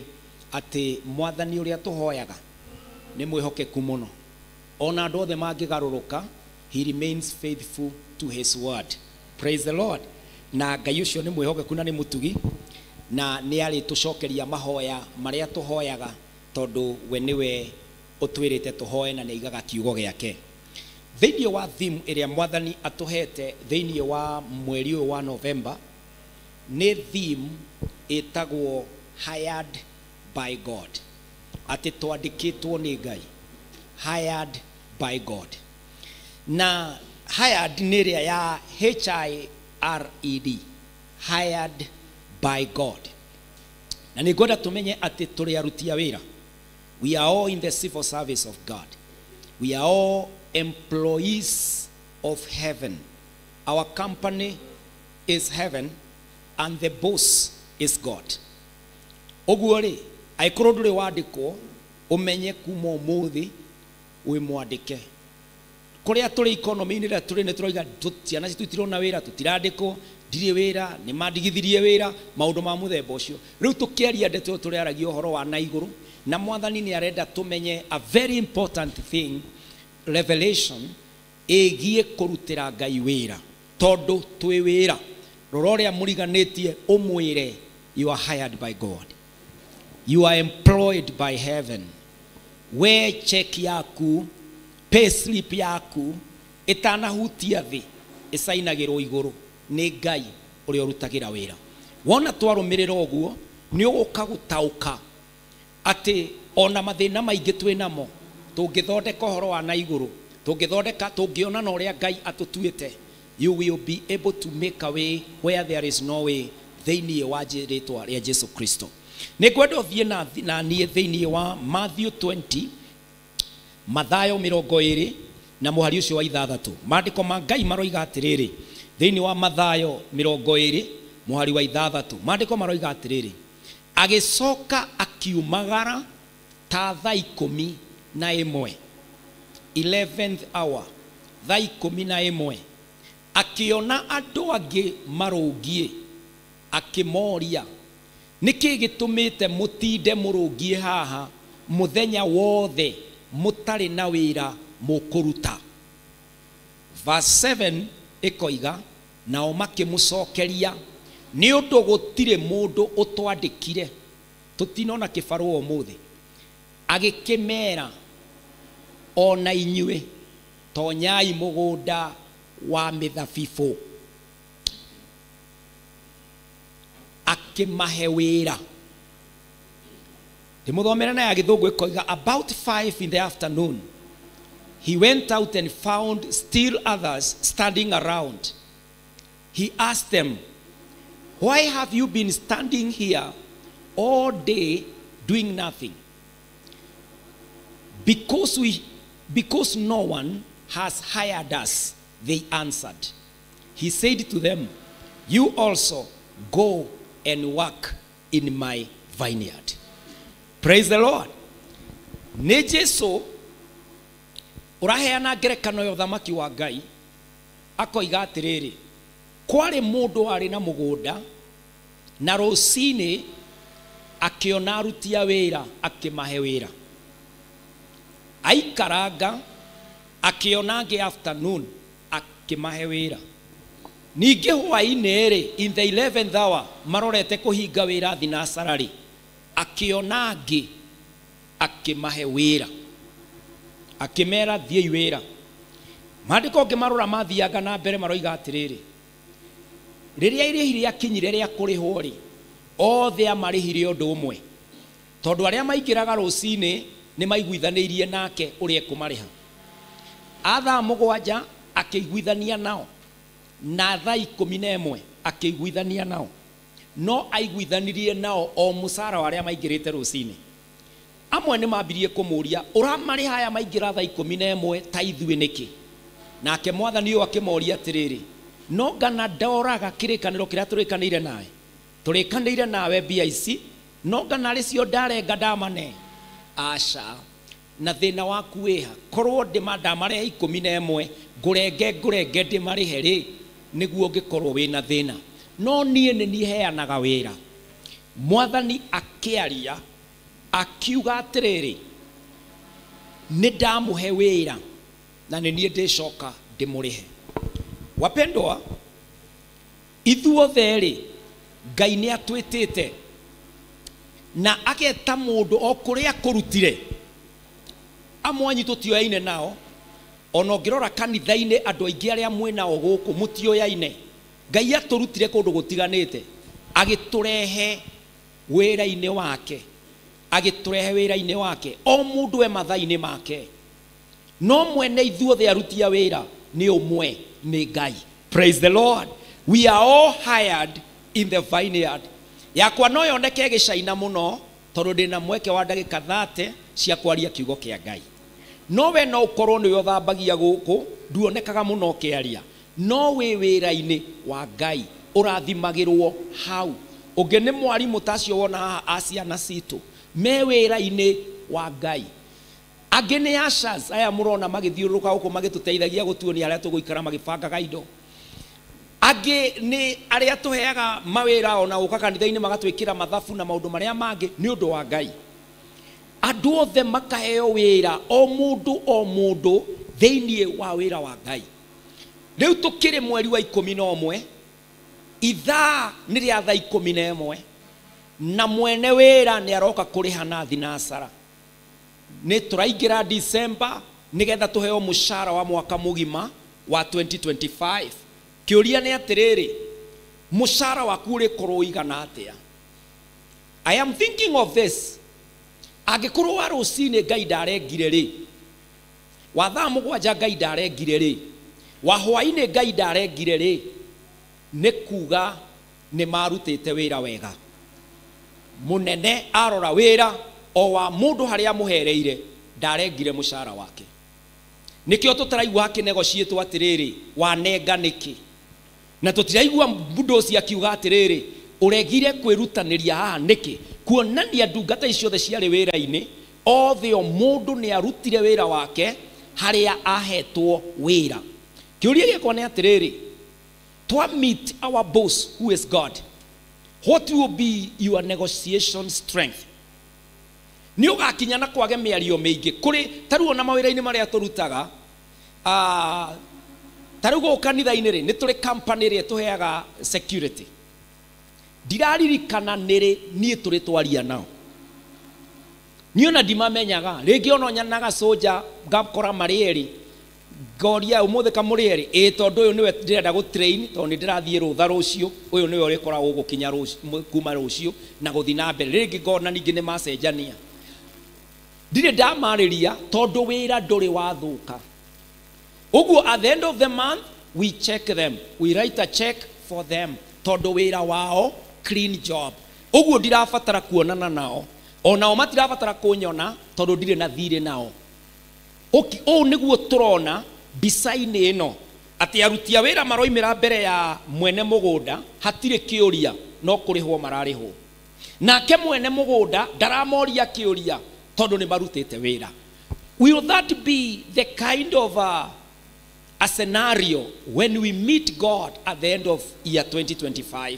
atĩ mwathani ũrĩa tũhoyaga nĩ mwĩhokeku mũno. Ona andũ othe mangĩgarũrũka, he remains faithful to his word. Praise the Lord. Na Ngai ũcio nĩ mwĩhokeku na nĩ mũtugi, na nĩ arĩtũcokeria mahoya marĩa tũhoyaga tondũ we nĩwe ũtwĩrĩte tũhoe na nĩ aigaga kiugo gĩake. Thĩinĩ wa theme ĩrĩa mwathani atũhete thĩinĩ wa mweri ũyũ wa November nĩ theme ĩtagwo Hired by God, atĩ twandĩkĩtwo nĩ Ngai. Hired by God. Na hired nĩ ĩrĩa ya HIRED, hired by God. Na nĩ ngwenda tũmenye atĩ tũrĩ aruti a wĩra. We are all in the civil service of God. We are all employees of heaven. Our company is heaven and the boss is God. Ũguo rĩ, angĩkorwo ndũrĩ wandĩkwo, ũmenye kuma ũmũthĩ wĩ mwandĩke. Kũrĩa tũrĩ economy-inĩ ĩrĩa tũrĩ nĩ tũroiga ciana citũ itirona wĩra, tũtirandĩkwo, ndirĩ wĩra, nĩ mandigithirie wĩra, maũndũ ma mũthemba ũcio. Rĩu tũkĩaria ndeto ĩyo tũrĩaragia ũhoro wa na igũrũ, na mwathani nĩ arenda tũmenye a very important thing, revelation ĩgiĩ kũrutĩra Ngai wĩra. Tondũ twĩ wĩra. Rora ũrĩa mũriganĩtie ũmwĩre you are hired by God. You are employed by heaven. We check yaku, pay slip yaku, ĩtanahutia thĩ, ĩcainagĩrwo igũrũ nĩ Ngai ũrĩa ũrutagĩra wĩra. Wona twarũmĩrĩra ũguo, nĩ ũgũka gũtaũka atĩ ona mathĩna maingĩ twĩ namo, tũngĩthondeka ũhoro wa na igũrũ, tũngĩthondeka, tũngĩona na ũrĩa Ngai atũtuĩte, you will be able to make a way where there is no way thĩinĩ wa rĩĩtwa rĩa Jesu Kristo. Nĩ ngwenda ũthiĩ na niĩ thĩinĩ wa Matthew 20, Mathayo 20 na mũhari ũcio wa 6. Maandĩko ma Ngai maroiga atĩrĩrĩ, thĩinĩ wa Mathayo 20 mũhari wa 6, maandĩko maroiga atĩrĩrĩ, agĩcoka akiumagara ta thaa 11, 11th hour, thaa 11, akĩona andũ angĩ marũngiĩ, akĩmoria, nĩkĩ gĩtũmĩte mũtinde mũrũngiĩ haha mũthenya wothe mũtarĩ na wĩra mũkũruta? Verse 7 ĩkoiga, nao makĩmũcokeria, nĩ ũndũ gũtirĩ mũndũ ũtwandĩkire, tũtinona kĩbarũa ũmũthĩ. Agĩkĩmera, ona inyuĩ tonyai mũgũnda wa mĩthabibũ. Akĩmahe wĩra. Ndĩmũthomere na ya gĩthũngũ ĩkoiga, about 5 in the afternoon he went out and found still others standing around. He asked them, why have you been standing here all day doing nothing? Because no one has hired us, they answered. He said to them, you also go and work in my vineyard. Praise the Lord. Nĩ Jesu ũraheana ngerekano ya ũthamaki wa Ngai, akoiga atĩrĩrĩ, kwarĩ mũndũ warĩ na mũgũnda, na rũcinĩ akĩona aruti a wĩra akĩmahe wĩra. Aikaranga akĩona angĩ afternoon akĩmahe wĩra. Ningĩ hwaĩ-inĩ rĩ, in the 11th hour marorete kũhinga wĩra thinacara rĩ, akĩona angĩ akĩmahe wĩra. Akĩmera thiĩi wĩra. Maandĩko ngĩmarora mathianga na mbere maroiga atĩrĩrĩ, rĩrĩa irĩhi rĩakinyire rĩa kũrĩhwo rĩ, othe amarĩhire ũndũ ũmwe, tondũ arĩa maingĩraga rũcinĩ nĩ maiguithanĩirie nake ũrĩa ekũmarĩha. A thaa 7 akĩiguithania nao, na thaa 11 akĩiguithania nao. No aiguithanirie nao o mũcara wa arĩa maingĩrĩte rũcinĩ. Amwe nĩ mambirie kũmũria ũramarĩha aya maingĩra thaa 11 ta ithuĩ nĩkĩ? Nake mwathani ũyũ akĩmoria atĩrĩrĩ, no ngana ndoraga kĩrĩkanĩro kĩrĩa tũrĩkanĩire nawe, tũrĩkanĩire nawe mbia ici, no ngana arĩ cio ndarenga ndamane? Aca. Na thĩna waku wĩha? Korwo ndamarehe 11 ngũrenge ngũrenge ndĩmarĩhe rĩ, nĩguo ũngĩkorwo wĩna thĩna. No niĩ nĩ niĩ heanaga wĩra. Mwathani akĩaria akiuga atĩrĩrĩ, nĩ ndamũhe wĩra na nĩ niĩ ndĩcoka ndĩmũrĩhe. Wapendwa, ithuothe rĩ, Ngai nĩ atwĩtĩte na ageta mũndũ o kũrĩa kũrutire. Amwe anyu tũtioyaine nao, ona ũngĩrora kanitha-inĩ andũ aingĩ arĩa mwĩ nao gũkũ mũtioyaine. Ngai atũrutire kũndũ gũtiganĩte, agĩtũrehe wĩra-inĩ wake, agĩtũrehe wĩra-inĩ wake, o mũndũ e mathaa-inĩ make. No mwene ithuothe aruti a wĩra nĩ ũmwe, nĩ Ngai. Praise the Lord. We are all hired in the vineyard. Yakwa no yoneke gĩcaina mũno tondũ ndĩna mweke wa ndagĩka 30 cia kwaria kiugo kĩa Ngai. No we no ũkorwo nĩwe ũthambagia gũkũ, nduonekaga mũno ũkĩaria, no wĩ wĩra-inĩ wa Ngai ũrathimagĩrwo hau. Ũngĩ nĩ mwarimũ ta acio wona haha a ciana citũ, me wĩra-inĩ wa Ngai. Angĩ nĩ ushers aya mũrona magĩthiũrũrũka gũkũ magĩtũteithagia gũtuonia harĩa tũgũikara magĩbangaga indo. Angĩ nĩ arĩa tũheaga mawĩra ona gũka kanitha-inĩ magatwĩkĩra mathabu na maũndũ marĩa mangĩ nĩ ũndũ wa Ngai. Andũ othe makaheo wĩra, o mũndũ o mũndũ thĩinĩ wa wĩra wa Ngai. Rĩu tũkĩrĩ mweri wa 11, ithaa nĩ rĩa thaa 11, na mwene wĩra nĩ aroka kũrĩha na thinacara. Nĩ tũraingĩra December nĩgetha tũheo mũcara wa mwaka mũgima wa 2025. Kĩũria nĩ atĩrĩrĩ, mũcara waku ũrĩkorwo ũigana atĩa? I am thinking of this. Angĩkorwo wa rũcinĩ Ngai ndarengire rĩ, wa thaa 7 Ngai ndarengire rĩ, wa hwaĩ-inĩ Ngai ndarengire rĩ, nĩ kuga nĩ marutĩte wĩra wega. Mũnene arora wĩra o wa mũndũ harĩa amũhereire, ndarengire mũcara wake. Nĩkĩo tũtaraigua akĩnegotiate atĩrĩrĩ, wanenga nĩkĩ? Na tũtiraigua mũndũ ũcio akiuga atĩrĩrĩ, ũregire kwĩrutanĩria haha nĩkĩ? Kuonania ndungata icio ciothe ciarĩ wĩra-inĩ, othe o mũndũ nĩ arutire wĩra wake harĩa ahetwo wĩra. Kĩũria gĩakwa nĩ atĩrĩrĩ, twa meet our boss who is God, what will be your negotiation strength? Nĩ ũgakinya na kwage mĩario mĩingĩ kũrĩ ta rĩu ona mawĩra-inĩ marĩa tũrutaga, ta rĩu gũkũ kanitha-inĩ rĩ, nĩ tũrĩ company ĩrĩa tũheaga security. Ndiraririkana nĩrĩ niĩ tũrĩ twaria nao. Niĩ ona ndimamenyaga, rĩngĩ ona nyonaga soldier ngakora marĩ erĩ, ngoria ũmũthĩ kamũrĩ erĩ, ĩĩ tondũ ũyũ nĩwe ndĩrenda gũ-train tondũ nĩ ndĩrathiĩ rũtha rũciũ, ũyũ nĩwe ũrĩkoragwo gũkinya kuma rũciũ na gũthiĩ na mbere. Rĩngĩ ngona ningĩ nĩ macenjania. Ndirĩ ndamarĩria tondũ wĩra ndũrĩ wathũka. Ũguo at the end of the month we check them, we write a check for them tondũ wĩra wao clean job. Ũguo ndirabatara kuonana nao, onao matirabatara kũnyona tondũ ndirĩ na thirĩ nao. Ũũ nĩguo tũrona mbica-inĩ ĩno atĩ aruti a wĩra maroimĩra mbere ya mwene mũgũnda, hatirĩ kĩũria, no kũrĩhwo mararĩhwo. Nake mwene mũgũnda ndaramoria kĩũria tondũ nĩ marutĩte wĩra. Will that be the kind of a scenario when we meet God at the end of year 2025?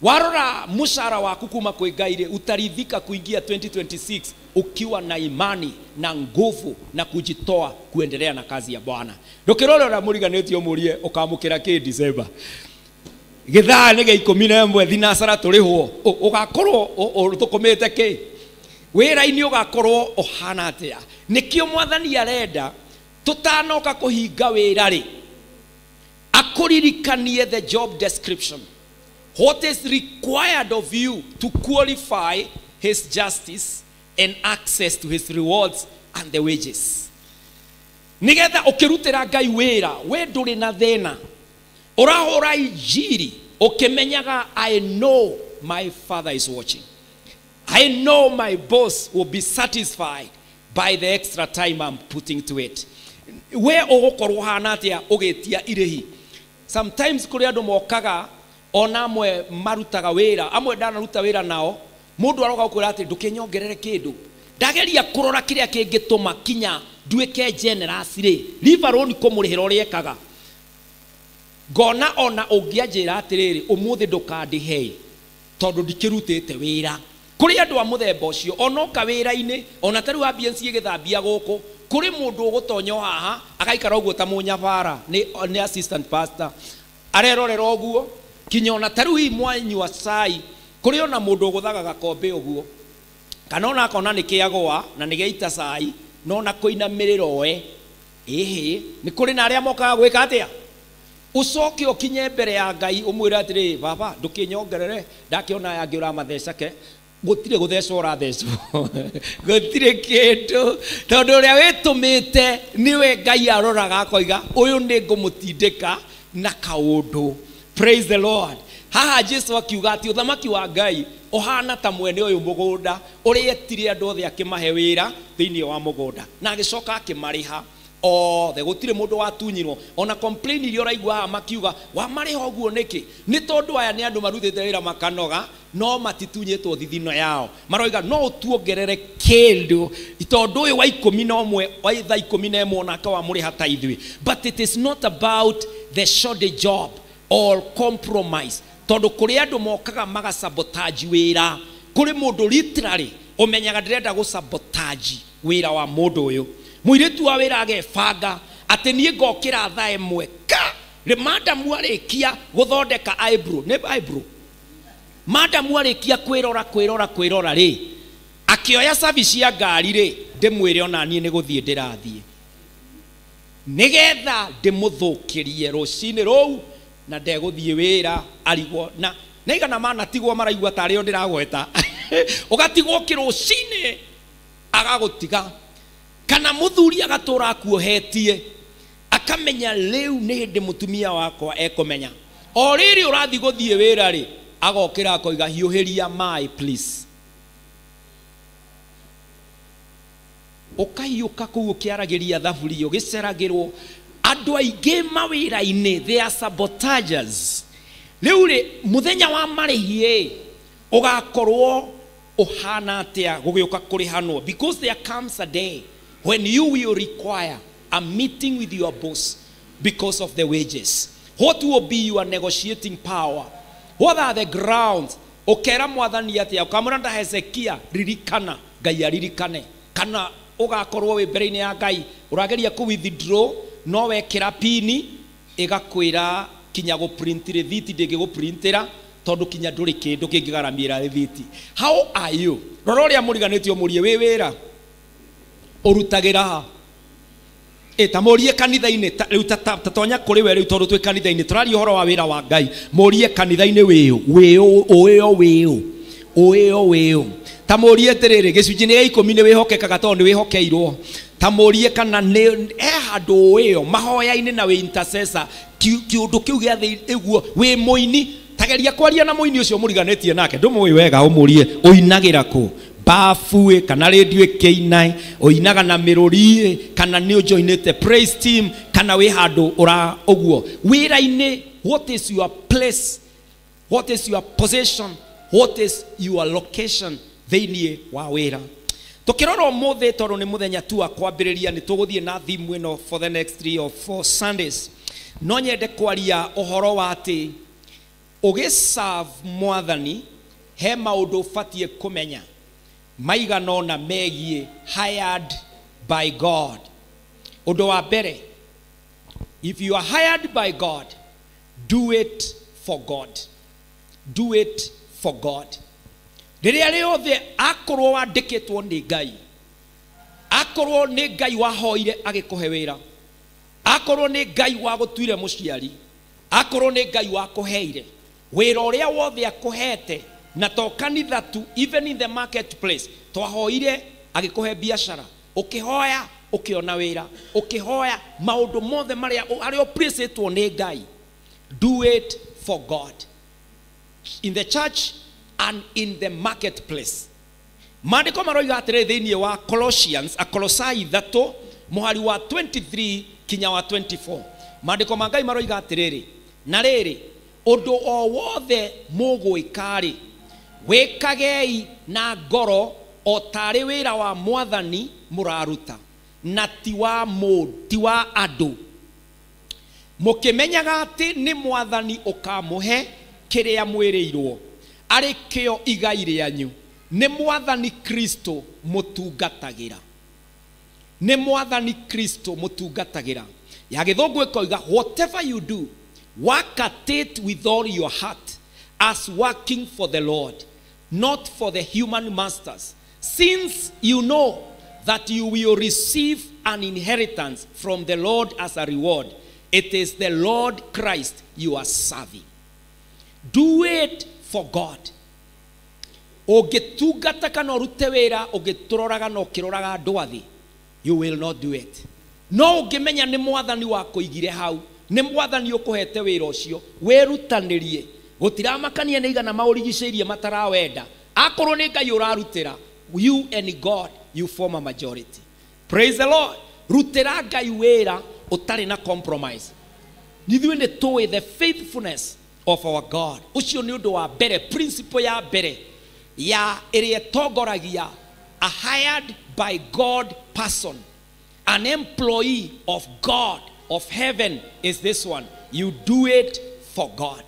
Warora mũcara waku kuma kwĩ Ngai rĩ, utaridhika kuingia 2026 ukiwa na imani na nguvu na kujitoa kuendelea na kazi ya Bwana. Ndũkĩrore ũrĩa mũriganĩtie ũmũrie ũkamũkĩra kĩ December. Gĩthaa nĩ gĩa 11 thinacara tũrĩhwo, ũgakorwo ũthũkũmĩte kĩ? Wĩra-inĩ ũgakorwo ũhana atĩa? Nĩkĩo mwathani arenda tũtanoka kũhinga wĩra rĩ, akũririkanie the job description. What is required of you to qualify his justice and access to his rewards and the wages. Nigetha ũkĩrutĩra Ngai wĩra, we ndũrĩ na thĩna. Ũrahũra injiri Ũkĩmenyaga I know my father is watching. I know my boss will be satisfied by the extra time I'm putting to it. We ũgũkorwo hana atĩa ũgĩtia irĩhi? Sometimes kũrĩ andũ mokaga ona amwe marutaga wĩra, amwe ndanaruta wĩra nao, mũndũ aroka gũkwĩra atĩ ndũkĩnyongerere kĩndũ. Ndageria kũrora kĩrĩa kĩngĩtũma kinya nduĩke generous rĩ, leave alone kũmũrĩhĩra ũrĩa ekaga. Ngona ona ũngĩanjĩra atĩrĩrĩ, ũmũthĩ ndũkandĩhe tondũ ndikĩrutĩte wĩra. Kũrĩ andũ a mũthemba ũcio onoka wĩra-inĩ, ona ta rĩu ambience ĩgĩthambia gũkũ, kũrĩ mũndũ ũgũtonya haha agaikara ũguo ta mũnyabara, nĩ assistant pastor, arerorera ũguo kinya ona ta rĩu hihi mwanyua cai, kũrĩ ona mũndũ ũgũthaga gakombe ũguo, kana ona akona nĩ kĩagũa na nĩ gĩaita cai, no na kũinamĩrĩra oe. Ĩhĩ, nĩ kũrĩ na arĩa mokaga gwĩka atĩa? Ũcoke ũkinye mbere ya Ngai ũmwĩre atĩrĩ, baba ndũkĩnyongerere, ndakĩona aya angĩ ũramathecake. Gũtirĩ gũthecwo ũrathecwo, gũtirĩ kĩndũ, tondũ ũrĩa wĩtũmĩte nĩwe Ngai aroraga akoiga ũyũ nĩ ngũmũtindĩka na kaũndũ. Praise the Lord. Haha Jesu akiuga atĩ ũthamaki wa Ngai ũhana ta mwene ũyũ mũgũnda ũrĩa etire andũ othe akĩmahe wĩra thĩinĩ wa mũgũnda, na agĩcoka akĩmarĩha othe, gũtirĩ mũndũ watunyirwo. Ona complain iria ũraigua haha makiuga wamarĩha ũguo nĩkĩ, nĩ tondũ aya nĩ andũ marutĩte wĩra makanoga no matitunyĩtwo thithino yao, maroiga no ũtuongerere kĩndũ tondũ ũyũ wa 11 wa thaa 11 onake wamũrĩha ta ithuĩ. But it is not about the shoddy job or compromise, tondũ kũrĩ andũ mokaga magasabotage wĩra. Kũrĩ mũndũ literally ũmenyaga ndĩrenda gũsabotage wĩra wa mũndũ ũyũ. Mũirĩtu wa wĩra agebanga atĩ niĩ ngokĩra thaa 1 ka rĩ, madamu arĩkia gũthondeka eyebrow, nĩ eyebrow, madamu arĩkia kwĩrora kwĩrora kwĩrora rĩ, akĩoya cabi cia ngari rĩ, ndĩmwĩre ona niĩ nĩ gũthiĩ ndĩrathiĩ, nĩgetha ndĩmũthũkĩrie rũcinĩ rũu na ndegũthiĩ wĩra arigwo na naigana manatigwo maraigua tarĩ o ndĩragweta. Ũgatigwo kĩrũcinĩ agagũtiga, kana mũthuri agatũra akuohetie akamenya rĩu nĩ hĩndĩ mũtumia wakwa ekũmenya. O rĩrĩ ũrathiĩ gũthiĩ wĩra rĩ, agokĩra akoiga hiũhĩria maĩ please. Ũkahiũka kũu ũkĩaragĩria thaburia ũgĩceragĩrwo. Andũ aingĩ mawĩra-inĩ they are sabotagers. Rĩu rĩ, mũthenya wa marĩhi ũgakorwo ũhana atĩa gũgĩũka kũrĩhanwo? Because there comes a day when you will require a meeting with your boss because of the wages. What will be your negotiating power? What are the grounds? Ũkera mwathani atĩa? Ũkamwĩra nda Hezekia, ririkana, Ngai aririkane. Kana ũgakorwo wĩ mbere-inĩ ya Ngai ũrageria kũ withdraw no wekĩra pini ĩgakwĩra kinya gũprint rĩthiti ndĩngĩgũprintĩra tondũ kinya ndũrĩ kĩndũ kĩngĩgaramĩra rĩthiti. How are you? Rora ũrĩa mũriganĩtie ũmũrie wĩ wĩra ũrutagĩra ha? Ta mũrie kanitha-inĩ, rĩu tatonya kũrĩ we rĩu tondũ twĩ kanitha-inĩ tũraria ũhoro wa wĩra wa Ngai. Mũrie kanitha-inĩ wĩũ wĩũ ũĩo wĩũ ũĩo wĩũ. Ta mũrie atĩrĩrĩ, gĩcunjĩ gĩa 10 nĩ wĩhokekaga tondũ nĩ wĩhokeirwo. Ta mũrie kana nĩ he handũ ũĩo mahoya-inĩ na wĩ intercessor, kĩũndũ kĩu gĩa thĩ ĩguo wĩ mũini. Tageria kwaria na mũini ũcio mũriganĩtie nake, ndũmũĩ wega, ũmũrie ũinagĩra kũ, bafu kana radio ĩkĩina, ũinaga na mĩrũri kana nĩ ũjoinĩte praise team kana wĩ handũ ũra ũguo wĩra-inĩ. What is your place? What is your position? What is your location thĩinĩ wa wĩra? Tũkĩrora ũmũthĩ tondũ nĩ mũthenya tu wa kwambĩrĩria, nĩ tũgũthiĩ na theme ĩno for the next 3 or 4 Sundays. No nyende kwaria ũhoro wa atĩ ũgĩserve mwathani he maũndũ ũbatiĩ kũmenya maigana ũna megiĩ hired by God. Ũndũ wa mbere, if you are hired by God, do it for God. Do it for God. Rĩrĩa rĩothe akorwo wandĩkĩtwo nĩ Ngai, akorwo nĩ Ngai wahoire agĩkũhe wĩra, akorwo nĩ Ngai wagũtuire mũciari, akorwo nĩ Ngai wakũheire wĩra ũrĩa wothe akũhete, na to kanitha tu, even in the marketplace, twahoire agĩkũhe biacara, ũkĩhoya ũkĩona wĩra, ũkĩhoya maũndũ mothe marĩa harĩa ũprĩcĩtwo nĩ Ngai, do it for God. In the church and in the marketplace. Maandĩko maroiga atĩrĩ thĩinĩ wa Colossians, Akolosai 3 mũhari wa 23 kinya wa 24. Maandĩko ma Ngai maroiga atĩrĩrĩ, na rĩrĩ, ũndũ o wothe mũgwĩka-rĩ, wĩkagei na ngoro o tarĩ wĩra wa Mwathani mũraruta, na ti wa mũndũ, ti wa andũ, mũkĩmenyaga atĩ nĩ Mwathani ũkamũhe kĩrĩa mwĩrĩirwo, arĩ kĩo igai rĩanyu. Nĩ Mwathani Kristo mũtungatagĩra. Nĩ Mwathani Kristo mũtungatagĩra. Ya Gĩthũngũ ĩkoiga, whatever you do, work at it with all your heart, as working for the Lord, not for the human masters, since you know that you will receive an inheritance from the Lord as a reward. It is the Lord Christ you are serving. Do it for God. Ũngĩtungata kana ũrute wĩra ũngĩtũroraga na ũkĩroraga andũ a thĩ, you will not do it. No ũngĩmenya nĩ Mwathani wakũigire hau, nĩ Mwathani ũkũhete wĩra ũcio, wĩrutanĩrie. Gũtiramakania nĩ igana maũrigicĩirie matarawenda. Akorwo nĩ Ngai ũrarutĩra, you and God, you form a majority. Praise the Lord. Rutĩra Ngai wĩra ũtarĩ na compromise. Ithuĩ nĩ tũĩ the faithfulness of our God. Ũcio nĩ ũndũ wa mbere, principle ya mbere ya ĩrĩa ĩtongoragia a hired by God person, an employee of God of heaven, is this one. You do it for God.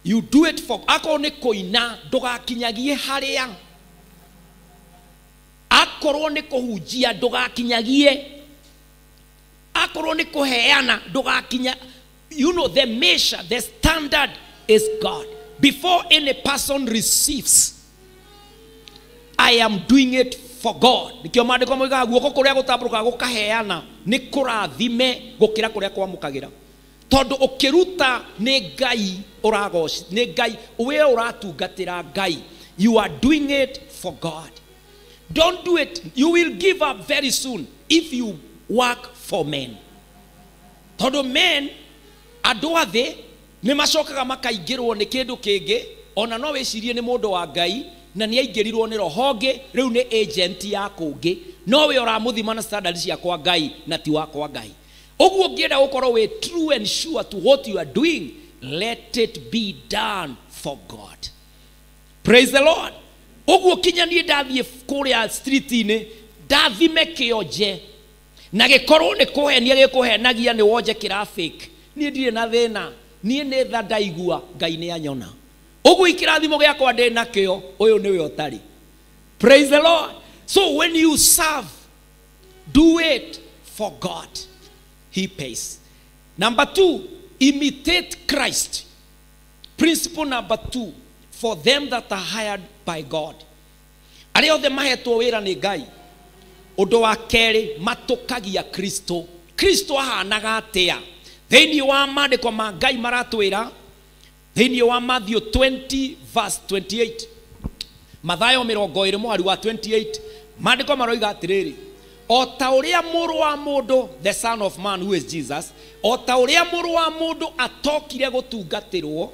You do it for. Akorwo nĩ kũina, ndũgakinyagie harĩa. Akorwo nĩ kũhunjia, ndũgakinyagie. Akorwo nĩ kũheana, ndũgakinya. You know, the measure, the standard is God. Before any person receives, I am doing it for God. Nikio maandĩko moigaga guoko kũrĩa gũtambũrũkaga gũkaheana nĩ kũrathime gũkĩra kũrĩa kwamũkagĩra. Tondũ ũkĩruta nĩ Ngai ũragoci, nĩ Ngai we ũratungatĩra Ngai. You are doing it for God. Don't do it. You will give up very soon if you work for men. Tondũ men, andũ a thĩ nĩ macokaga makaingĩrwo nĩ kĩndũ kĩngĩ, ona no wĩcirie nĩ mũndũ wa Ngai na nĩ aingĩrirwo nĩ roho ũngĩ, rĩu nĩ agent ya kũngĩ, no we ũramũthima na standard cia kwa Ngai na ti wa kwa Ngai. Ũguo ũngĩenda gũkorwo wĩ true and sure to what you are doing, let it be done for God. Praise the Lord. Ũguo kinya niĩ ndathiĩ kũrĩa street-inĩ, ndathime kĩonje na gĩkorwo nĩ kũhenia gĩkũhenagia nĩ wonje kĩra fake, niĩ ndirĩ na thĩna, niĩ nĩ tha ndaigua Ngai nĩ anyona. Ũguo ikĩrathimo gĩakwa ndĩ nakĩo, ũyũ nĩwe ũtarĩ. Praise the Lord. So when you serve, do it for God. He pays. Number 2, imitate Christ. Principle number 2, for them that are hired by God. Arĩa othe mahetwo wĩra nĩ Ngai, ũndũ wa kerĩ, matũkagia Kristo. Kristo ahanaga atĩa? Thĩinĩ wa maandĩko ma Ngai maratwĩra, thĩinĩ wa Matthew 20 verse 28, Mathayo 20 mũhari wa 28, maandĩko maroiga atĩrĩrĩ, o ta ũrĩa mũrũ wa mũndũ, the son of man who is Jesus, o ta ũrĩa mũrũ wa mũndũ atokire gũtungatĩrwo,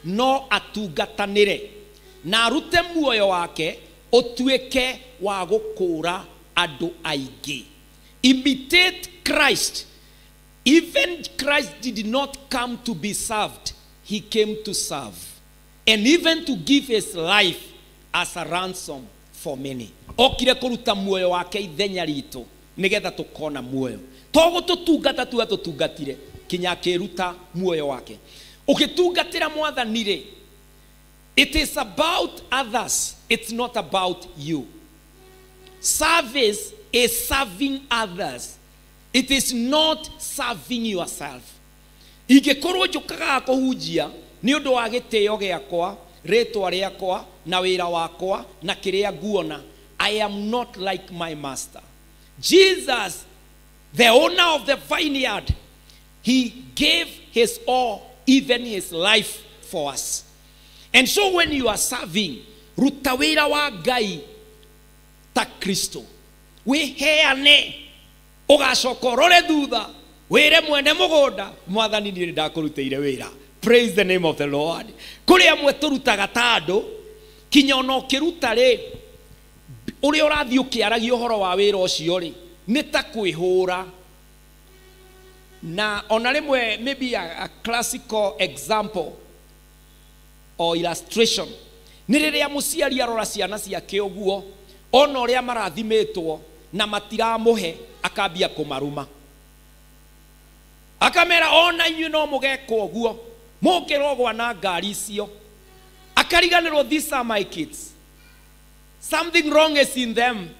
no atungatanĩre na arute muoyo wake ũtuĩke wa gũkũũra andũ aingĩ. Imitate Christ. Even Christ did not come to be served, he came to serve, and even to give his life as a ransom for many. Okire kũruta muoyo wake ithenya ritũ nĩgetha tũkona muoyo. To gũtũtungata tu atũtungatire, kinya akĩruta muoyo wake. Ũgĩtungatĩra Mwathani rĩ, it is about others, it's not about you. Service is serving others. It is not serving yourself. Ingĩkorwo njũkaga kũhunjia nĩ ũndũ wa gĩtĩo gĩakwa, rĩtwa rĩakwa, na wĩra wakwa, na kĩrĩa nguona, I am not like my master. Jesus, the owner of the vineyard, he gave his all, even his life for us. And so when you are serving, ruta wĩra wa Ngai ta Kristo. Wĩheane, ũgacoka ũrore thutha, wĩre mwene mũgũnda, Mwathani niĩ nĩndakũrutĩire wĩra. Praise the name of the Lord. Kũrĩ amwe tũrutaga ta andũ kinya ona ũkĩruta rĩ, ũrĩa ũrathiĩ ũkĩaragia ũhoro wa wĩra ũcio rĩ, nĩ ta kwĩhũra. Na ona rĩmwe maybe a classical example or illustration nĩ rĩrĩa mũciari arora ciana ciake ũguo, ona ũrĩa marathimĩtwo na matiramũhe, akambia kũmaruma, akamera ona inyuĩ no mũgeka ũguo, mũngĩrogwa na ngari icio. Akariganĩrwo, these are my kids, something wrong is in them.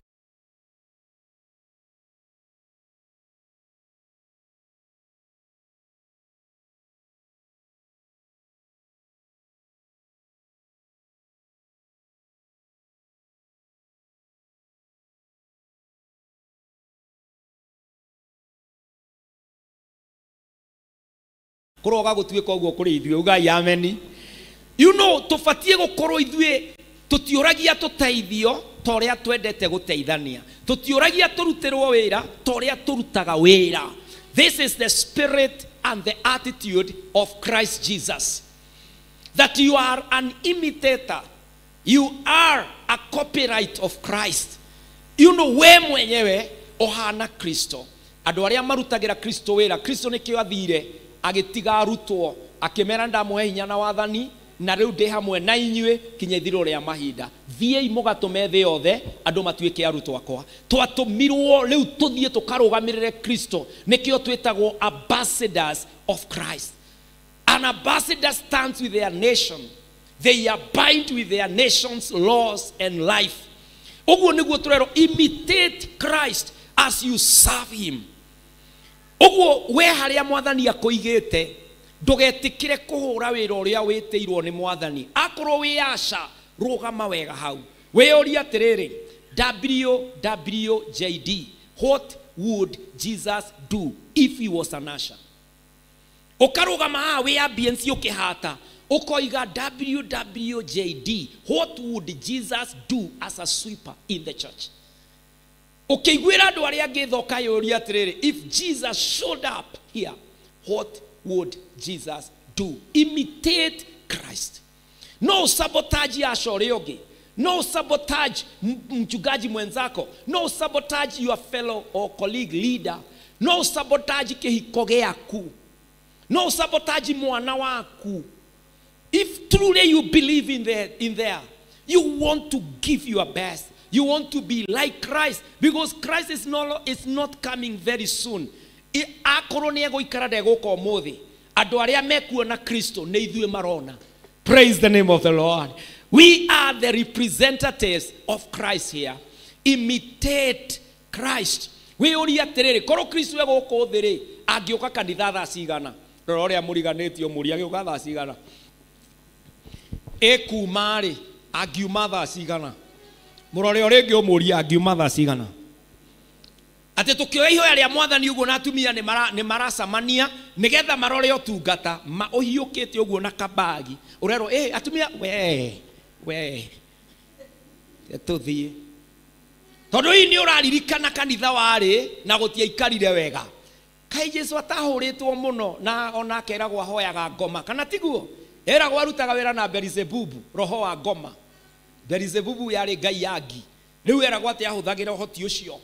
Kũroga gũtuĩka ũguo kũrĩ ithuĩ, ugai ameni. You know, tũbatiĩ gũkorwo ithuĩ tũtiũragia tũteithio ta ũrĩa twendete gũteithania, tũtiũragia tũrutĩrwo wĩra ta ũrĩa tũrutaga wĩra. This is the spirit and the attitude of Christ Jesus, that you are an imitator, you are a copyright of Christ. You know, we mwenyewe ũhana Kristo. Andũ arĩa marutagĩra Kristo wĩra, Kristo nĩkĩo athire agĩtiga arutwo akĩmera ndamũhe hinya na wathani, na rĩu ndĩ hamwe na inyuĩ kinya ithirĩro rĩa mahinda. Thiĩi mũgatũme thĩ yothe andũ matuĩke arutwo akwa. Twatũmirwo rĩu tũthiĩ tũkarũgamĩrĩre Kristo, nĩkĩo twĩtagwo ambassadors of Christ. An ambassador stands with their nation, they abide with their nation's laws and life. Ũguo nĩguo tũrerwo, imitate Christ as you serve him. Ũguo we harĩa mwathani akũigĩte, ndũgetĩkĩre kũhũra wĩra ũrĩa wĩtĩirwo nĩ mwathani. Akorwo wĩ aca, rũgama wega hau, wĩyũrie atĩrĩrĩ, WWJD, what would Jesus do if he was an usher? Ũkarũgama haha wĩ ambience ũkĩhata, ũkoiga WWJD, what would Jesus do as a sweeper in the church? Ũkĩiguĩra andũ arĩa angĩ tha, ũkayũria atĩrĩrĩ, if Jesus showed up here, what would Jesus do? Imitate Christ. No sabotage aca ũrĩa ũngĩ, no sabotage mchungaji mwenzako, no sabotage your fellow or colleague leader, no sabotage kĩhiko gĩaku, no sabotage mwana waku. If truly you believe in there, you want to give your best. You want to be like Christ, because Christ is not coming very soon. Akorwo nĩ egũikara ndegũka ũmũthĩ, andũ arĩa mekuona Kristo nĩ ithuĩ marona. Praise the name of the Lord. We are the representatives of Christ here. Imitate Christ. Wĩyũrie atĩrĩrĩ, korwo Kristo egũkũ thĩ rĩ, angĩũka kanitha thaa cigana? Rora ũrĩa mũriganĩtio mũria, agĩũka thaa cigana? Ĩkuma rĩ, angiuma thaa cigana? Mũrore ũrĩa ũngĩ ũmũrie, angiuma thaa cigana? Atĩ tũkĩoya ihoya rĩa mwathani ũguo na atumia nĩ maracamania nĩgetha marore ũtungata, ũhiũkĩte ũguo na kabagi, ũrerwo ĩ atumia we tũthiĩ, tondũ hihi nĩ ũraririkana kanitha warĩ na gũtiaikarire wega. Kaĩ Jesu atahũrĩtwo mũno na ona akeragwo ahoyaga ngoma, kana tiguo? Eragwo arutaga wĩra na Beelzebubu, roho wa ngoma. Beelzebubu yarĩ ngai ya ngi. Rĩu eragwo atĩ ahũthagĩra ũhoti ũcio.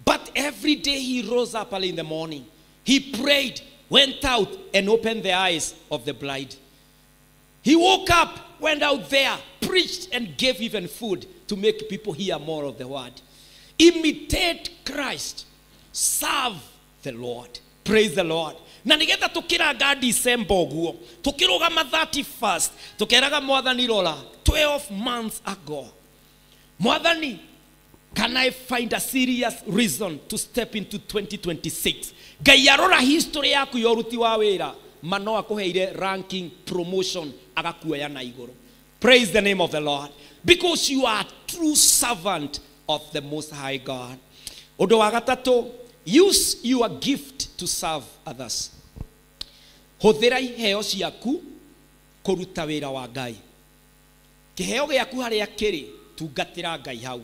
But every day he rose up early in the morning. He prayed, went out and opened the eyes of the blind. He woke up, went out there, preached and gave even food to make people hear more of the word. Imitate Christ. Serve the Lord. Praise the Lord. Na nigetha tukiranga December ũguo, tukirũgama 31st, tukeraga mwathani rora, 12 months ago. Mwathani, can I find a serious reason to step into 2026? Ngai arora history yaku ya ũruti wa wĩra, mano akũheire ranking, promotion, agakuoya na igũrũ. Praise the name of the Lord. Because you are a true servant of the Most High God. Ũndũ wa gatatũ, use your gift to serve others. Hũthĩra iheo ciaku kũruta wĩra wa Ngai. Kĩheo gĩaku harĩa kĩrĩ, tungatĩra Ngai hau.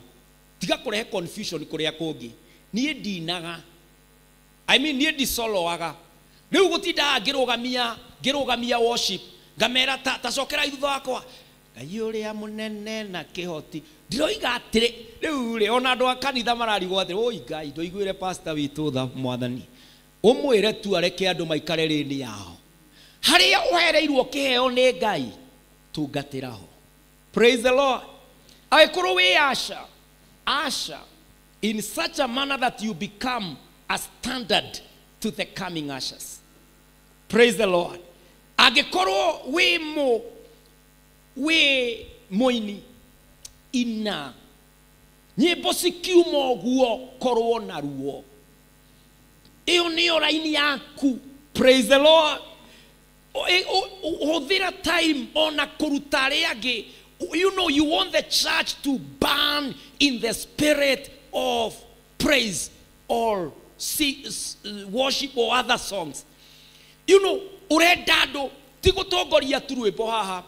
Tiga kũrehe confusion kũrĩa kũngĩ. Niĩ ndinaga. I mean, niĩ ndisoloaga. Rĩu gũtindaga ngĩrũgamia worship. Ngamera ta cokera thutha wakwa. Ngai ũrĩa mũnene na kĩhoti. Ndiroiga atĩrĩ rĩu rĩ ona andũ a kanitha mararigwo atĩrĩ oi Ngai ndoiguĩre pastor witũ tha mwathani. Ũmwĩre tu areke andũ maikare rĩni yao. Harĩa ũhereirwo kĩheo nĩ Ngai tungatĩra ho. Praise the Lord. Angĩkorwo wĩ usher, usher in such a manner that you become a standard to the coming ushers. Praise the Lord. Angĩkorwo wĩ mũini ina nyĩmbo cikiuma ũguo korwo na ruo. Ĩyo nĩyo raini yaku. Praise the Lord. Hũthĩra time ona kũruta arĩa angĩ. You know you want the church to burn in the spirit of praise or worship or other songs. You know, urenda andũ ti gũtongoria tu rwĩmbo haha.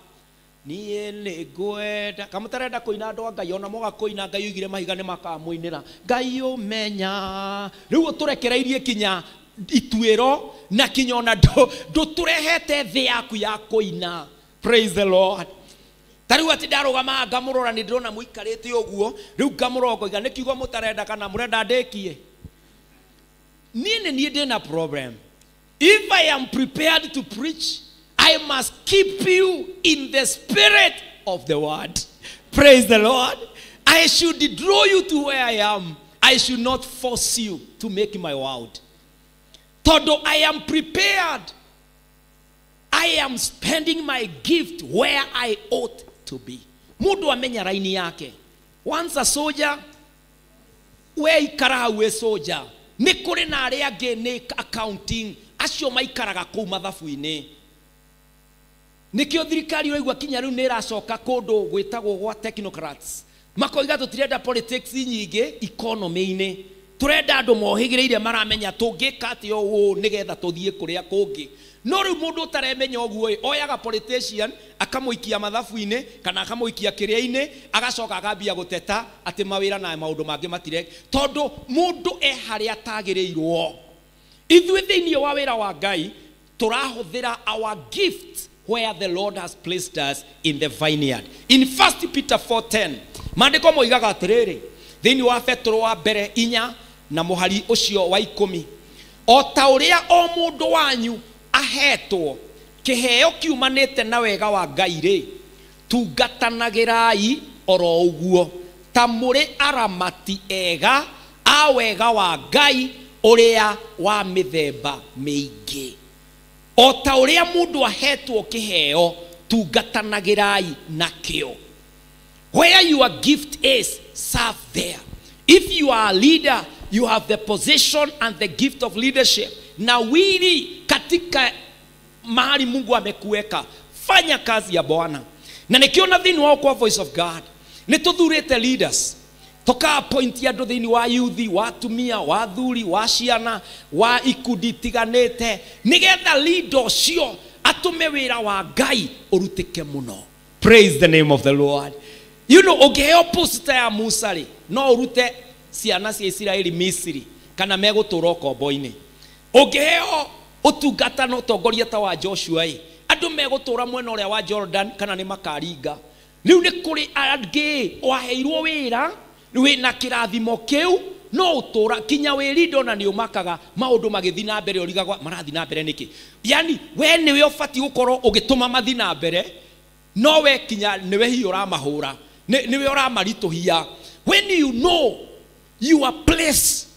Niĩ nĩ ngwenda kamũtarenda kũina andũ a Ngai ona moga kũina Ngai oigire mahiga nĩ makamũinĩra. Ngai ũmenya. Rĩu ũtũrekereirie kinya ituĩro na kinya ona ndũtũrehete thĩ yaku ya kũina. Praise the Lord. Ta rĩu atĩ ndarũgama ngamũrora nĩ ndĩrona mũikarĩte ũguo rĩu ngamũrora ngoiga nĩ kiugo mũtarenda kana mũrenda ndĩkie. Niĩ nĩ niĩ ndĩna problem. If I am prepared to preach, I must keep you in the spirit of the word. Praise the Lord. I should draw you to where I am. I should not force you to make my word. Todo, I am prepared. I am spending my gift where I ought to be. Mundu amenya raini yake. Once a soldier, we ikara we soldier. Nĩ kũrĩ na arĩa angĩ nĩ accounting acio maikaraga kũu mathabu-inĩ. Nĩkĩo thirikari ũraigua kinya rĩu nĩ ĩracoka kũndũ gwĩtagwo gwa technocrats. Makoiga tũtirenda politics nyingĩ economy-inĩ. Tũrenda andũ mohĩgĩrĩire maramenya tũngĩka atĩa ũũ nĩgetha tũthiĩ kũrĩa kũngĩ. No rĩu mũndũ ũtaremenya ũguo ĩ, oyaga politician akamũikia mathabu-inĩ kana akamũikia kĩrĩa-inĩ agacoka akambia gũteta atĩ mawĩra na maũndũ mangĩ matire tondũ mũndũ e harĩa atagĩrĩirwo. Ithuĩ thĩinĩ wa wĩra wa Ngai tũrahũthĩra our gift where the Lord has placed us in the vineyard. In 1 Peter 4:10 maandĩko moigaga atĩrĩrĩ thĩinĩ wa Petero wa mbere 4 na mũhari ũcio wa 10 o ta ũrĩa o mũndũ wanyu ahetwo kĩheo kiumanĩte na wega wa Ngai rĩ tungatanagĩrai oro ũguo ta mũrĩ aramati ega a wega wa Ngai ũrĩa wa mĩthemba mĩingĩ. O ta ũrĩa mũndũ ahetwo kĩheo tungatanagĩrai nakĩo. Where your gift is, serve there. If you are a leader, you have the position and the gift of leadership. Na wili katika mahali Mungu amekuweka, fanya kazi ya Bwana. Na nikiona thĩinĩ wa kwa Voice of God, nĩ tũthurĩte leaders. Toka appoint andũ thĩinĩ wa youth, wa atumia, wa athuri, wa ciana, wa ikundi itiganĩte, nĩgetha leader ũcio atũme wĩra wa Ngai ũrutĩke mũno. Praise the name of the Lord. You know, ũngĩheo post ya Musa rĩ, no ũrute ciana cia Isiraeli Misiri kana megũtũũra ũkombo-inĩ. Ũngĩheo ũtungata na ũtongoria ta wa Joshua ĩ, andũ megũtũũra mwena ũrĩa wa Jordan kana nĩ makaringa. Rĩu nĩ kũrĩ angĩ waheirwo wĩra wĩna kĩrathimo kĩu no ũtũũra kinya wĩrindo na nĩ ũmakaga maũndũ magĩthiĩ na mbere ũrigagwo marathiĩ na mbere nĩkĩ. Yani we nĩwe ũbatiĩ gũkorwo ũgĩtũma mathiĩ na mbere no we kinya nĩwe hihi ũramahũra nĩwe ũramaritũhia. When you know your place,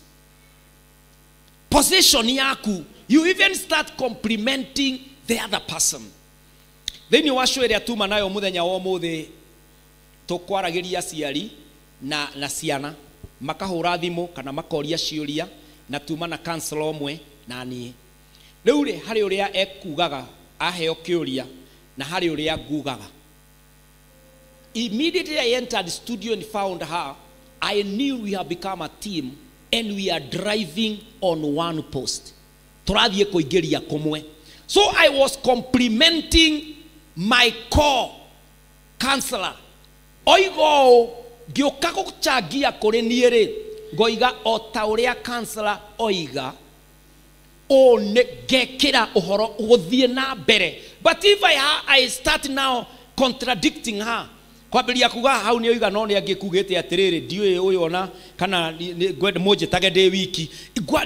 position yaku, you even start complimenting the other person. Thĩinĩ wa show ĩrĩa tuma nayo mũthenya wa ũmũthĩ tũkwaragĩria aciari na ciana makahũra thimũ kana makoria ciũria na tuma na counselor ũmwe na niĩ. Rĩu rĩ harĩ ũrĩa ekugaga aheo kĩũria na harĩ ũrĩa ngugaga. Immediately I entered the studio and found her, I knew we have become a team and we are driving on one post. Tũrathiĩ kũingĩria kũmwe. So I was complimenting my co-counselor. Oiga ũũ, ngĩũka gũchangia kũrĩ niĩ rĩ, ngoiga o ta ũrĩa counselor oiga, ũũ nĩ ngekĩra ũhoro gũthiĩ na mbere. But if I start now contradicting her, kwambĩrĩria kuga hau nĩ oiga no nĩ angĩkugĩte atĩrĩrĩ ndiũĩ ũyũ ona kana ngwenda mũnjĩtage ndĩ wiki,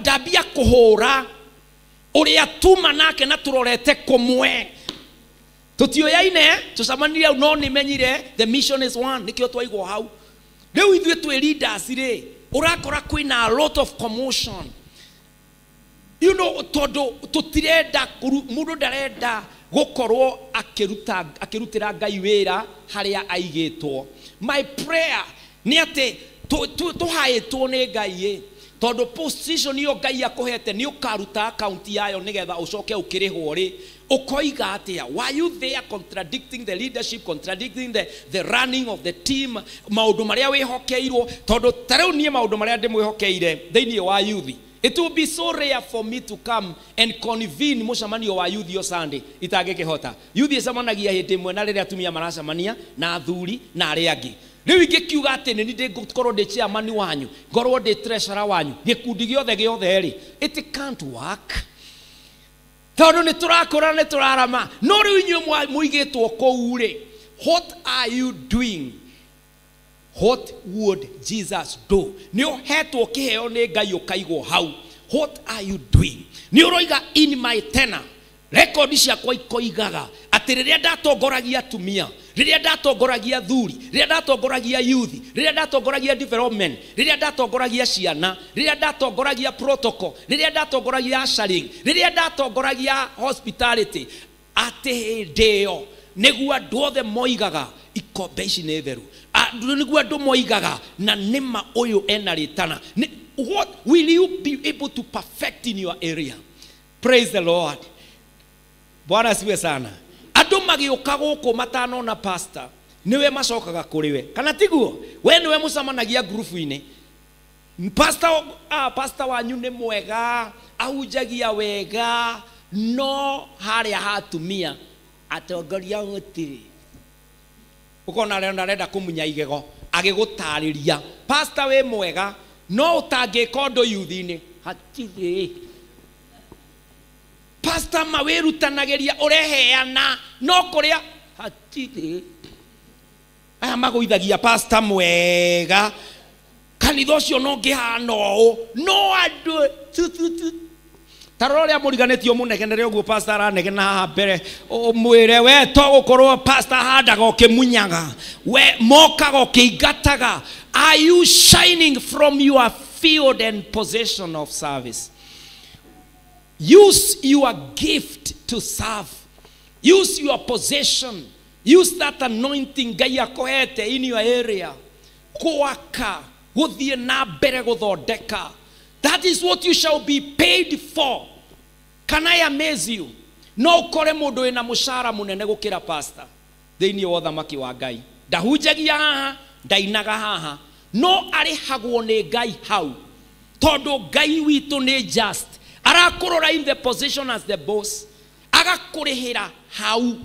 ndambia kũhũra ũrĩa tuma nake na tũrorete kũmwe tũtiũyaine tũcemanirie hau no nĩmenyire the mission is one, nĩkĩo twaigwo hau. Rĩu ithuĩ twĩ leaders rĩ, ũrakora kwĩna a lot of commotion, you know, tondũ tũtirenda mũndũ ndarenda gũkorwo akĩrutĩra Ngai wĩra harĩa aigĩtwo. My prayer nĩ atĩ tũhaĩtwo nĩ Ngai ĩ, tondũ position ĩyo Ngai akũhete nĩ ũkaruta account yayo nĩgetha ũcoke ũkĩrĩhwo rĩ, ũkoiga atĩa? Why you there contradicting the leadership, contradicting the running of the team, maũndũ marĩa wĩhokeirwo? Tondũ ta rĩu niĩ maũndũ marĩa ndĩmwĩhokeire thĩinĩ wa youth, it will be so rare for me to come and convene mũcemanio wa youth o Sunday itangĩkĩhota. Youth ĩcemanagia hĩndĩ ĩmwe na rĩrĩa atumia maracemania na athuri na arĩa angĩ. Rĩu ingĩkiuga atĩ nĩ niĩ ngũkorwo ndĩ chairman wanyu, ngorwo ndĩ treasurer wanyu, gĩkundi gĩothe gĩothe rĩ, it can't work. Tondũ nĩ tũrakũra nĩ tũrarama. No rĩu inyuĩ mũigĩtwo kũu rĩ, what are you doing? What would Jesus do? Nĩ ũhetwo kĩheo nĩ Ngai ũkaigwo hau. What are you doing? Nĩ ũroiga in my tenor, rekondi ciakwa ikoigaga atĩ rĩrĩa ndatongoragia atumia, rĩrĩa ndatongoragia athuri, rĩrĩa ndatongoragia youth, rĩrĩa ndatongoragia development, rĩrĩa ndatongoragia ciana, rĩrĩa ndatongoragia protocol, rĩrĩa ndatongoragia ushering, rĩrĩa ndatongoragia hospitality, atĩ hĩndĩ ĩyo nĩguo andũ othe moigaga ikombe ici nĩ theru, nĩguo andũ moigaga na nĩma ũyũ ena rĩtana. What will you be able to perfect in your area? Praise the Lord. Bwana asifiwe sana. Andũ magĩũka gũkũ matanona pastor, nĩwe macokaga kũrĩ we, kana tiguo? We nĩwe mũcemanagia ngurubu-inĩ. Pastor wanyu nĩ mwega, ahunjagia wega, no harĩa ha atumia atongoria gũtirĩ. Ũkona arenda arenda kũmunya igego agĩgũtarĩria pastor wĩ mwega, no ũtangĩka ũndũ youth-inĩ hatirĩ. Pastor ma wĩrutanagĩria ũreheana no kũrĩa hatirĩ. Aya magũithagia pastor mwega, kanitha ũcio no ngĩhana ũũ, no andũ tu tu tu. Ta rora ũrĩa mũriganĩtio mũnegenere ũguo pastor aranegena haha mbere, ũmwĩre we to gũkorwo pastor ahandaga ũkĩmunyaga, we mokaga ũkĩingataga. Are you shining from your field and position of service? Use your gift to serve. Use your position. Use that anointing Ngai akũhete in your area. Gwaka, gũthiĩ na mbere gũthondeka. That is what you shall be paid for. Can I amaze you? No ũkore mũndũ wĩna mũcara mũnene gũkĩra pastor thĩinĩ wa ũthamaki wa Ngai. Ndahunjagia haha, ndainaga haha, no arĩhagwo nĩ Ngai hau. Tondũ Ngai witũ nĩ just. Arakũrora in the position as the boss, agakũrĩhĩra hau.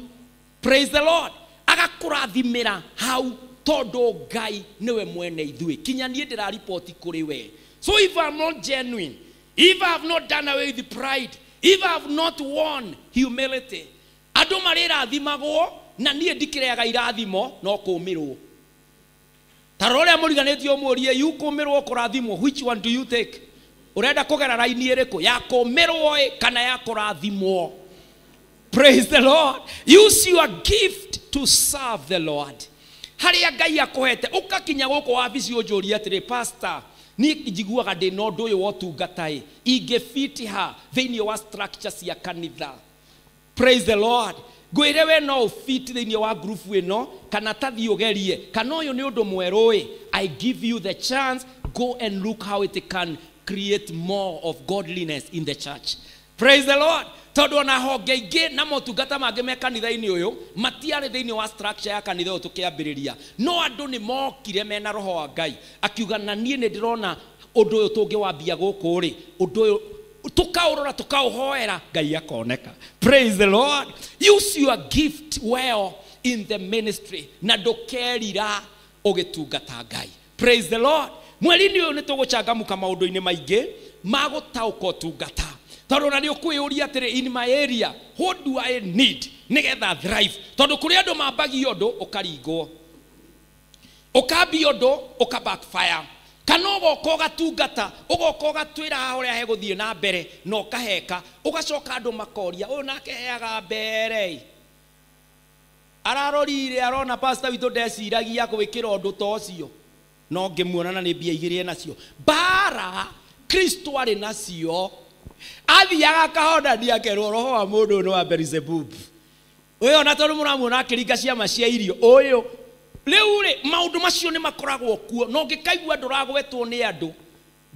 Praise the Lord. Agakũrathimĩra hau tondũ Ngai nĩwe mwene ithuĩ. Kinya niĩ ndĩraripoti kũrĩ we. So if I'm not genuine, if I have not done away with pride, if I have not won humility, andũ marĩrathimagwo na niĩ ndikĩrĩaga irathimo no kũmĩrwo. Ta rora ũrĩa mũriganĩtio ũmũrie, you kũmĩrwo kũrathimwo, which one do you take? Ũrenda kũgera raini ĩrĩkũ? Ya kũmĩrwo ĩ kana ya kũrathimwo? Praise the Lord. Use your gift to serve the Lord. Harĩa Ngai akũhete, ũkakinya gũkũ wabici ũnjũrie atĩrĩ, pastor, niĩ njiguaga ndĩ na ũndũ ũyũ wa ũtungata ĩ, ingĩfit ha thĩinĩ wa structure cia kanitha? Praise the Lord. Ngwĩre we no ũfit thĩinĩ wa group ĩno, kana ta thiĩ ũgerie, kana ũyũ nĩ ũndũ mwerũ ĩ, I give you the chance, go and look how it can create more of godliness in the church. Praise the Lord. Tondũ ona honge ingĩ na motungata mangĩ me kanitha-inĩ ũyũ matiarĩ thĩinĩ wa structure ya kanitha ũyũ tũkĩambĩrĩria, no andũ nĩ mokire mena roho wa Ngai akiuga na niĩ nĩ ndĩrona ũndũ ũyũ tũngĩwambia gũkũ rĩ, ũndũ ũyũ tũkaũrora tũkaũhoera Ngai akoneka. Praise the Lord. Use your gift well in the ministry na ndũkerira ũgĩtungata Ngai. Praise the Lord. Mweri-inĩ ũyũ nĩ tũgũcangamũka maũndũ-inĩ maingĩ ma gũtaũka ũtungata. Tondũ ona nĩ ũkwĩyũria atĩrĩ, in my area what do I need? Nĩgetha thrive. Tondũ kũrĩ andũ mambagia ũndũ ũkaringwo. Ũkambia ũndũ ũka backfire. Kana ũgoka ũgatungata, ũgoka ũgatwĩra haha ũrĩa hegũthiĩ na mbere na ũkaheka, ũgacoka andũ makoria ũyũ nake heaga mbere. Ararorire arona pastor witũ ndeciragia gwĩkĩra ũndũ ta ũcio. No ngĩmuona na nĩ mbia igĩrĩ enacio. Mbara Kristo arĩ nacio. Athiaga akahonania akerwo roho wa mũndũ ũyũ nĩ wa Beelzebub. Ũyũ ona tondũ mũramuona akĩringa ciama cia irio ũyũ. Rĩu rĩ maũndũ macio nĩ makoragwo kuo na ũngĩkaigua ndũragwetwo nĩ andũ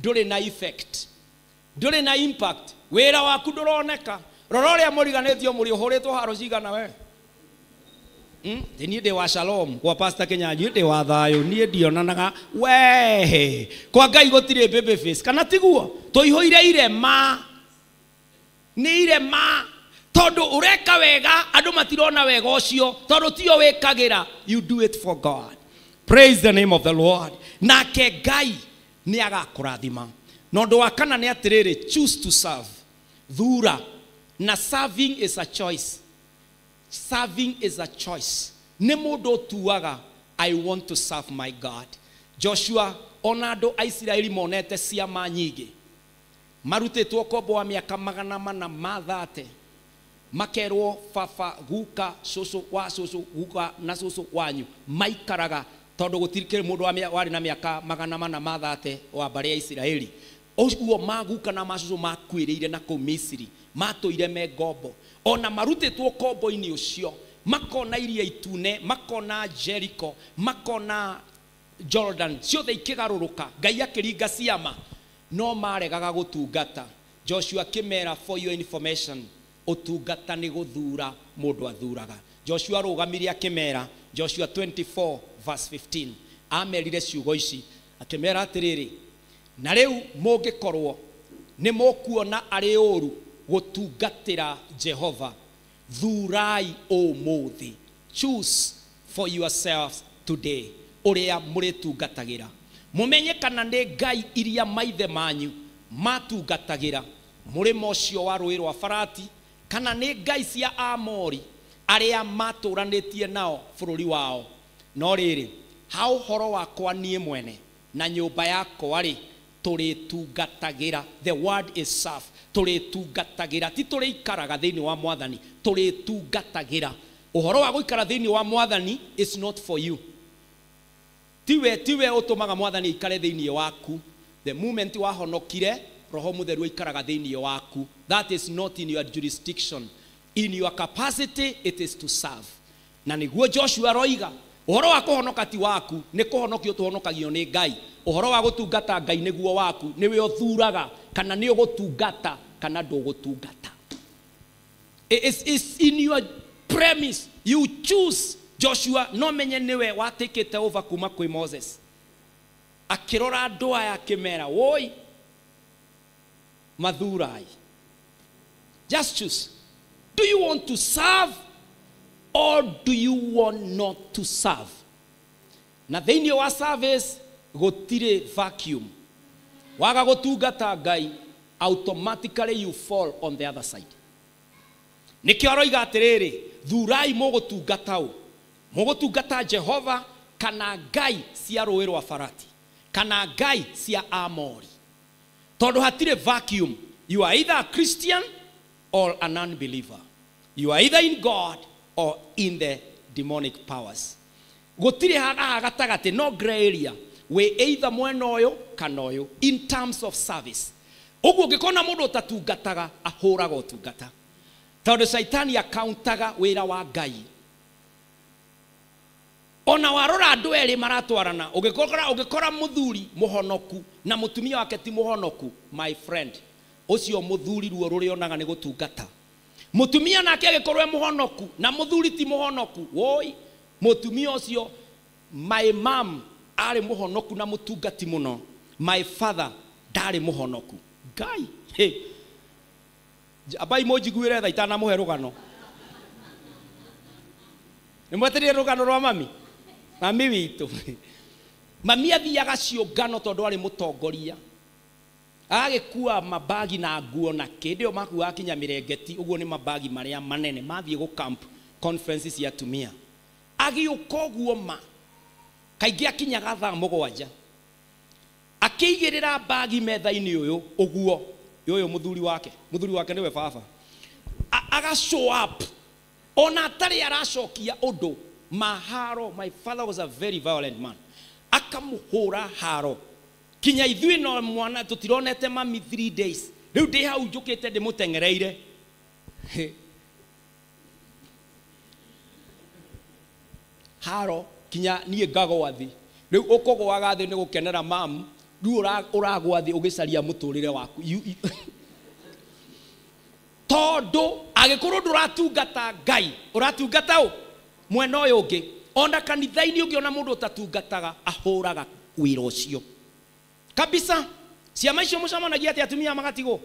ndũrĩ na effect, ndũrĩ na impact, wĩra waku ndũroneka. Rora ũrĩa mũriganĩtio mũrĩ ũhũrĩtwo haro cigana we. Niĩ ndĩ wa Shalom kwa Pastor Kinyanjui ndĩ wa thayũ niĩ ndionanaga we kwa Ngai gũtirĩ baby face kana tiguo tũihũire irema nĩ irema tondũ ũreka wega andũ matirona wega ũcio tondũ tio wĩkagĩra. You do it for God. Praise the name of the Lord. Nake Ngai nĩ agakũrathima. Na ũndũ wa kana nĩ atĩrĩrĩ, choose to serve. Thura. Na serving is a choice. Serving is a choice. Nĩ mũndũ ũtuaga I want to serve my God. Joshua ona andũ a Isiraeli monete ciama nyingĩ marutĩtwo kombo wa mĩaka 430 makerwo baba guka cũcũ wa cũcũ guka na cũcũ wanyu maikaraga tondũ gũtirĩ mũndũ warĩ na mĩaka 430 wa mbarĩ ya Isiraeli. Ũguo maguka na macũcũ makuĩrĩire na kũu Misiri matũire me ngombo ona marutĩtwo kombo-inĩ ũcio makona iria itune makona Jericho makona Jordan ciothe ikĩgarũrũka Ngai akĩringa ciama no maregaga gũtungata. Joshua akĩmera for your information ũtungata nĩ gũthura mũndũ athuraga. Joshua arũgamire akĩmera Joshua 24 verse 15 amerire ciugo ici akĩmera atĩrĩrĩ, na rĩu mũngĩkorwo nĩ mũkuona arĩ ũru gũtungatĩra Jehova thurai ũmũthĩ. Choose for yourselves today ũrĩa mũrĩtungatagĩra. Mũmenye kana nĩ ngai iria maithe manyu matungatagĩra mũrĩmo ũcio wa rũĩ rwa Farati kana nĩ ngai cia Amori arĩa matũranĩtie nao bũrũri wao. No rĩrĩ ha ũhoro wakwa niĩ mwene na nyũmba yakwa rĩ tũrĩtungatagĩra. The word is serve. Tũrĩtungatagĩra, ti tũrĩikaraga thĩinĩ wa mwathani, tũrĩtungatagĩra. Ũhoro wa gũikara thĩinĩ wa mwathani is not for you. Tiwe ũtũmaga mwathani aikare thĩinĩ waku. The moment wahonokire roho mũtheru aikaraga thĩinĩ waku. That is not in your jurisdiction. In your capacity it is to serve. Na nĩguo Joshua aroiga ũhoro wa kũhonoka ti waku, nĩ kũhonokio tũhonokagio nĩ Ngai. Ũhoro wa gũtungata Ngai nĩguo waku, nĩwe ũthuraga kana nĩ ũgũtungata kana ndũgũtungata. It's in your premise. You choose. Joshua no menye nĩwe watikĩte over kuma kwĩ Moses. Akĩrora andũ aya akĩmera woi mathurai. Just choose. Do you want to serve or do you want not to serve? Na thĩinĩ wa service gũtirĩ vacuum. Waga gũtungata Ngai automatically you fall on the other side. Nĩkĩo aroiga atĩrĩrĩ, thurai mũgũtungata ũ? Mũgũtungata Jehova kana ngai cia rũĩ rwa Farati kana ngai cia Amori. Tondũ hatirĩ vacuum. You are either a Christian or an unbeliever. You are either in God or in the demonic powers. Gũtirĩ haha gatagatĩ, no gray area. Wĩ either mwena ũyũ kana ũyũ in terms of service. Ũguo ũngĩkona mũndũ ũtatungataga ahũraga ũtungata. Tondũ Shaitani akauntaga wĩra wa Ngai. Ona warora andũ erĩ maratwarana, ũngĩkora mũthuri mũhonoku na mũtumia wake ti mũhonoku, my friend, ũcio mũthuri ruo rũrĩonaga nĩ gũtungata. Mũtumia nake agĩkorwo e mũhonoku na mũthuri ti mũhonoku, woi, mũtumia ũcio, my mom arĩ mũhonoku na mũtungati mũno, my father ndarĩ mũhonoku. Ngai, hey. Abai mũnjiguĩre tha itanamũhe rũgano. Nĩ mwetereire rũgano rwa mami? Mami witũ. Mami athiaga ciũngano tondũ arĩ mũtongoria. Agagĩkua mabagi na nguo na kĩndĩ ĩyo makuaga kinya mĩrengeti, ũguo nĩ mabagi marĩa manene mathiĩ gũ camp Conference cia atumia. Agĩũka ũguo ma kaingĩ akinyaga thaa 7 akĩigĩrĩra bagi metha-inĩ ũyũ ũguo ũyũ mũthuri wake nĩwe baba. Aga show up ona atarĩ aracokia ũndũ maharo. My father was a very violent man. Akamuhũra haro kinya ithuĩ no mwana tũtironete mami 3 days. Rĩu ndĩ hau njũkĩte ndĩmũteng'ereire. Haro kinya niĩ ngagwa thĩ. Rĩu ũkũgwaga thĩ nĩ gũkenera mamu, rĩu ũragwa thĩ ũgĩcaria mũtũrĩre waku. Tondũ angĩkorwo ndũratungata Ngai, ũratungata ũ mwena ũyũ ũngĩ. Ona kanitha-inĩ ũngĩona mũndũ ũtatungataga ahũraga wĩra ũcio kabisa. Ciama icio mũcemanagia atĩ atumia magatigwo,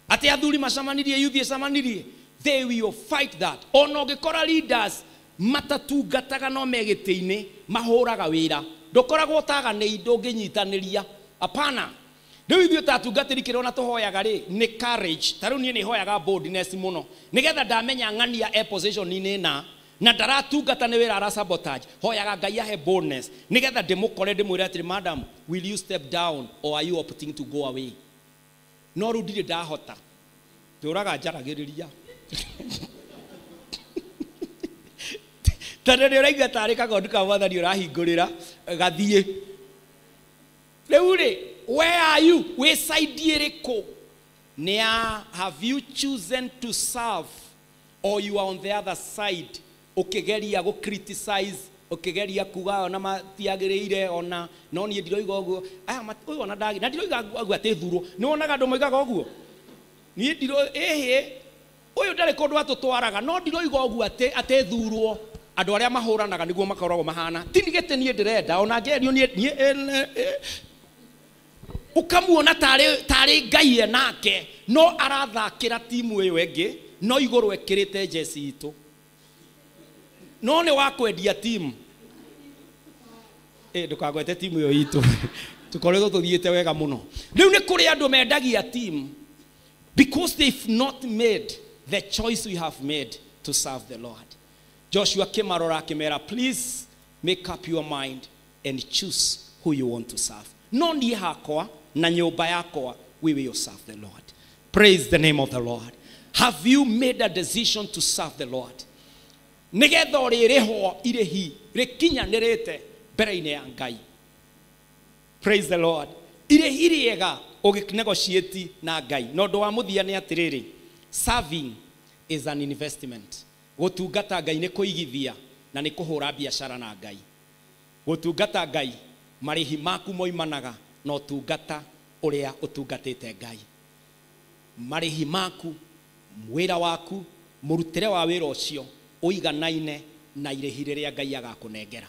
atĩ athuri macemanirie, youth ĩcemanirie, they will fight that. Ona ũngĩkora leaders matatungataga no me gĩtĩ-inĩ mahũraga wĩra, ndũkoragwo ũtaganĩi, ndũngĩnyitanĩria. Hapana. Rĩu ithuĩ ta atungatĩri kĩrĩa ona tũhoyaga rĩ nĩ courage. Ta rĩu niĩ nĩ hoyaga boldness mũno nĩgetha ndamenya ng'ania e position-inĩ na ndaratungata nĩ wĩra ara sabotage. Hoyaga Ngai ahe boldness nĩgetha ndĩmũkore ndĩmwĩre atĩrĩ, madam, will you step down or are you opting to go away? No rĩu ndirĩ ndahota, ndũraga njaragĩrĩria. Tondũ nĩ ũraigua tarĩ kagondu ka mwathani ũrahingũrĩra gathiĩ. Rĩu rĩ, where are you? Wĩ side ĩrĩkũ? Nĩ ya have you chosen to serve or you are on the other side? Ũkĩgeria gũ criticize, ũkĩgeria kuga ona matiagĩrĩire, ona no niĩ ndiroiga ũguo. Aya ũyũ ona ndagĩ na ndiroiga ũguo atĩ thurwo. Nĩ wonaga andũ moigaga ũguo? Niĩ ndiro ĩhĩ ũyũ ndarĩ kũndũ atũtwaraga, no ndiroiga ũguo atĩ thurwo. Andũ arĩa mahũranaga nĩguo makoragwo mahana. Ti gĩtĩ niĩ ndĩrenda ona ngerio niĩ ũkamuona tarĩ Ngai e nake, no arathakĩra timu ĩyo ĩngĩ, no igũrũ ekĩrĩte jeci itũ. No nĩ wa kwendia timu. Ndũkagwete timu ĩyo itũ. Tũkoretwo tũthiĩte wega mũno. Rĩu nĩ kũrĩ andũ mendagia timu because they've not made the choice we have made to serve the Lord. Joshua akĩmarora akĩmera, please make up your mind and choose who you want to serve. No niĩ hakwa na nyũmba yakwa, we will serve the Lord. Praise the name of the Lord. Have you made a decision to serve the Lord? Nĩgetha ũrĩrĩhwo irĩhi rĩkinyanĩrĩte mbere-inĩ ya Ngai. Praise the Lord. Irĩhi rĩega ũgĩnegotiate na Ngai. Na ũndũ wa mũthia nĩ atĩrĩrĩ, serving is an investment. Gũtungata Ngai nĩ kũigithia na nĩ kũhũra biacara na Ngai. Gũtungata Ngai marĩhi maku moimanaga na ũtungata ũrĩa ũtungatĩte Ngai. Marĩhi maku, wĩra waku, mũrutĩre wa wĩra ũcio ũiganaine na irĩhi rĩrĩa Ngai agakũnengera.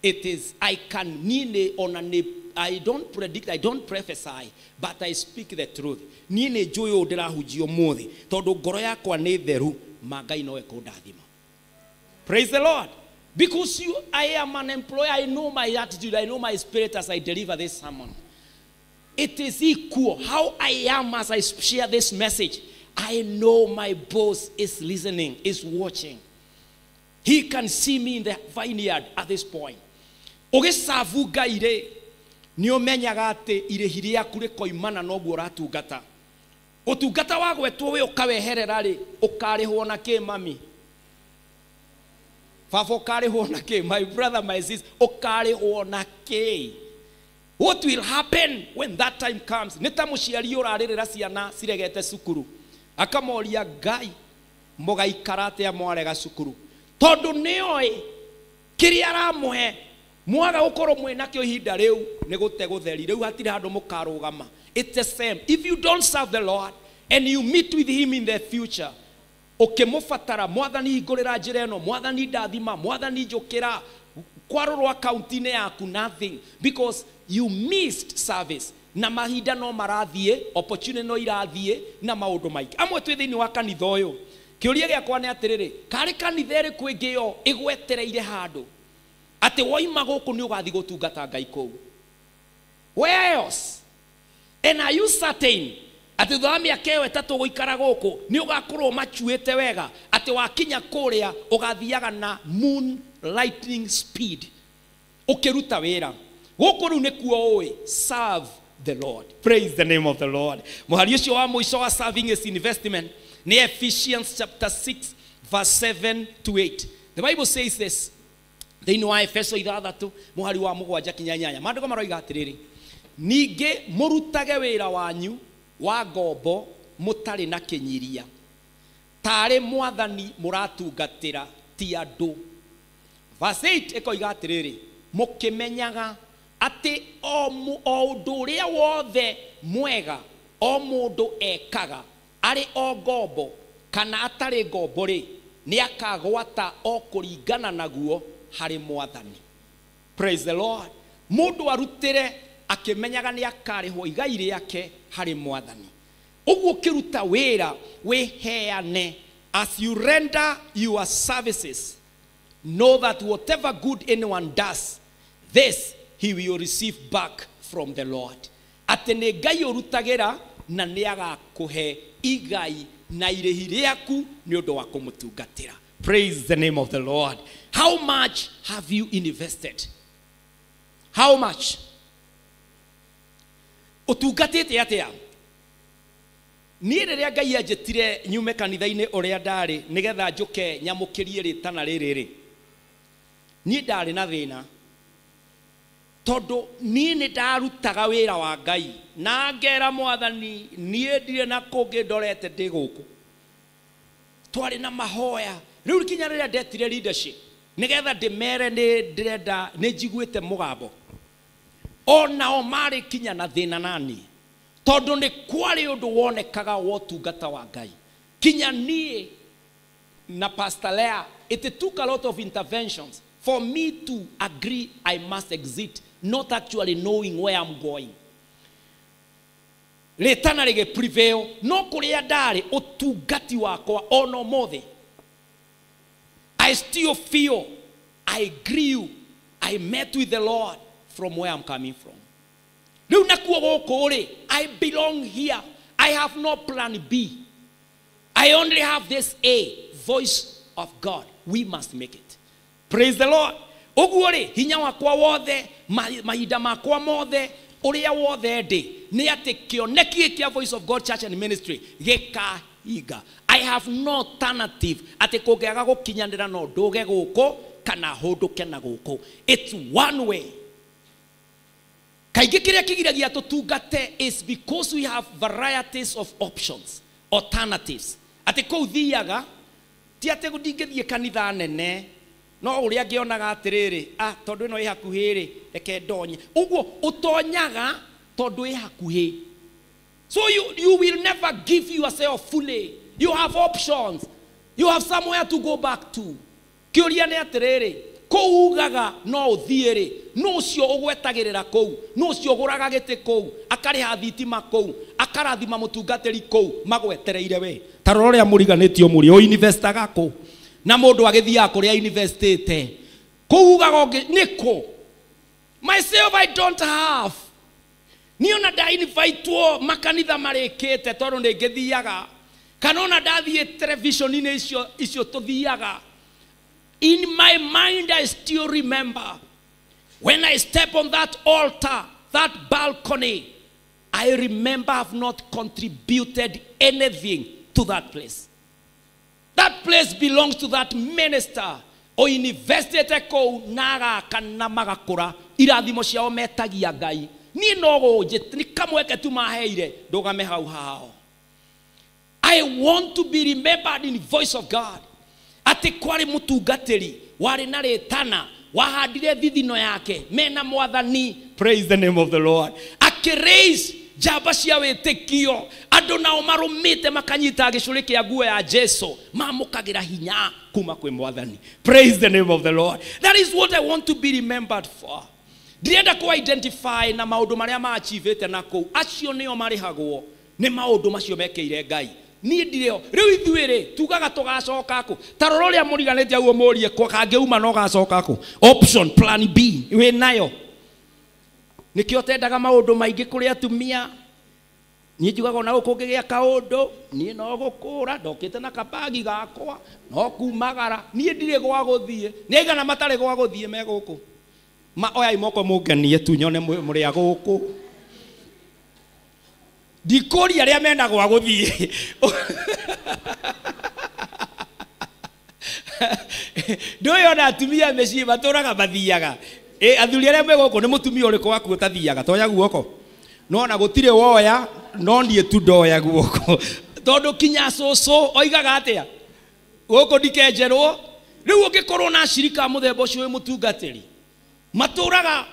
It is, I can niĩ ona nĩ, I don't predict, I don't prophesy, but I speak the truth. Niĩ nĩ njũĩ ũũ ndĩrahunjia ũmũthĩ tondũ ngoro yakwa nĩ theru, ma Ngai no ekũndathima. Praise the Lord. Because I am an employer, I know my attitude, I know my spirit as I deliver this sermon. It is equal. How I am as I share this message, I know my boss is listening, is watching. He can see me in the vineyard at this point. Ũgĩcabu Ngai rĩ, nĩ ũmenyaga atĩ irĩhi rĩaku rĩkoimana na ũguo ũratungata. Ũtungata wa gwetwo wĩ ũkaweherera rĩ, ũkarĩhwo na kĩ mami? Baba ũkarĩhwo na kĩ? My brother, my sister, ũkarĩhwo na kĩ? What will happen when that time comes? Nĩ ta mũciari ũrarĩrĩra ciana ciregete cukuru. Akamoria Ngai, mũgaikara atĩa mwarega cukuru? Tondũ nĩoĩ kĩrĩa aramũhe mwaga gũkorwo mwĩnakĩo ihinda rĩu nĩ gũte gũtheri. Rĩu hatirĩ handũ mũkarũgama. It's the same. If you don't serve the Lord and you meet with him in the future, ũkĩmũbatara, mwathani hingũrĩra njĩra ĩno, mwathani ndathima, mwathani njũkĩra, kwarorwo akaunti-inĩ yaku, nothing, because you missed service. Na mahinda no marathiĩ, opportunity no irathiĩ, na maũndũ maingĩ. Amwe twĩ thĩinĩ wa kanitha ũyũ, kĩũria gĩakwa nĩ atĩrĩrĩ, karĩ kanitha ĩrĩkũ ĩngĩ ĩyo ĩgwetereire handũ atĩ woima gũkũ nĩ ũgathiĩ gũtungata Ngai kũu? Where else? And are you certain atĩ thutha wa mĩaka ĩyo 3 gũikara gũkũ nĩ ũgakorwo macuĩte wega atĩ Atĩ wakinya kũrĩa ũgathiaga na moon lightning speed ũkĩruta wĩra. Gũkũ rĩu nĩkuo ũĩ serve the Lord. Praise the name of the Lord. Mũhari ũcio wa mũico wa serving is investment nĩ Ephesians chapter 6 verse 7 to 8. The Bible says this. Thĩinĩ wa Efeso 6 mũhari wa 7 kinya 8. Maandĩko maroiga atĩrĩrĩ, ningĩ mũrutage wĩra wanyu wa ngombo mũtarĩ na kĩnyiria, tarĩ mwathani mũratungatĩra ti andũ. Verse 8 ĩkoiga atĩrĩrĩ, mũkĩmenyaga atĩ o ũndũ ũrĩa wothe mwega o mũndũ ekaga arĩ o ngombo kana atarĩ ngombo rĩ, nĩ akagwata o kũringana naguo harĩ mwathani. Praise the Lord. Mũndũ arutĩre akĩmenyaga nĩ akarĩhwo igai rĩake harĩ mwathani. Ũguo ũkĩruta wĩra wĩheane, as you render your services, know that whatever good anyone does, this he will receive back from the Lord. Atĩ nĩ Ngai ũrutagĩra na nĩ agakũhe igai na irĩhi rĩaku nĩ ũndũ wa kũmũtungatĩra. Praise the name of the Lord. How much have you invested? How much? Ũtungatĩte atĩa? Niĩ rĩrĩa Ngai anjĩtire nyume kanitha-inĩ ũrĩa ndarĩ nĩgetha njũke nyamũkĩrie rĩtana rĩrĩ rĩ, niĩ ndarĩ na thĩna tondũ niĩ nĩ ndarutaga wĩra wa Ngai na ngera mwathani niĩ ndirĩ na kũngĩ ndorete ndĩ gũkũ. Twarĩ na mahoya. Rĩu kinya rĩrĩa ndetire leadership nĩgetha ndĩmere nĩ ndĩrenda nĩ njiguĩte mũgambo, o nao marĩ kinya na thĩna nani tondũ nĩ kwarĩ ũndũ wonekaga wa ũtungata wa Ngai. Kinya niĩ na Pastor Lea, it took a lot of interventions for me to agree I must exit, not actually knowing where I'm going. Rĩtana rĩgĩ prevail, no kũrĩa ndarĩ ũtungati wakwa ona ũmũthĩ, I still feel I grew, I met with the Lord from where I'm coming from. Rĩu nakuo gũkũ rĩ, I belong here. I have no plan B. I only have this A, voice of God. We must make it. Praise the Lord. Ũguo rĩ, hinya wakwa wothe, mahinda makwa mothe, ũrĩa wothe ndĩ, nĩ atĩ kĩoneki kĩa Voice of God Church and Ministry gĩkahinga. I have no alternative atĩ kũngĩaga gũkinyanĩra no ndũge gũkũ kana hũndũke na gũkũ. It's one way. Kaingĩ kĩrĩa kĩgiragia tũtungate is because we have varieties of options, alternatives. Atĩ kũu thiaga, ti atĩ ndingĩthiĩ kanitha nene, no ũrĩa ngĩonaga atĩrĩrĩ, ah, tondũ ĩno ĩ hakuhĩ rĩ, reke ndonye. Ũguo ũtonyaga tondũ ĩ hakuhĩ. So you will never give yourself fully. You have options. You have somewhere to go back to. Kĩũria nĩ atĩrĩrĩ, kũu ugaga no ũthiĩ rĩ, no ũcio ũgwetagĩrĩra kũu, no ũcio ũgũraga gĩtĩ kũu, akarĩha thitima kũu, akarathima mũtungatĩri kũu, magwetereire we. Ta rora ũrĩa mũriganĩtio mũrĩ, ũinvestaga kũ? Na mũndũ agĩthiaga kũrĩa investĩte. Kũu ugaga ũngĩ, nĩ kũ? Myself I don't have. Niĩ ona ndainvitwo makanitha marĩkĩte tondũ nĩ ngĩthiaga. Kana ona ndathiĩ television-inĩ icio tũthiaga. In my mind I still remember when I step on that altar, that balcony, I remember I've not contributed anything to that place. That place belongs to that minister. O investite kũu na agaka na magakũra irathimo ciao metagia Ngai. Niĩ no gũnjĩ nĩ kamweke tu maheire ndũgame hau hao. I want to be remembered in the voice of God. Atĩ kwarĩ mũtungatĩri warĩ na rĩtana wahandire thithino yake mena mwathani. Praise the name of the Lord. Akĩraise njamba cia wĩtĩkio, andũ nao marũmĩte makanyita gĩcũrĩ kĩa nguo ya Jesu, mamũkagĩra hinya kuma kwĩ mwathani. Praise the name of the Lord. That is what I want to be remembered for. Ndirenda kũ identify na maũndũ marĩa maachivĩte na kũu, acio nĩo marĩhagwo nĩ maũndũ macio mekĩire Ngai. Niĩ ndirĩ ho. Rĩu ithuĩ rĩ, tugaga tũgacoka kũ? Ta rora ũrĩa mũriganĩtie ũguo mũrie kwa kangĩuma no gacoka kũ? Option plan B wĩ nayo. Nĩkĩo tendaga maũndũ maingĩ kũrĩ atumia. Niĩ njugaga ona gũkũ ngĩgĩa kaũndũ niĩ no gũkũra ndokĩte na kabagi gakwa no kumagara niĩ ndirĩ gwa gũthiĩ. Nĩ aigana matarĩ gwa gũthiĩ me gũkũ? Ma oyai moko mũngenie tu nyone mũrĩ a gũkũ. Ndikũria arĩa mena gwa gũthiĩ. Ndũĩ ona atumia mĩciĩ matũraga mathiaga. Athuri arĩa me gũkũ nĩ mũtumia ũrĩkũ waku ũtathiaga? Toya guoko. No ona gũtirĩ woya no niĩ tu ndoya guoko. Tondũ kinya cũcũ oigaga atĩa? Gũkũ ndikenjerwo. Rĩu ũngĩkorwo na acirika a mũthemba ũcio wĩ mũtungatĩri matũraga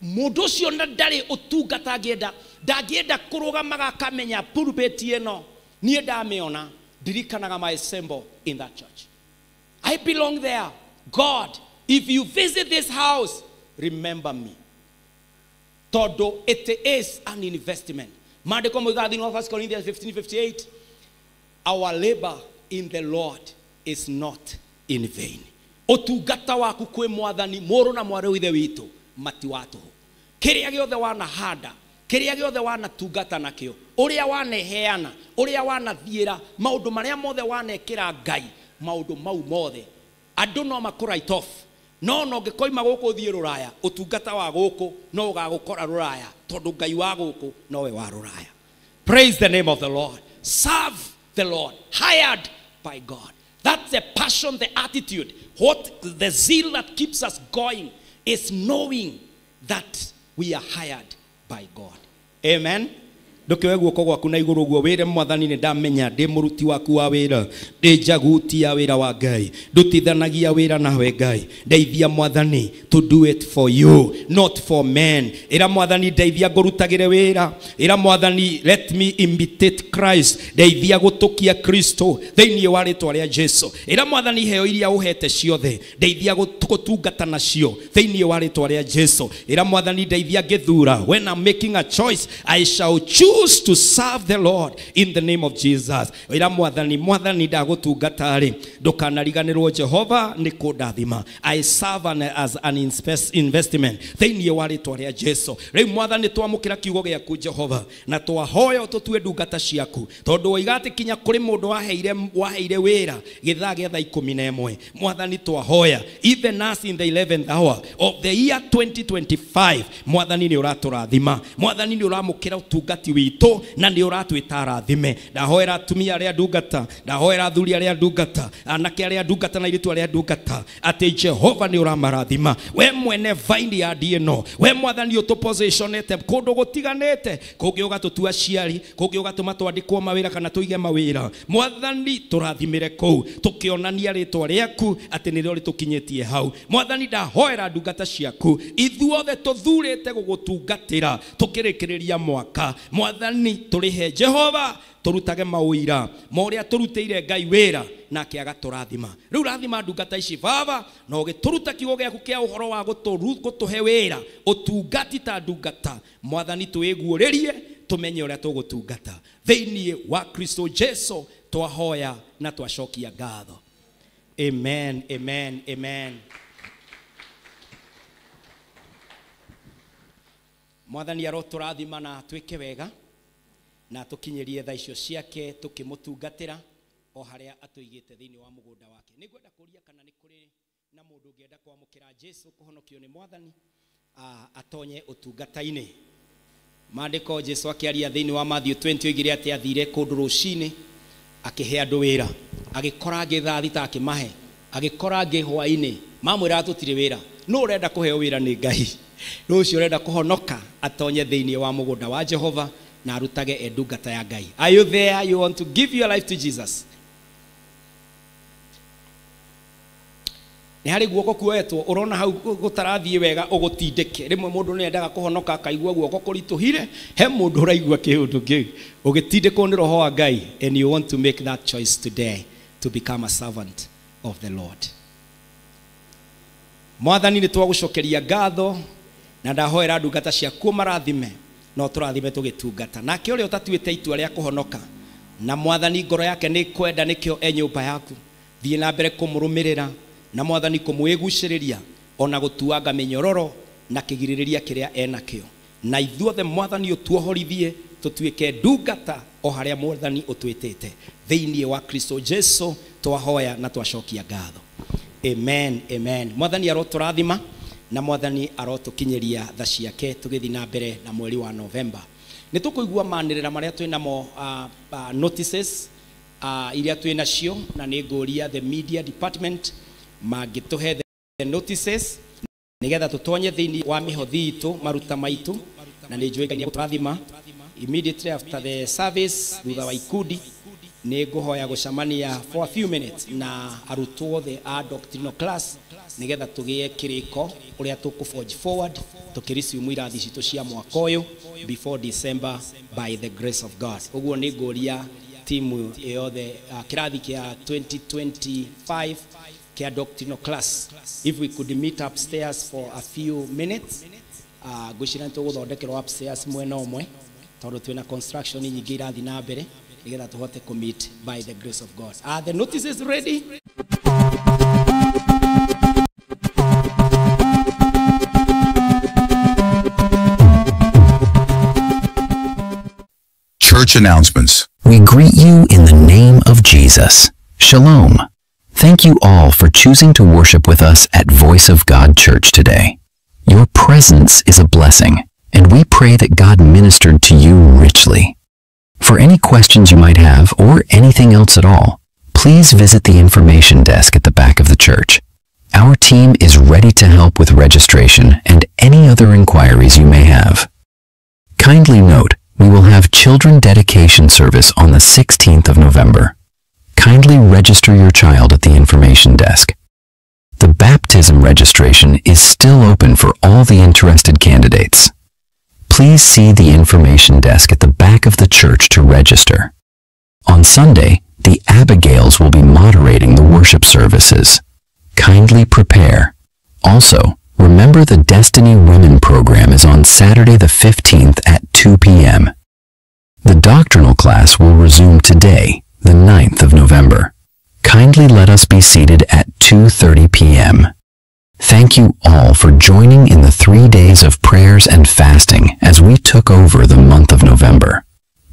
mũndũ ũcio na ndarĩ ũtungata angĩenda, ndangĩenda kũrũgamaga akamenya pulpit ĩno niĩ ndamĩona ndirikanaga my symbol in that church. I belong there. God, if you visit this house, remember me. Tondũ it is an investment. Maandĩko moigaga thĩinĩ wa 1 Corinthians 15:58, our labor in the Lord is not in vain. Ũtungata waku kwĩ mwathani mũrũ na mwarĩ wa ithe witũ mati wa tũhũ. Kĩrĩa gĩothe wanahanda, kĩrĩa gĩothe wanatungata nakĩo, ũrĩa waneheana, ũrĩa wanathiĩra, maũndũ marĩa mothe wanekĩra Ngai, maũndũ mau mothe andũ no makũ write off. No no ũngĩkoima gũkũ ũthiĩ rũraya, ũtungata wa gũkũ no ũgagũkora rũraya, tondũ Ngai wa gũkũ nowe wa rũraya. Praise the name of the Lord. Serve the Lord, hired by God. That's the passion, the attitude. What the zeal that keeps us going is knowing that we are hired by God. Amen. Ndũkĩoe guoko gwaku na igũrũ ũguo wĩre mwathani nĩ ndamenya ndĩ mũruti waku wa wĩra, ndĩ njaguti ya wĩra wa Ngai, ndutithanagia wĩra nawe Ngai, ndeithia mwathani to do it for you not for men. Ĩra mwathani ndeithia ngũrutagĩre wĩra. Ĩra mwathani let me imitate Christ, ndeithia gũtũkia Kristo thĩinĩ wa rĩtwa rĩa Jesu. Ĩra mwathani heo iria ũhete ciothe ndeithia gũtungata nacio thĩinĩ wa rĩtwa rĩa Jesu. Ĩra mwathani ndeithia ngĩthura, when I'm making a choice I shall choose to serve the Lord in the name of Jesus. Ĩra mwathani, mwathani ndagũtungata rĩ, ndũkanariganĩrwo Jehova nĩ kũndathima. I serve as an investment thĩinĩ wa rĩtwa rĩa Jesu. Rĩu mwathani twamũkĩra kiugo gĩaku Jehova na twahoya ũtũtue ndungata ciaku, tondũ woiga atĩ kinya kũrĩ mũndũ waheire wĩra gĩthaa gĩa thaa 11. Mwathani twahoya even us in the 11th hour of the year 2025, mwathani nĩ ũratũrathima, mwathani nĩ ũramũkĩra ũtungati witũ na nĩ ũratwĩta arathime. Ndahoera atumia arĩa ndungata, ndahoera athuri arĩa ndungata, anake arĩa ndungata na airĩtu arĩa ndungata, atĩ Jehova nĩ ũramarathima. We mwene vineyard ĩno, we mwathani ũtũpositionete kũndũ gũtiganĩte, kũngĩ ũgatũtua aciari, kũngĩ ũgatũma twandĩkwo mawĩra kana tũige mawĩra. Mwathani tũrathimĩre kũu tũkĩonania rĩtwa rĩaku atĩ nĩrĩo rĩtũkinyĩtie hau. Mwathani ndahoera ndungata ciaku ithuothe tũthurĩte gũgũtungatĩra tũkĩrĩkĩrĩria mwaka, mwathani tũrĩhe Jehova tũrutage mawĩra ma ũrĩa tũrutĩire Ngai wĩra nake agatũrathima. Rĩu rathima ndungata ici baba, na ũgĩtũruta kiugo gĩaku kĩa ũhoro wa gũtũhe wĩra ũtungati ta ndungata. Mwathani twĩguũrĩrie tũmenye ũrĩa tũgũtungata thĩinĩ wa Kristo Jesu twahoya na twacokia ngatho. Amen, amen, amen. Mwathani arotũrathima na twĩke wega na tũkinyĩrie thaa icio ciake tũkĩmũtungatĩra o harĩa atũigĩte thĩinĩ wa mũgũnda wake. Nĩngwenda kũria kana nĩ kũrĩ na mũndũ ũngĩenda kwamũkĩra Jesu kũhonokio nĩ mwathani atonye ũtungata-inĩ. Maandĩko Jesu akĩaria thĩinĩ wa Matthew 20 oigire atĩ athire kũndũ rũcinĩ akĩhe andũ wĩra, agĩkora angĩ thaa thita akĩmahe, agĩkora angĩ hwaĩ-inĩ mamwĩraga tũtirĩ wĩra. Nũ ũrenda kũheo wĩra nĩ Ngai? Nũ ũcio ũrenda kũhonoka atonye thĩinĩ wa mũgũnda wa Jehova na arutage e ndungata ya Ngai? Are you there? You want to give your life to Jesus? Nĩ harĩ guoko kuoetwo ũrona hau gũtarathiĩ wega ũgũtindĩke. Rĩmwe mũndũ nĩ endaga kũhonoka akaigua guoko kũritũhire, he mũndũ ũraigua kĩũndũ kĩu ũgĩtindĩkwo nĩ roho wa Ngai, and you want to make that choice today to become a servant of the Lord. Mwathani nĩ twagũcokeria ngatho na ndahoera ndungata ciaku marathime no tũrathime tũgĩtungata. Nake ũrĩa ũtatuĩte itua rĩa kũhonoka na mwathani ngoro yake nĩ kwenda nĩkĩo e nyũmba yaku, thiĩ na mbere kũmũrũmĩrĩra na mwathani kũmwĩgucĩrĩria ona gũtuanga mĩnyororo na kĩgirĩrĩria kĩrĩa enakĩo, na ithuothe mwathani ũtuohorithie Tũtuĩke ndungata o harĩa Mwathani ũtwĩtĩte. Thĩinĩ wa Kristo Jesu twahoya na twacokia ngatho. Amen, amen. Mwathani arotũrathima na Mwathani arotũkinyĩria tha ciake tũgĩthiĩ na mbere na mweri wa Novemba. Nĩ tũkũigua manĩrĩra marĩa twĩ namo notices iria twĩ nacio, na nĩ ngũria the media department mangĩtũhe the notices nĩgetha tũtonye thĩinĩ wa mĩhothi itũ maruta maitũ, na nĩ njũĩ Ngai nĩegũtũrathima. Immediately after the service, thutha wa ikundi, nĩ ngũhoya gũcemania for a few minutes na arutwo othe a doctrinal class nĩgetha tũgĩe kĩrĩko ũrĩa tũkũ forge forward tũkĩriciumu irathi citũ cia mwaka ũyũ before December by the grace of God. Ũguo nĩ ngũria timu yothe kĩrathi kĩa 2025 kĩa doctrinal class, if we could meet upstairs for a few minutes. Ngwĩciria nĩ tũgũthondekerwo upstairs mwena ũmwe tondũ twĩna construction nyingĩ irathiĩ na mbere nĩgetha tũhote kũ meet by the grace of God. Are the notices ready? Church announcements. We greet you in the name of Jesus. Shalom. Thank you all for choosing to worship with us at Voice of God Church today. Your presence is a blessing, and we pray that God ministered to you richly. For any questions you might have or anything else at all, please visit the information desk at the back of the church. Our team is ready to help with registration and any other inquiries you may have. Kindly note, we will have children dedication service on the 16th of November. Kindly register your child at the information desk. The baptism registration is still open for all the interested candidates. Please see the information desk at the back of the church to register. On Sunday, the Abigails will be moderating the worship services. Kindly prepare. Also, remember the Destiny Women program is on Saturday the 15th at 2 p.m. The doctrinal class will resume today, the 9th of November. Kindly let us be seated at 2:30 p.m. Thank you all for joining in the 3 days of prayers and fasting as we took over the month of November.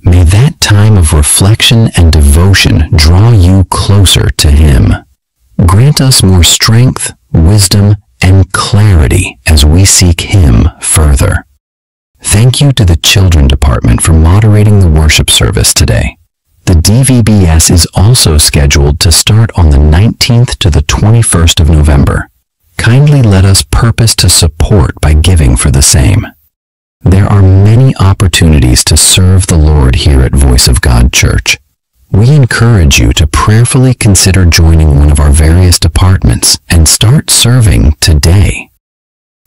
May that time of reflection and devotion draw you closer to Him. Grant us more strength, wisdom, and clarity as we seek Him further. Thank you to the Children Department for moderating the worship service today. The DVBS is also scheduled to start on the 19th to the 21st of November. Kindly let us purpose to support by giving for the same. There are many opportunities to serve the Lord here at Voice of God Church. We encourage you to prayerfully consider joining one of our various departments and start serving today.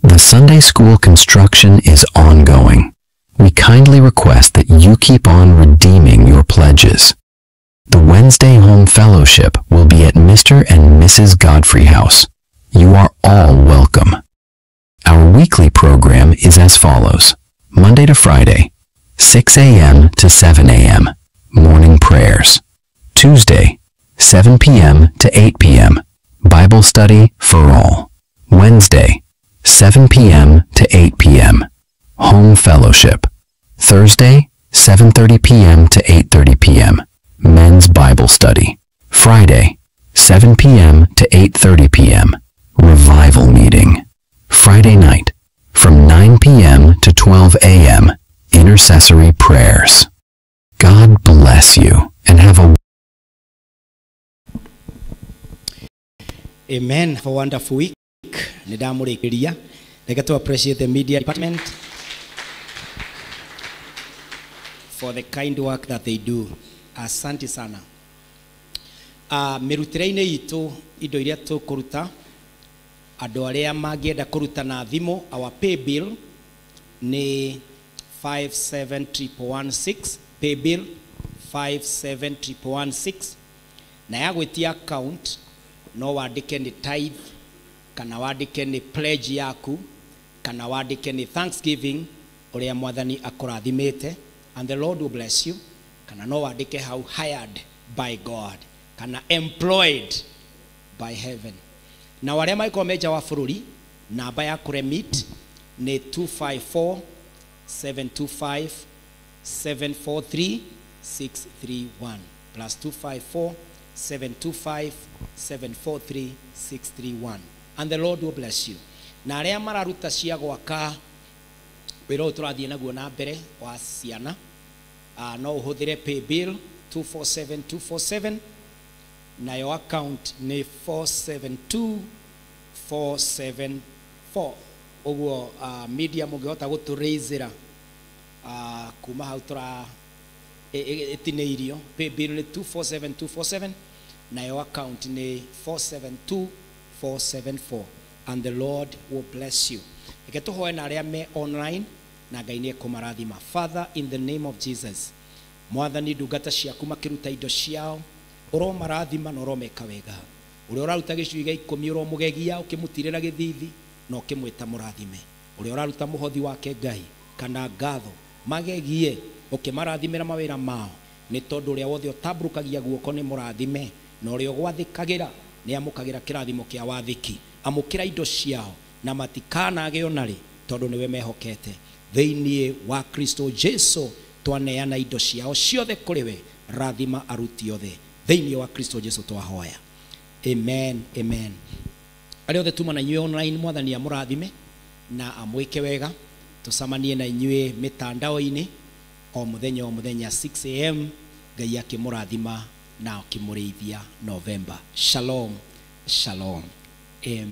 The Sunday school construction is ongoing. We kindly request that you keep on redeeming your pledges. The Wednesday Home Fellowship will be at Mr. and Mrs. Godfrey House. You are all welcome. Our weekly program is as follows. Monday to Friday, 6 a.m. to 7 a.m., morning prayers. Tuesday, 7 p.m. to 8 p.m., Bible study for all. Wednesday, 7 p.m. to 8 p.m., home fellowship. Thursday, 7:30 p.m. to 8:30 p.m., men's Bible study. Friday, 7 p.m. to 8:30 p.m., revival meeting. Friday night, from 9 p.m. to 12 a.m., intercessory prayers. God bless you and have a Amen. Have a wonderful week. Nĩndamũrĩkĩria. Reke to appreciate the media department for the kind work that they do. Asante sana. Mĩrutĩre-inĩ itũ indo iria tũkũruta, andũ arĩa mangĩenda kũruta na thimũ, our pay bill nĩ 57116, pay bill 57116, na ya gwĩtia account no wandĩke nĩ tithe, kana wandĩke nĩ pledge yaku, kana wandĩke nĩ thanksgiving ũrĩa Mwathani akũrathimĩte, and the Lord will bless you. Kana no wandĩke hau hired by God kana employed by heaven. Na arĩa mangĩkorwo me nja wa bũrũri, namba ya kũremit nĩ 254 725 743 631, plus 254 725 743 631, and the Lord will bless you. Na arĩa mararuta cia gwaka wĩra ũyũ tũrathiĩ naguo na mbere wa ciana, no ũhũthĩre pay bill 247247, nayo account nĩ 472474. Ũguo media mũngĩhota gũtũraisĩra kuma hau tũra ĩtinĩirio, pay bill nĩ 247247, nayo account nĩ 472474, and the Lord will bless you. Reke tũhoe na arĩa me online, na Ngai nĩ ekũmarathima. Father, in the name of Jesus, Mwathani, ndungata ciaku makĩruta indo ciao, ũromarathima na ũromeka wega. Ũrĩa ũraruta gĩcunjĩ gĩa ikũmi ũromũgegia ũkĩmũtirĩra gĩthithi na ũkĩmwĩta mũrathime. Ũrĩa ũraruta mũhothi wake Ngai kana ngatho, magegie ũkĩmarathimĩra mawĩra mao, nĩ tondũ ũrĩa wothe ũtambũrũkagia guoko nĩ mũrathime, na ũrĩa ũgwathĩkagĩra nĩ amũkagĩra kĩrathimo kĩa wathĩki. Amũkĩra indo ciao na matikanage ona rĩ, tondũ nĩwe mehokete. Thĩinĩ wa Kristo Jesu twaneana indo ciao ciothe kũrĩ we, rathima aruti othe. Thĩinĩ wa Kristo Jesu twahoya, amen, amen. Arĩa othe tuma na inyuĩ online, Mwathani amũrathime na amwĩke wega. Tũcemanie na inyuĩ mĩtandao-inĩ o mũthenya o mũthenya 6 am. Ngai akĩmũrathima na akĩmũrĩithia November. Shalom, shalom, amen.